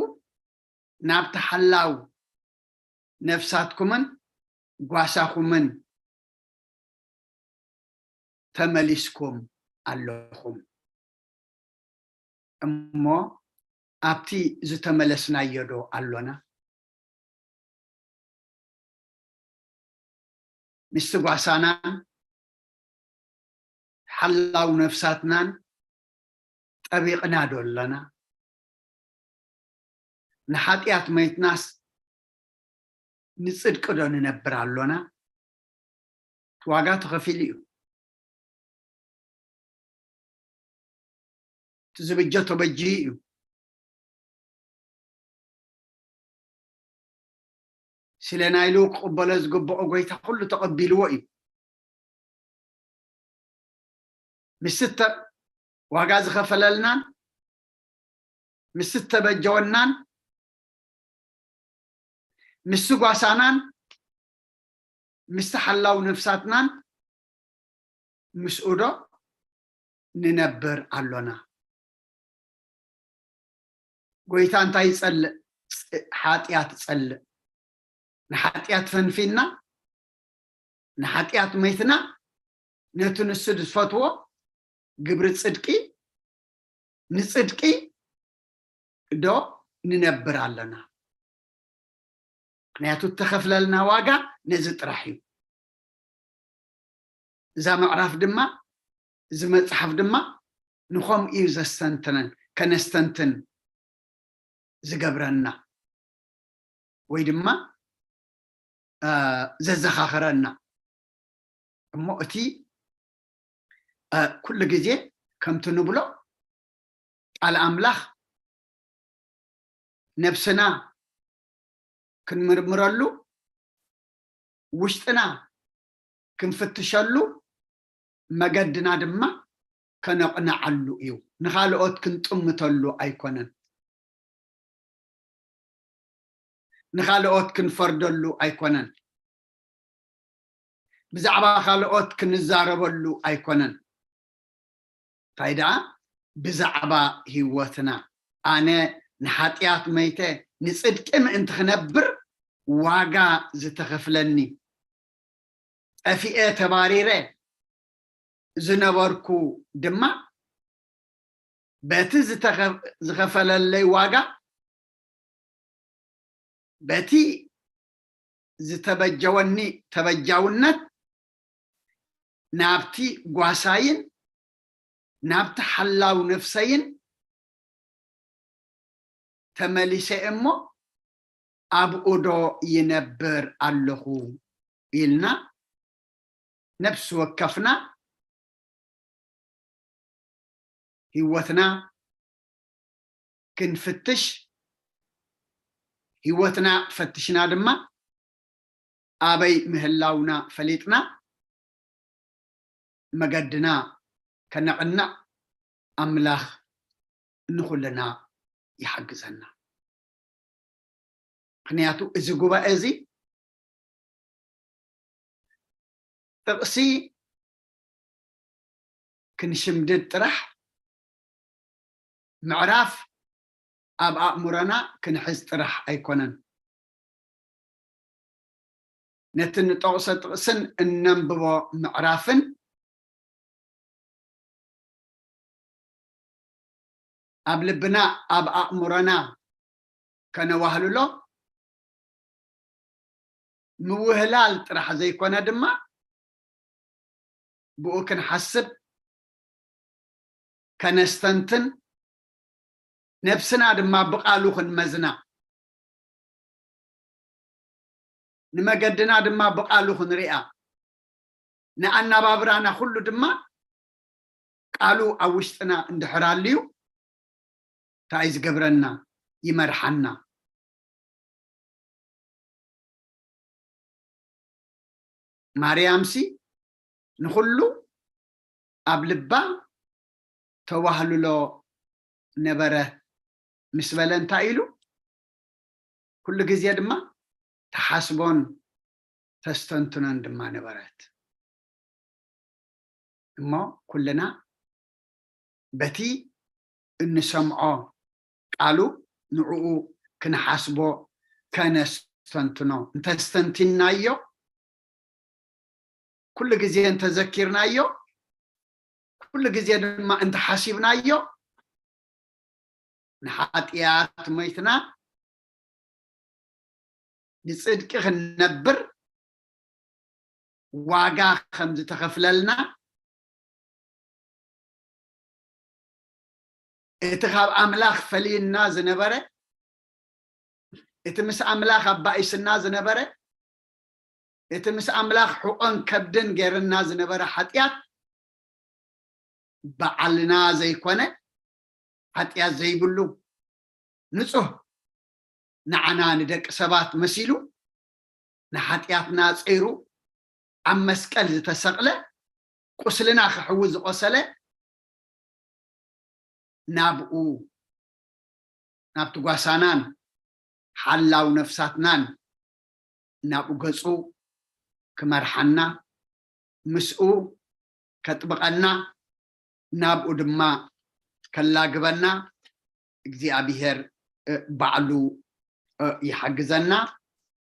ናብቲ ሓላው ነፍሳትኩምን ጓሳኹምን ተመሊስኩም ኣለኹም። እሞ ኣብቲ ዝተመለስናዮ ዶ ኣሎና? ምስቲ ጓሳናን ሓላው ነፍሳትናን ጠቢቕና ዶ ኣሎና? ንሓጢኣት መይትናስ ንጽድቂ ዶ ንነብር ኣሎና? እቲ ዋጋ ተኸፊሉ እዩ። እቲ ዝብጀ ተበጅዩ እዩ። ስለ ናይ ኢሉ ክቕበሎ ዝግብኦ ጎይታ ኩሉ ተቐቢልዎ እዩ። ምስ እተ-፣ ዋጋ ዝኸፈለልናን ምስ እተበጀወናን ምስ ጓሳናን ምስ ሓላው ነፍሳትናን ምስኡ ዶ ንነብር ኣሎና? ጎይታ እንታይ ይጸልእ? ጽ-፣ ሓጢኣት ይጸልእ። ንሓጢኣት ፈንፊንና፣ ንሓጢኣት መይትና፣ ነቲ ንሱ ዝፈትዎ ግብሪ ጽድቂ፣ ንጽድቂ ዶ ንነብር ኣለና? ምኽንያቱ እተኸፍለልና ዋጋ ነዚ ጥራሕ እዩ። እዛ ምዕራፍ ድማ፣ እዚ መጽሓፍ ድማ ንኸምኡ እዩ ዘስተንትነን፣ ከነስተንትን ዝገብረና ወይ ድማ፣ እ፣ ዘዘኻኽረና። እሞ እቲ፣ እ፣ ኩሉ ግዜ ከምቲ ንብሎ ቃል ኣምላኽ ነብስና ክንምርምረሉ፣ ውሽጥና ክንፍትሸሉ፣ መገድና ድማ ከነቕንዓሉ እዩ። ንኻልኦት ክንጥምተሉ ኣይኮነን። ንኻልኦት ክንፈርደሉ ኣይኮነን። ብዛዕባ ካልኦት ክንዛረበሉ ኣይኮነን። እንታይ ደኣ? ብዛዕባ ህይወትና። ኣነ ንሓጢኣት መይተ ንጽድቂ ምእንቲ ክነብር ዋጋ ዝተኸፍለኒ፣ ጠፊኤ ተባሪረ ዝነበርኩ ድማ በቲ ዝተኸ-፣ ዝኸፈለለይ ዋጋ፣ በቲ ዝተበጀወኒ ተበጃውነት ናብቲ ጓሳይን ናብቲ ሓላው ነፍሰይን ተመሊሰ እሞ ኣብኡ ዶ ይነብር ኣለኹ ኢልና ነፍሲ ወከፍና ህይወትና ክንፍትሽ፣ ህይወትና ፈትሽና ድማ ኣበይ ምህላውና ፈሊጥና መገድና ከነቕንዕ ኣምላኽ ንኹልና ይሓግዘና። ምኽንያቱ እዚ ጉባኤ እዚ ጥቕሲ ክንሽምድድ ጥራሕ፣ ምዕራፍ ኣብ ኣእምሮና ክንሕዝ ጥራሕ ኣይኮነን። ነቲ ንጠቕሶ ጥቕስን እነንብቦ ምዕራፍን ኣብ ልብና፣ ኣብ ኣእምሮና ከነዋህልሎ ምውህላል ጥራሕ ዘይኮነ ድማ ብኡ ክንሓስብ፣ ከነስተንትን፣ ነብስና ድማ ብቓሉ ክንመዝና፣ ንመገድና ድማ ብቓሉ ክንሪኣ፣ ንኣናባብራና ኩሉ ድማ ቃሉ ኣብ ውሽጥና እንድሕር ኣልዩ እንታይ እዩ ዝገብረና? ይመርሓና። ማርያምሲ ንኹሉ ኣብ ልባ ተዋህልሎ ነበረ ምስ በለ እንታይ ኢሉ? ኩሉ ግዜ ድማ ተሓስቦን ተስተንትኖን ድማ ነበረት። እሞ ኩልና በቲ እንሰምዖ ቃሉ ንዕኡ ክንሓስቦ፣ ከነስተንትኖ፣ እንተስተንቲናዮ፣ ኩሉ ግዜ እንተዘኪርናዮ፣ ኩሉ ግዜ ድማ እንተሓሲብናዮ፣ ንሓጢኣት ሞይትና ንጽድቂ ክንነብር ዋጋ ከም ዝተኸፍለልና፣ እቲ ካብ ኣምላኽ ፈሊዩና ዝነበረ፣ እቲ ምስ ኣምላኽ ኣባኢስና ዝነበረ፣ እቲ ምስ ኣምላኽ ሕቖን ከብድን ገይርና ዝነበረ ሓጢኣት፣ ባዕልና ዘይኮነ፣ ሓጢኣት ዘይብሉ፣ ንጹህ፣ ንዓና ንደቂ ሰባት መሲሉ ንሓጢኣትና ጸይሩ ኣብ መስቀል ዝተሰቕለ፣ ቁስልና ክሕዊ ዝቆሰለ፣ ናብኡ፣ ናብቲ ጓሳናን ሓላው ነፍሳትናን ናብኡ ገጹ ክመርሓና፣ ምስኡ ከጥብቐና፣ ናብኡ ድማ ከላግበና እግዚኣብሔር፣ እ፣ ባዕሉ፣ እ፣ ይሓግዘና።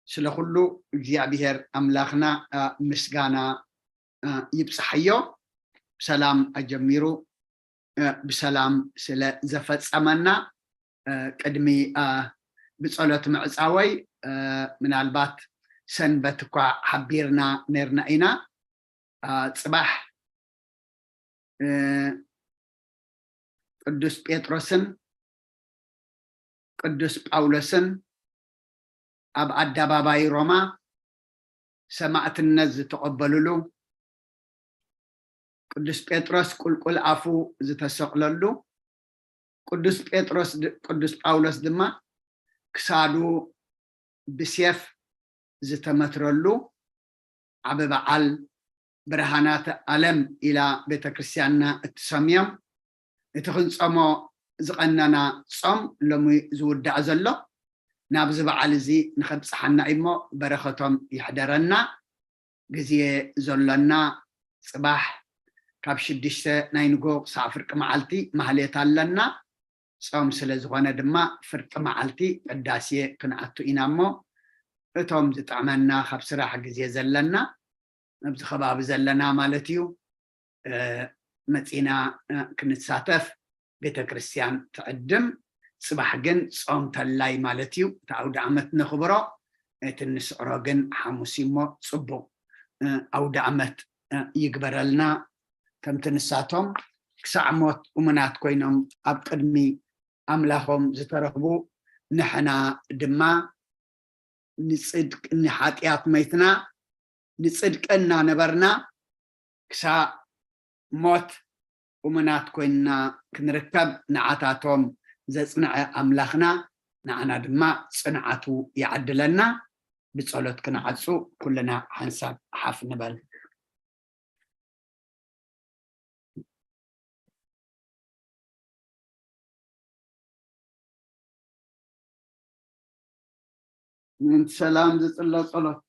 ስለ ኩሉ እግዚኣብሔር ኣምላኽና፣ እ፣ ምስጋና፣ እ፣ ይብጽሓዮ። ብሰላም ኣጀሚሩ፣ እ፣ ብሰላም ስለ ዘፈጸመና፣ እ፣ ቅድሚ፣ እ፣ ብጸሎት ምዕጻወይ፣ እ፣ ምናልባት ሰንበት እኳ ሓቢርና ነርና ኢና። እ፣ ጽባሕ፣ እ፣ ቅዱስ ጴጥሮስን ቅዱስ ጳውሎስን ኣብ ኣደባባይ ሮማ ሰማእትነት ዝተቐበልሉ፣ ቅዱስ ጴጥሮስ ቁልቁል ኣፉ ዝተሰቕለሉ፣ ቅዱስ ጴጥሮስ ድ-፣ ቅዱስ ጳውሎስ ድማ ክሳዱ ብሴፍ ዝተመትረሉ ዓቢ በዓል ብርሃናተ ዓለም ኢላ ቤተ ክርስቲያንና እትሰምዮም፣ እቲ ክንጾሞ ዝቐነና ጾም ሎሚ ዝውዳእ ዘሎ ናብዚ በዓል እዚ ንኸብጽሓና እዩ እሞ በረኸቶም ይሕደረና። ግዜ ዘሎና፣ ጽባሕ ካብ ሽዱሽተ ናይ ንጎ ክሳዕ ፍርቂ መዓልቲ ማህሌት ኣለና። ጾም ስለ ዝኾነ ድማ ፍርቂ መዓልቲ ቅዳሴ ክንኣቱ ኢና እሞ፣ እቶም ዝጥዕመና ካብ ስራሕ ግዜ ዘለና፣ ኣብዚ ከባቢ ዘለና ማለት እዩ፣ እ፣ መጺና፣ እ፣ ክንሳተፍ ቤተ ክርስቲያን ትዕድም። ጽባሕ ግን ጾም ተላይ ማለት እዩ። እቲ ኣውደ ዓመት ነኽብሮ፣ እቲ እንስዕሮ ግን ሓሙስ እዩ እሞ ጽቡቕ፣ እ፣ ኣውደ ዓመት፣ እ፣ ይግበረልና። ከምቲ ንሳቶም ክሳዕ ሞት እሙናት ኮይኖም ኣብ ቅድሚ ኣምላኾም ዝተረኽቡ፣ ንሕና ድማ ንጽድቅ፣ ንሓጢኣት መይትና፣ ንጽድቂ እናነበርና፣ ክሳዕ ሞት እሙናት ኮይንና ክንርከብ፣ ንዓታቶም ዘጽንዐ ኣምላኽና፣ ንዓና ድማ ጽንዓቱ ይዓድለና። ብጸሎት ክንዓጹ፣ ኩልና ሓንሳብ ሓፍ ንበል። ምእንቲ ሰላም ዝጽለ ጸሎት፣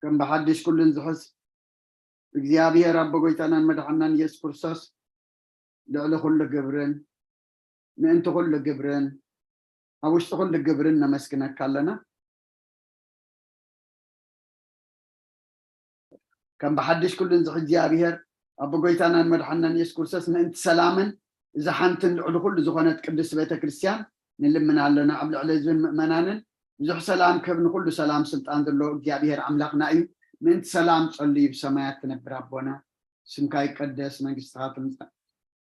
ከም ብሓድሽ ኩሉን ዝሕዝ፣ እግዚኣብሔር ኣቦ ጎይታናን መድሓናን ኢየሱስ ክርስቶስ፣ ልዕሊ ኩሉ ግብርን፣ ምእንቲ ኩሉ ግብርን፣ ኣብ ውሽጢ ኩሉ ግብርን ነመስግነካ ኣለና። ከም ብሓድሽ ኩሉን ዝሕዝ እግዚኣብሔር ኣቦ ጎይታናን መድሓናን ኢየሱስ ክርስቶስ፣ ምእንቲ ሰላምን እዛ ሓንትን ልዕሊ ኩሉ ዝኾነት ቅድስቲ ቤተ ክርስቲያን ንልምን ኣለና። ኣብ ልዕሊ ህዝብን ምእመናንን ብዙሕ ሰላም ክህብ፣ ንኩሉ ሰላም ስልጣን ዘለዎ እግዚኣብሔር ኣምላኽና እዩ። ምእንቲ ሰላም ጸልዩ። ብሰማያት ትነብር ኣቦና፣ ስምካ ይቀደስ፣ መንግስትኻ ትምጻእ፣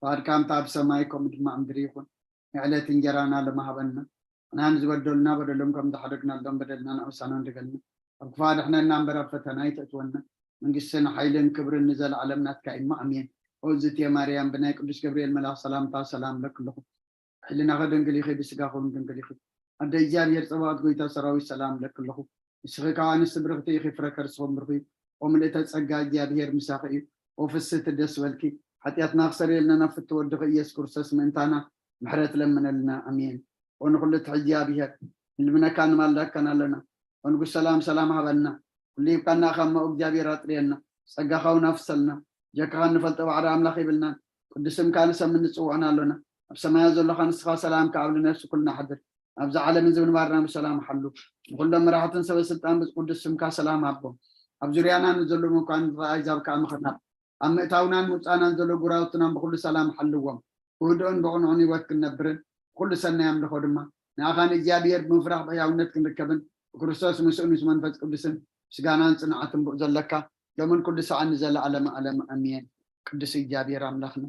ፍቓድካ ከምታ ኣብ ሰማይ ከምኡ ድማ ኣብ ምድሪ ይኹን። ንዕለት እንጀራና ሎሚ ሃበና፣ ንሕና ንዝበደሉና በደሎም ከም ዝሓደግናሎም በደልና ንኣውሳና ንደገልና፣ ኣብ ክፋ ድሕነና እምበር ኣብ ፈተና ኣይተእትወና። መንግስትን ሓይልን ክብርን ንዘለዓለም ናትካ እዩ እሞ ኣሜን። ኦ ዝትየ ማርያም፣ ብናይ ቅዱስ ገብርኤል መልኣኽ ሰላምታ ሰላም እለኪ ኣለኹ። ሕልናኺ ድንግል ኢኺ፣ ብስጋኺ እውን ድንግል ኢኺ። ኣደ እግዚኣብሔር ጸባኦት፣ ጎይታ ሰራዊት፣ ሰላም እለኪ ኣለኹ። ንስኺ ከኣ ኣንስቲ ብርኽቲ ኢኺ፣ ፍረ ከርስኺ እውን ብሩኽ እዩ። ኦ ምልእተ ጸጋ፣ እግዚኣብሔር ምሳኺ እዩ። ኦ ፍስህቲ፣ ደስ በልኪ። ሓጢኣትና ክሰርየልና ናብ ፍትወ ወድኺ ኢየሱስ ክርስቶስ ምእንታና ምሕረት ለምነልና። ኣሜን። ኦ ንኹሉ ትሕዚ እግዚኣብሔር፣ ንልምነካን ንማልደካን ኣለና። ኦ ንጉስ ሰላም፣ ሰላም ሃበልና። ኩሉ ሂብካና ኢኻ እሞ እግዚኣብሔር ኣጥርየና። ጸጋኻ እውን ኣፍሰልና። ጀካኻ እንፈልጦ ባዕሪ ኣምላኽ የብልናን። ቅዱስ ስምካ ንሰምን ንጽውዖን ኣሎና። ኣብ ሰማያት ዘሎኻ ንስኻ ሰላምካ ኣብ ልነፍሲ ኩልና ሓድር። ኣብዚ ዓለም እዚ ምንባርና ብሰላም ሓሉ። ንኹሎም መራሕትን ሰበ ስልጣን ብቅዱስ ስምካ ሰላም ሃቦም። ኣብ ዙርያና ንዘለዉ መኳንንቲ ኣሕዛብ ከኣ ምኽርና ኣብ ምእታውናን ምውጻእናን ዘሎ ጉራውትናን ብኹሉ ሰላም ሓልዎም። ብህድኦን ብቕንዑን ህይወት ክንነብርን ብኹሉ ሰናይ ኣምልኾ ድማ ንኣኻ ንእግዚኣብሔር ብምፍራሕ ብሕያውነት ክንርከብን ብክርስቶስ ምስኡ ምስ መንፈስ ቅዱስን ምስጋናን ጽንዓትን ብኡ ዘለካ ሎምን ኩሉ ሰዓት ንዘለኣለመ ዓለም ኣሜን። ቅዱስ እግዚኣብሔር ኣምላኽና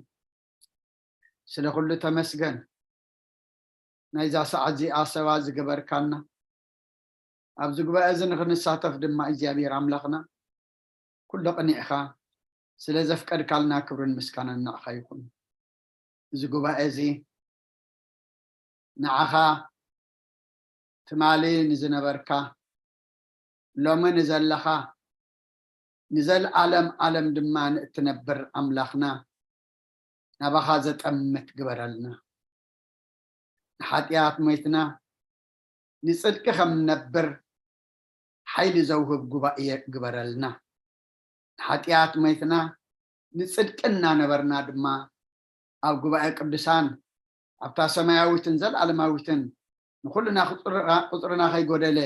ስለ ኩሉ ተመስገን። ናይዛ ሰዓት እዚኣ ሰባ ዝገበርካና ኣብዚ ጉባኤ እዚ ንኽንሳተፍ ድማ እግዚኣብሔር ኣምላኽና ኩሉ ቅኒዕኻ ስለ ዘፍቀድካልና ክብርን ምስጋናን ንዓኻ ይኹን። እዚ ጉባኤ እዚ ንዓኻ ትማሊ ንዝነበርካ ሎሚ ንዘለኻ ንዘለኣለም ዓለም ድማ ንእትነብር ኣምላኽና ናባኻ ዘጠምት ግበረልና። ንሓጢኣት ሞይትና ንጽድቂ ከም ንነብር ሓይሊ ዘውህብ ጉባኤ ግበረልና። ንሓጢኣት ሞይትና ንጽድቂ እናነበርና ድማ ኣብ ጉባኤ ቅዱሳን ኣብታ ሰማያዊትን ዘለኣለማዊትን ንኹልና ቁጽርና ከይጎደለ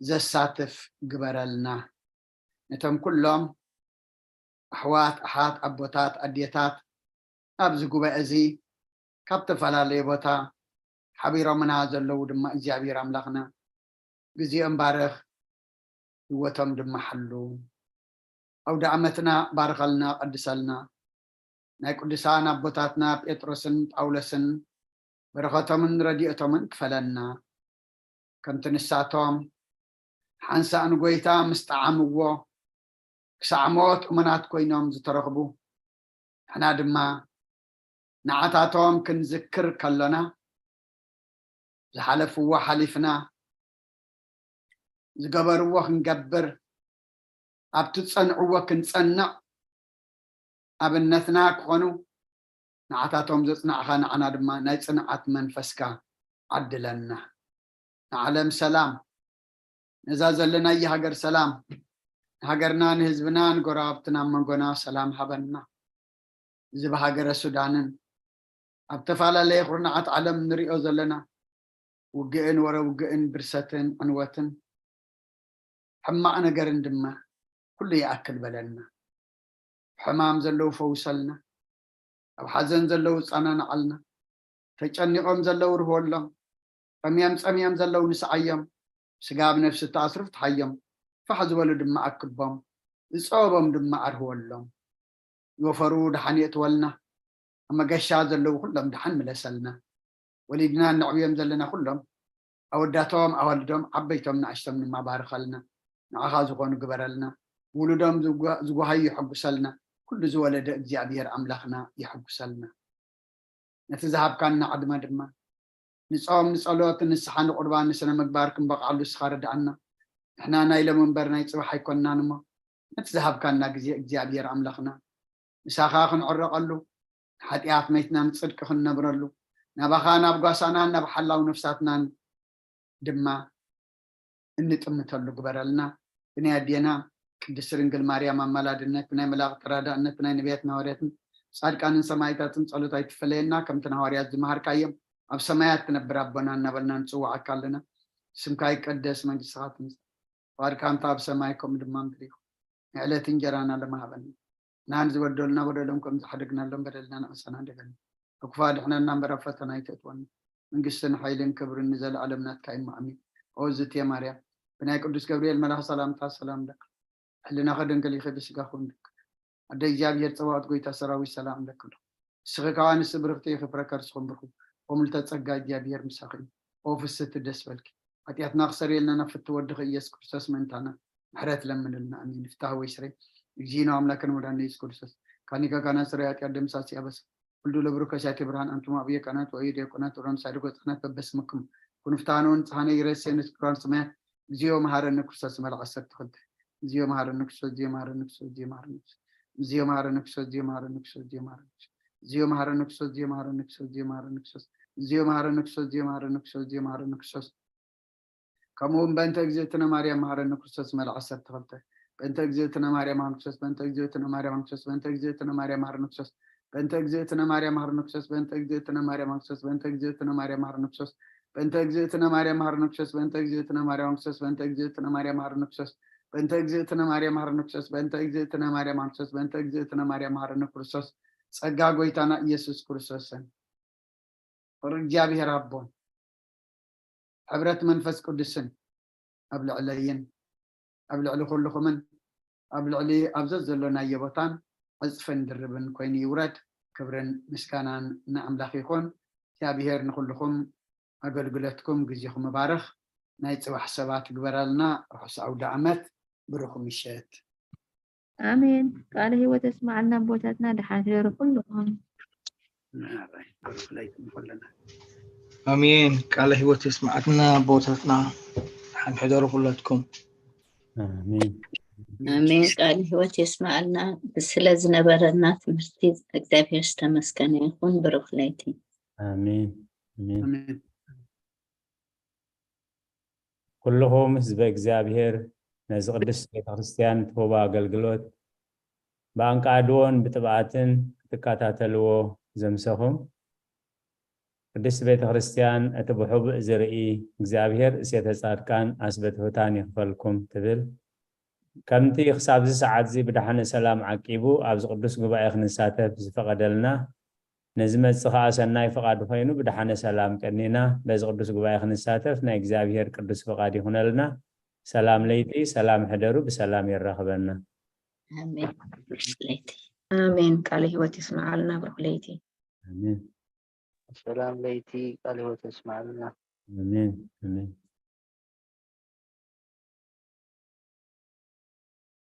ዘሳትፍ ግበረልና። ነቶም ኩሎም ኣሕዋት ኣሓት ኣቦታት ኣዴታት ኣብዚ ጉባኤ እዚ ካብ ተፈላለየ ቦታ ሓቢሮምና ዘለዉ ድማ እግዚኣብሔር ኣምላኽና ግዜኦም ባርኽ፣ ህይወቶም ድማ ሓሉ። ኣውደ ዓመትና ባርኸልና፣ ቀድሰልና። ናይ ቅዱሳን ኣቦታትና ጴጥሮስን ጳውሎስን በረኸቶምን ረድኤቶምን ክፈለና። ከምቲ ንሳቶም ሓንሳእ ንጎይታ ምስ ጠዓምዎ ክሳዕ ሞት እሙናት ኮይኖም ዝተረኽቡ፣ ንሕና ድማ ንዓታቶም ክንዝክር ከሎና ዝሓለፍዎ ሓሊፍና ዝገበርዎ ክንገብር ኣብቲ ዝጸንዕዎ ክንጸንዕ ኣብነትና ክኾኑ ንዓታቶም ዘጽናዕኻ ንዓና ድማ ናይ ጽንዓት መንፈስካ ዓድለና። ንዓለም ሰላም፣ ነዛ ዘለናያ ሃገር ሰላም፣ ንሃገርና፣ ንህዝብና፣ ንጎረባብትና፣ ኣብ መንጎና ሰላም ሃበና። እዚ ብሃገረ ሱዳንን ኣብ ተፈላለየ ኩርናዓት ዓለም ንሪኦ ዘለና ውግእን ወረ ውግእን ብርሰትን ዕንወትን ሕማቕ ነገርን ድማ ኩሉ ይኣክል በለና። ሕማም ዘለዉ ፈውሰልና፣ ኣብ ሓዘን ዘለዉ ጻናናዓልና፣ ተጨኒቖም ዘለዉ ርህወሎም፣ ጠምዮም ጸምዮም ዘለዉ ንስዓዮም፣ ስጋ ኣብ ነፍሲ እተኣስሩ ፍትሓዮም፣ ፋሕ ዝበሉ ድማ ኣክቦም፣ ዝጸበቦም ድማ ኣርህወሎም። ዝወፈሩ ደሓን የእትወልና፣ ኣብ መገሻ ዘለዉ ኩሎም ደሓን ምለሰልና። ወሊድና እነዕብዮም ዘለና ኩሎም ኣወዳቶም ኣዋልዶም ዓበይቶም ንኣሽቶም ድማ ባርኸልና። ንዓኻ ዝኾኑ ግበረልና። ውሉዶም ዝጓ- ዝጓሃዩ የሐጉሰልና። ኩሉ ዝወለደ እግዚኣብሔር ኣምላኽና የሐጉሰልና። ነቲ ዝሃብካና ዕድመ ድማ ንጾም፣ ንጸሎት፣ ንስሓ፣ ንቁርባን፣ ንስነ ምግባር ክንበቕዓሉ ንስኻ ርድኣና። ንሕና ናይ ሎሚ እምበር ናይ ጽባሕ ኣይኮንናን እሞ ነቲ ዝሃብካና ግዜ እግዚኣብሔር ኣምላኽና ምሳኻ ክንዕረቐሉ፣ ንሓጢኣት መይትና ንጽድቂ ክንነብረሉ፣ ናባኻ ናብ ጓሳናን ናብ ሓላው ነፍሳትናን ድማ እንጥምተሉ ግበረልና። ብናይ ኣዴና ቅድስት ድንግል ማርያም ኣማላድነት፣ ብናይ መላእኽቲ ተራዳእነት፣ ብናይ ነቢያትን ሃዋርያትን ጻድቃንን ሰማዕታትን ጸሎት ኣይትፈለየና። ከምቲ ንሃዋርያት ዝመሃርካዮም ኣብ ሰማያት ትነብር ኣቦና እናበልና ንጽውዓካ ኣለና። ስምካ ይቀደስ፣ መንግስትኻ ትምጻእ፣ ፍቓድካ እንተ ኣብ ሰማይ ከምኡ ድማ ምድሪ ይኹን። ንዕለት እንጀራና ለማሃበና። ናን ዝበደሉና በደሎም ከም ዝሓደግናሎም በደልና ንዕሰና ደገና። ኣብ ክፉእ ኣድሕነና እምበር ኣብ ፈተና ኣይተእትወና። መንግስትን ሓይልን ክብርን ንዘለኣለም ናትካ እዩ። ኣሜን። ኦ ዝትየ ማርያም፣ ብናይ ቅዱስ ገብርኤል መልኣኽ ሰላምታ ሰላም ለኪ። ሕልናኺ ድንግል ኢኺ፣ ብስጋኺ እውን ድንግል። ኣደ እግዚኣብሔር ጸባኦት፣ ጎይታ ሰራዊት ሰላም ለኪ ብለኹ። ንስኺ ካብ ኣንስቲ ብርኽቲ ኢኺ፣ ፍረ ከርስኺ እውን ብሩኽ እዩ። ኦ ምልዕተ ጸጋ፣ እግዚኣብሔር ምሳኺ እዩ። ኦ ፍስህቲ ደስ በልኪ። ሓጢኣትና ክሰርየልና ናብ ፍትው ወድኺ ኢየሱስ ክርስቶስ ምእንታና ምሕረት ለምንልና። ኣሜን። ፍትሐ ወይ ስሬ እግዚእነ አምላክነ ወመድኃኒነ ኢየሱስ ክርስቶስ ካኒካ ካና ስሬ ኃጢአት ደምሳሲ አበሳ ወልዱ ለብሩ ከሲያቴ ብርሃን አንትሙ አብየ ካህናት ወአዩ ዲያቆናት ወራን ሳድጎ ሕፃናት በበስምክሙ ኩኑ ፍትሐነ ወንጽሐነ ይረሴ ንስክራን ሰማያት እግዚኦ መሐረነ ክርስቶስ መልዓ ዓሰርተ ክልተ። እግዚኦ መሐረነ ክርስቶስ፣ እግዚኦ መሐረነ ክርስቶስ፣ እግዚኦ መሐረነ ክርስቶስ፣ እግዚኦ መሐረነ ክርስቶስ፣ እግዚኦ መሐረነ ክርስቶስ፣ እግዚኦ መሐረነ ክርስቶስ፣ እግዚኦ መሐረነ ክርስቶስ፣ እግዚኦ መሐረነ ክርስቶስ፣ እግዚኦ መሐረነ ክርስቶስ፣ እግዚኦ መሐረነ ክርስቶስ፣ እግዚኦ መሐረነ ክርስቶስ። ከምኡ እውን በእንተ እግዝእትነ ማርያም መሐረነ ክርስቶስ መልዓ ዓሰርተ ክልተ። በእንተ እግዝእትነ ማርያም መሐረነ ክርስቶስ፣ በእንተ እግዝእትነ ማርያም መሐረነ ክርስቶስ፣ በእንተ እግዝእትነ ማርያም መሐረነ ክርስቶስ፣ በእንተ እግዝእትነ ማርያም መሐረነ ክርስቶስ፣ በእንተ እግዝእትነ ማርያም መሐረነ ክርስቶስ፣ በእንተ እግዝእትነ ማርያም መሐረነ ክርስቶስ፣ በእንተ እግዝእትነ ማርያም መሐረነ ክርስቶስ፣ በእንተ እግዝእትነ ማርያም መሐረነ ክርስቶስ፣ በእንተ እግዝእትነ ማርያም መሐረነ ክርስቶስ፣ በእንተ እግዝእትነ ማርያም መሐረነ ክርስቶስ። ጸጋ ጎይታና ኢየሱስ ክርስቶስን ፍቕሪ እግዚኣብሔር ኣቦን ሕብረት መንፈስ ቅዱስን ኣብ ልዕለይን ኣብ ልዕሊ ኩልኹምን ኣብ ልዕሊ ኣብ ዘዘሎናዮ ቦታን ዕጽፍን ድርብን ኮይኑ ይውረድ። ክብርን ምስጋናን ንኣምላኽ ይኹን። እግዚኣብሔር ንኹልኹም ኣገልግሎትኩም ግዜኹም ይባርኽ። ናይ ጽባሕ ሰባት ግበረልና። ርሑስ ኣውደ ዓመት፣ ብሩኽ ምሸት። ኣሜን። ቃለ ህይወት የስማዓልና ኣቦታትና፣ ደሓን ሕደሩ ኩልኹም። ናባይ ብሩኽ ለይቲ ንኹልና። ኣሜን። ቃለ ህይወት የስማዓልና ኣቦታትና፣ ደሓን ሕደሩ ኩላትኩም። ኣሜን። ኣሜን። ቃለ ህይወት የስማዓልና። ስለ ዝነበረና ትምህርቲ እግዚኣብሔር ዝተመስገነ ይኹን። ብሩኽ ለይቲ። ኣሜን። ኣሜን። ኣሜን። ኩልኹም ህዝበ እግዚኣብሔር ነዚ ቅድስት ቤተክርስትያን ትህቦ ኣገልግሎት ብኣንቃድዎን ብጥብኣትን ክትከታተልዎ ዘምሰኹም ቅድስት ቤተክርስትያን እቲ ብሕቡእ ዝርኢ እግዚኣብሔር እሴተ ጻድቃን ኣስበ ትሑታን ይኽፈልኩም ትብል። ከምቲ ክሳብዚ ሰዓት እዚ ብደሓነ ሰላም ዓቂቡ ኣብዚ ቅዱስ ጉባኤ ክንሳተፍ ዝፈቐደልና ነዚ መጽእ ኸኣ ሰናይ ፍቓዱ ኾይኑ ብደሓነ ሰላም ቀኒና በዚ ቅዱስ ጉባኤ ክንሳተፍ ናይ እግዚኣብሔር ቅዱስ ፍቓድ ይኹነልና። ሰላም ለይቲ፣ ሰላም ሕደሩ፣ ብሰላም የራኽበና። ኣሜን። ብሩኽ ለይቲ። ኣሜን። ቃለ ህይወት ይስምዓልና። ብሩኽ ለይቲ። ኣሜን። ሰላም ለይቲ ቃለ ህይወት የስማዕልና። ኣሜን። ኣሜን።